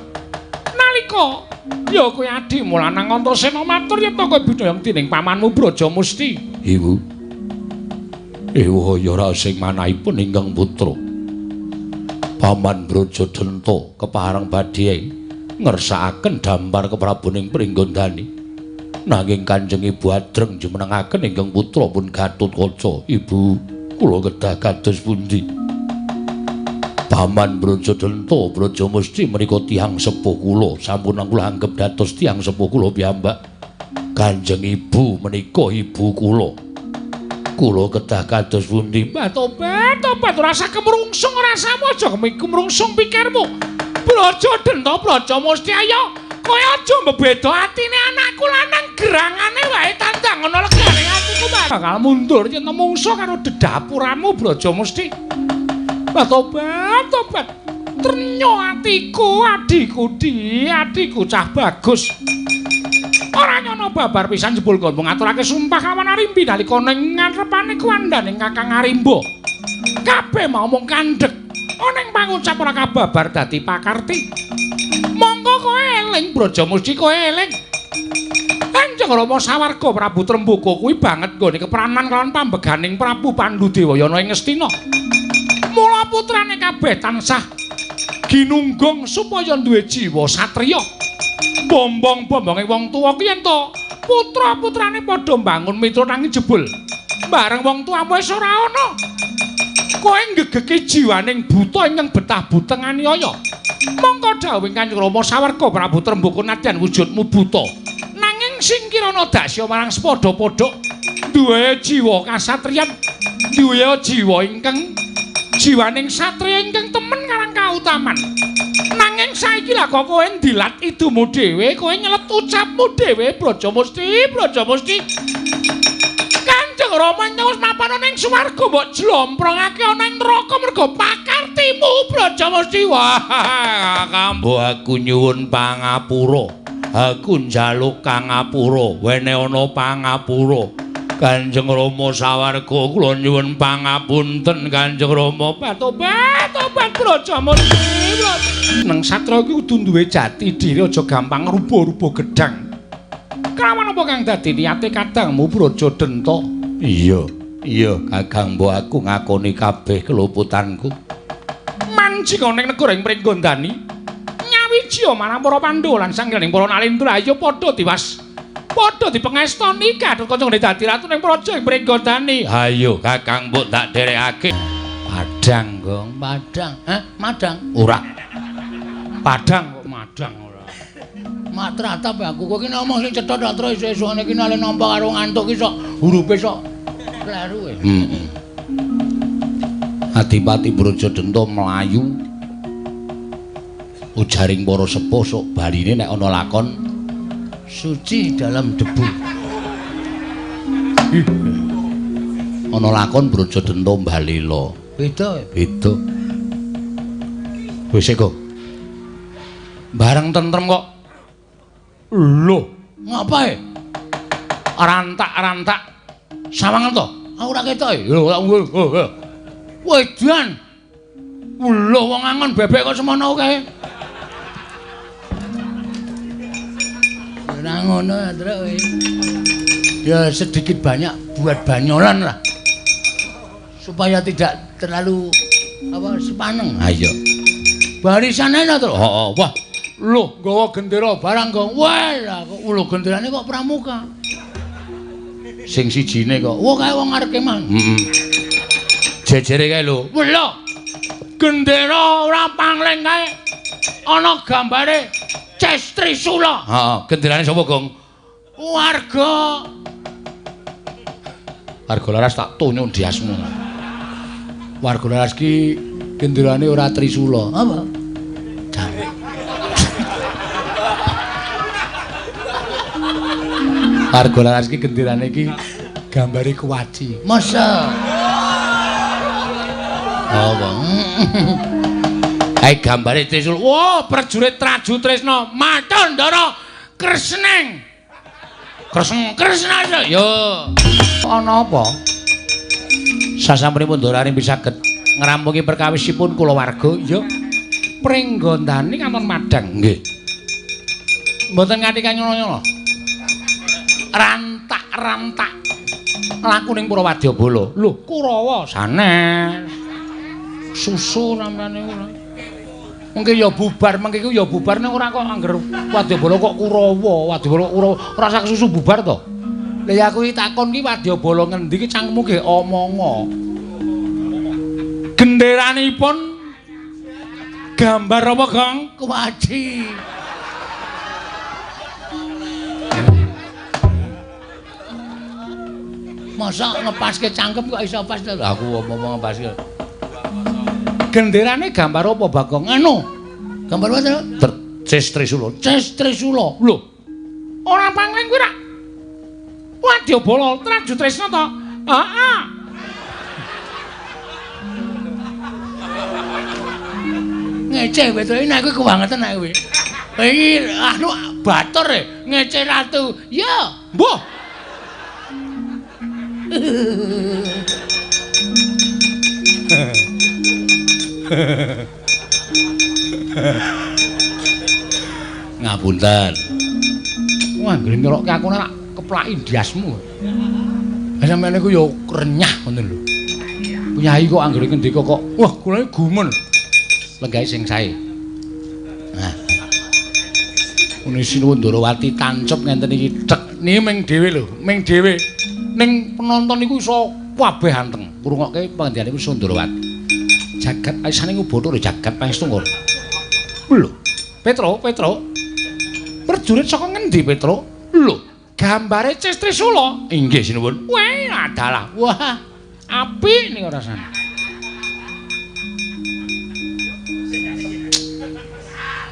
Speaker 3: Nalika ya kowe adimu lanang Antasena matur yen kowe binayang dening pamanmu Brajamusti.
Speaker 1: Ibu. Ewa ya ora sing manahipun ingkang putra. Paman Brajadenta kepareng badhe ngersakaken dampar keprabuning Pringgondani. Nanging Kanjeng Ibu adreng jumenengaken ingkang putra pun Gatotkaca. Ibu, kula kedah kados pundi? Paman Brajadenta Brajamusti menika tiyang sepuh kula, sampun kula anggep dados tiyang sepuh kula piyambak. Kanjeng Ibu menika ibu kula. Kula kedah kados pundi?
Speaker 3: Mbah tobat, tobat ora usah kemrungsung rasamu, aja kemrungsung pikirmu. Brajadenta Brajamusti ayo, kowe aja mbebeda atine anakku lanang gerangane wae tandang ana legane atiku bakal mundur yen mungsa karo dedapuramu Brajamusti. Mbah tobat, tobat. Trenyo atiku, adhiku di, adhiku cah bagus. Ora nyono babar pisan jebul nggonmu ngaturake sumpah kawan Arimbi nalika ning ngarepane kuwandane Kakang Arimba. Kabeh mau mung kandhek. Ana ing pangucap ora kababar dadi pakarti. Monggo kowe eling Brajamusti, kowe eling. Kanjeng Rama sawarga Prabu Trembaka kuwi banget nggone kepranan kelawan pambeganing Prabu Pandudewayana ing Ngastina. Mula putrane kabeh tansah ginunggung supaya duwe jiwa satriya. Bombong-bombonge wong tuwa ki yen to putra-putrane padha mbangun mitra nanging jebul bareng wong tuamu wis ora ana. Kowe nggegeki jiwaning buta ingkang betah buteng aniaya. Mongko dawuhing Kanjeng Rama sawarga Prabu Trembaka nadyan wujudmu buta, nanging singkirana dasya marang sepadha-padha duwe jiwa kasatriyan, duwe jiwa ingkang jiwaning satriya ingkang temen karang kautaman. Nanging saiki lah kok kowe ndilat idumu dhewe, kowe nyelet ucapmu dhewe Brajamusti, Brajamusti. Kanjeng Rama wis mapan ana ing swarga mbok jlomprongake ana ing neraka mergo pakartimu Brajamusti.
Speaker 1: Wah, kambo aku nyuwun pangapura. Aku njaluk kangapura, wene ana pangapura. Kanjeng Rama sawarga kula nyuwun pangapunten Kanjeng Rama.
Speaker 3: Tobat, tobat Brajamusti. Nang satra iki kudu duwe jati diri, aja gampang rubuh-rubuh gedang. Kelawan apa kang dadi niate kadangmu Brajadenta?
Speaker 1: Iya, iya Kakang, mbok aku ngakoni kabeh keluputanku.
Speaker 3: Manjing ana ing negara ing Pringgondani, nyawiji marang para Pandhawa lan sanghyang para Nalendra ayo padha tiwas. Padha dipengestoni Gatotkaca nggone dadi ratu ning praja ing Pringgondani.
Speaker 1: Ayo Kakang, mbok tak derekake.
Speaker 2: Padang, Gong, padang. Hah, madang?
Speaker 1: Ora.
Speaker 3: Padang kok madang ora.
Speaker 2: Matratap aku kok iki ngomong sing cetha tak terus esuk-esukane iki nale nampa karo ngantuk iki sok hurufe sok kleru kowe.
Speaker 1: Heeh. Adipati Brajadenta mlayu ujaring para sepuh sok baline nek ana lakon
Speaker 2: suci dalam debu.
Speaker 1: Ana lakon Brajadenta mbalela.
Speaker 2: Beda.
Speaker 1: Beda. Wis kok. Bareng tentrem kok. Lho, ngapae? Rantak-rantak sawangan to? Aku ora ketok e. Lho, wedan. Lho, wong angon bebek kok semono kae.
Speaker 4: Ora ngono, Truk kowe. Ya sedikit banyak buat banyolan lah. Supaya tidak terlalu apa sepaneng.
Speaker 1: Ha iya.
Speaker 4: Barisane to, Truk. Heeh. Wah, lho nggawa gendera barang kok. Wah, lah kok lho genderane kok pramuka.
Speaker 1: Sing sijine kok.
Speaker 4: Wah, kae wong arep kemah.
Speaker 1: Heeh. Jejere kae lho.
Speaker 3: Wah, lho. Gendera ora pangling kae. Ana gambare Ces Trisula.
Speaker 1: Heeh, genderane sapa, Gong?
Speaker 3: Warga
Speaker 1: Warga Laras tak tonyo ndiasmu.
Speaker 4: Warga Laras ki genderane ora Trisula. Apa? Warga Laras ki genderane ki gambare kuwaci. Masa?
Speaker 1: Apa? Kae gambare Trisula.
Speaker 3: Wah, prajurit Traju Tresna, matur Ndara Kresneng. Kresna Kresna
Speaker 1: yo. Ana apa? Sasampunipun Ndorane saged ngrampungi perkawisipun kulawarga, ya.
Speaker 3: Pringgondani kanton madhang.
Speaker 1: Nggih.
Speaker 3: Mboten nganti kanyono-nyono. Rantak-rantak laku ning Purwadyabala. Lho, Kurawa sanes. Susu namane ora. Mengke ya bubar, mengke iku ya bubar ning ora kok angger Wadyabala kok Kurawa, Wadyabala Kurawa ora sak susu bubar to. Lah ya aku iki takon ki Wadyabala ngendi ki cangkemmu ge omonga. Genderanipun gambar apa, Gong?
Speaker 4: Kuwaci. Masa ngepaske cangkem kok iso pas to?
Speaker 1: Aku omong ngepaske.
Speaker 3: Genderane gambar apa, Bagong? Anu.
Speaker 4: Gambar apa to?
Speaker 1: Ces Trisula.
Speaker 3: Ces Trisula. Lho. Ora pangling kuwi ra. Wadyabala Traju Tresna to? Heeh.
Speaker 4: Ngece wedoke nek kuwi kebangetan nek kuwi. Iki anu batur e, ngece ratu. Ya,
Speaker 3: mbuh.
Speaker 1: Ngapunten.
Speaker 3: Wah, anggere nyelokke aku nek keplaki ndiasmu.
Speaker 4: Lah sampeyan niku ya renyah ngono lho.
Speaker 3: Priyayi kok anggere ngendika kok, wah kula iki gumun.
Speaker 1: Lenggahe sing sae. Nah. Muni Sinuwun Ndorowati tancep ngenten iki tek
Speaker 3: niki ming dhewe lho, ming dhewe. Ning penonton niku iso kabeh anteng
Speaker 1: ngrungokke pangendikane Sundrawati. Jagat aisane ngubothok jagat pangestu ngono.
Speaker 3: Lho, Petro, Petro. Prajurit saka ngendi, Petro? Lho, gambare Ces Trisula.
Speaker 1: Inggih, sinuwun.
Speaker 3: Wah, adalah. Wah, apik niku rasane.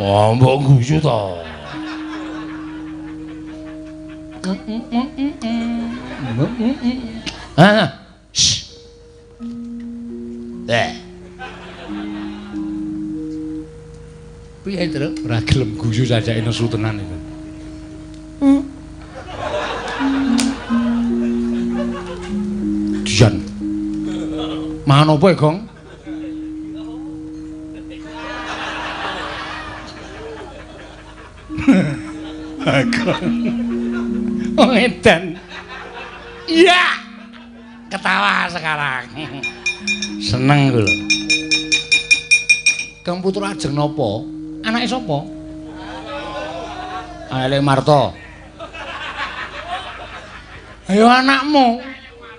Speaker 1: Oh, mbok guyu to. Ah.
Speaker 4: Eh. Piye, Truk?
Speaker 3: Ora gelem guyu sajake nesu tenan iku. Dian. Mangan apa, Gong? Bagong. Oh, edan. Iya. Ketawa sekarang.
Speaker 1: Seneng ku lho.
Speaker 3: Kang Putra Ajeng napa? Anake sapa?
Speaker 1: Anake Marto.
Speaker 3: Ayo anakmu.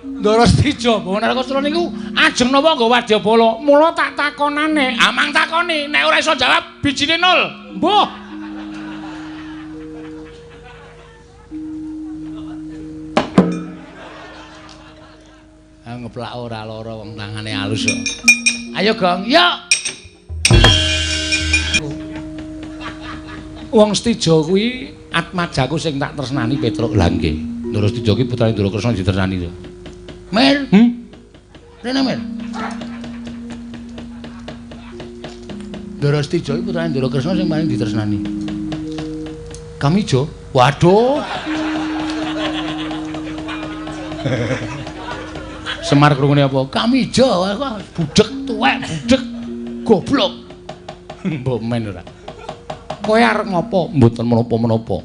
Speaker 3: Ndara Setija, Bawana Narkasura niku ajeng napa nggo wadyabala? Mula tak takonane. Amang takoni, nek ora iso jawab bijine nol. Mbuh.
Speaker 1: Ah ngeplak ora lara wong tangane alus kok.
Speaker 4: Ayo Gong, yuk.
Speaker 3: Wong Setija kuwi atmajaku sing tak tresnani Petruk.
Speaker 1: Lah nggih. Ndara Setija ki putrane Ndara Kresna ditresnani to.
Speaker 4: Mer. Rene Mer. Ndara Setija iki putrane Ndara Kresna sing paling ditresnani. Kamijo. Waduh. Semar krungune apa? Kamijo, wah budhek tuwek, budhek goblok. Mbok men ora. Kowe arep ngopo? Mboten menapa-menapa.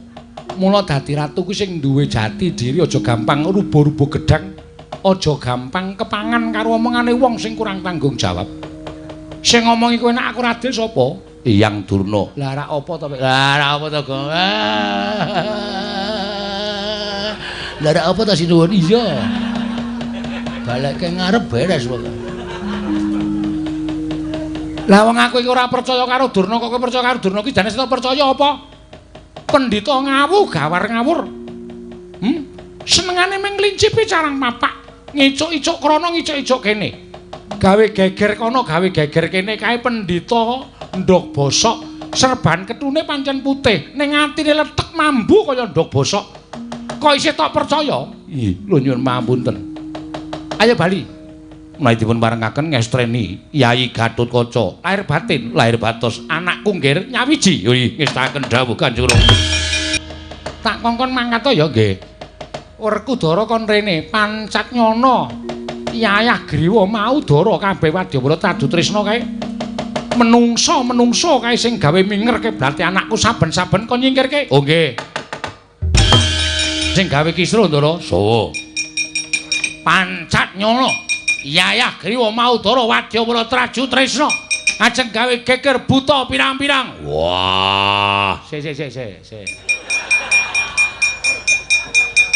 Speaker 4: Mula dadi ratu kuwi sing duwe jati diri aja gampang rubuh-rubuh gedhang, aja gampang kepangan karo omongane wong sing kurang tanggung jawab. Sing ngomongi kowe nek aku Raden sapa?
Speaker 1: Eyang Durna.
Speaker 4: Lah rak apa to? Lah rak apa to, Gong? Lah rak apa to sinuwun? Iya. Balekke ngarep beres pokoke.
Speaker 3: Lah wong aku iki ora percaya karo Durna, kok kowe percaya karo Durna iki jane sing percaya apa? Pendhita ngawu gawar ngawur. Senengane mung nglincipi carang papak, ngicuk-icuk krana ngicuk-icuk kene. Gawe geger kono, gawe geger kene, kae pendhita ndhog bosok, serban ketune pancen putih, ning atine letek mambu kaya ndhog bosok. Kok isih tok percaya?
Speaker 1: Ih, lho nyuwun pangapunten.
Speaker 3: Ayo bali.
Speaker 1: Menawi dipun parengaken ngestreni Yai Gatotkaca,
Speaker 3: lahir batin,
Speaker 1: lahir batos,
Speaker 3: anakku nggir nyawiji.
Speaker 1: Yoi, ngestaken dawuh Kanjeng Rama.
Speaker 3: Tak kongkon mangkat to ya nggih. Werkudara kon rene, pancat nyono. Yayah Griwa mau dara kabeh wadyabala Traju Trisna kae. Menungso-menungso kae sing gawe minger keblate anakku saben-saben kon nyingkirke.
Speaker 1: Oh nggih. Sing gawe kisruh Ndara, sawa.
Speaker 3: Pancat nyono. Yayah Griwa mau dara wadyabala Traju Trisna ajeng gawe geger buta pirang-pirang.
Speaker 1: Wah,
Speaker 3: sik sik sik sik.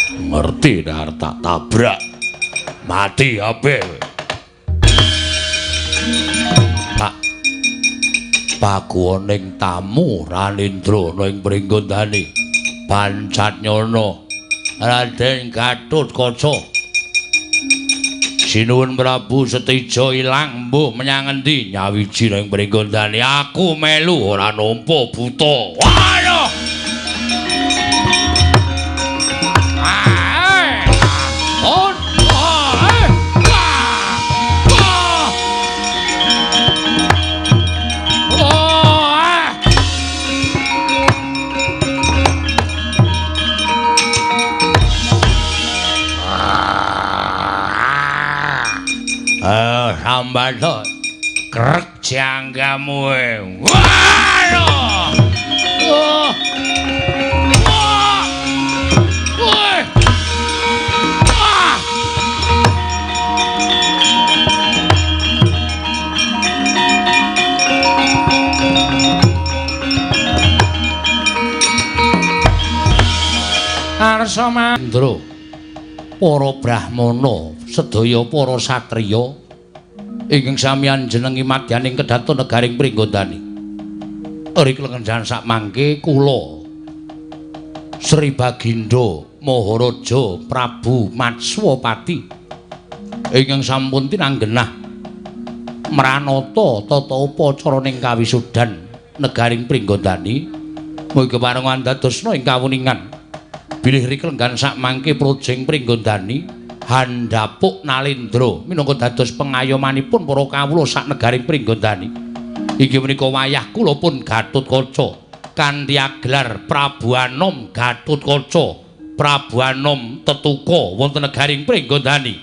Speaker 1: Ngerti nek tak tabrak. Mati ape. Pak paguwoning tamu Ranindra ana ing Pringgondani. Pancat nyono Raden Gatotkaca. Sinuwun Prabu Setija ilang mbuh menyang endi nyawiji ning Pringgondani. Aku melu ora nampa buta. Waduh. Sambato krek janggamu. Waduh. Oh. Wah. Woi. Wah. Arsa Mandra, para brahmana, sedaya para satriya ingkang sami anjenengi madyaning kedaton negaring Pringgondani. Rik lengenjan sakmangke kula Sri Bagindo Maharaja Prabu Matswapati ingkang sampun tinanggenah mranata tata upacara ning kawisudan negaring Pringgondani, mugi kepareng andadosna ing kawuningan bilih rik lenggan sakmangke projeng Pringgondani handapuk Nalendra minangka dados pengayomanipun para kawula sak negaring Pringgondani. Inggih menika wayah kula pun Gatotkaca kanthi agelar Prabu Anom Gatotkaca, Prabu Anom Tetuka wonten negaring Pringgondani.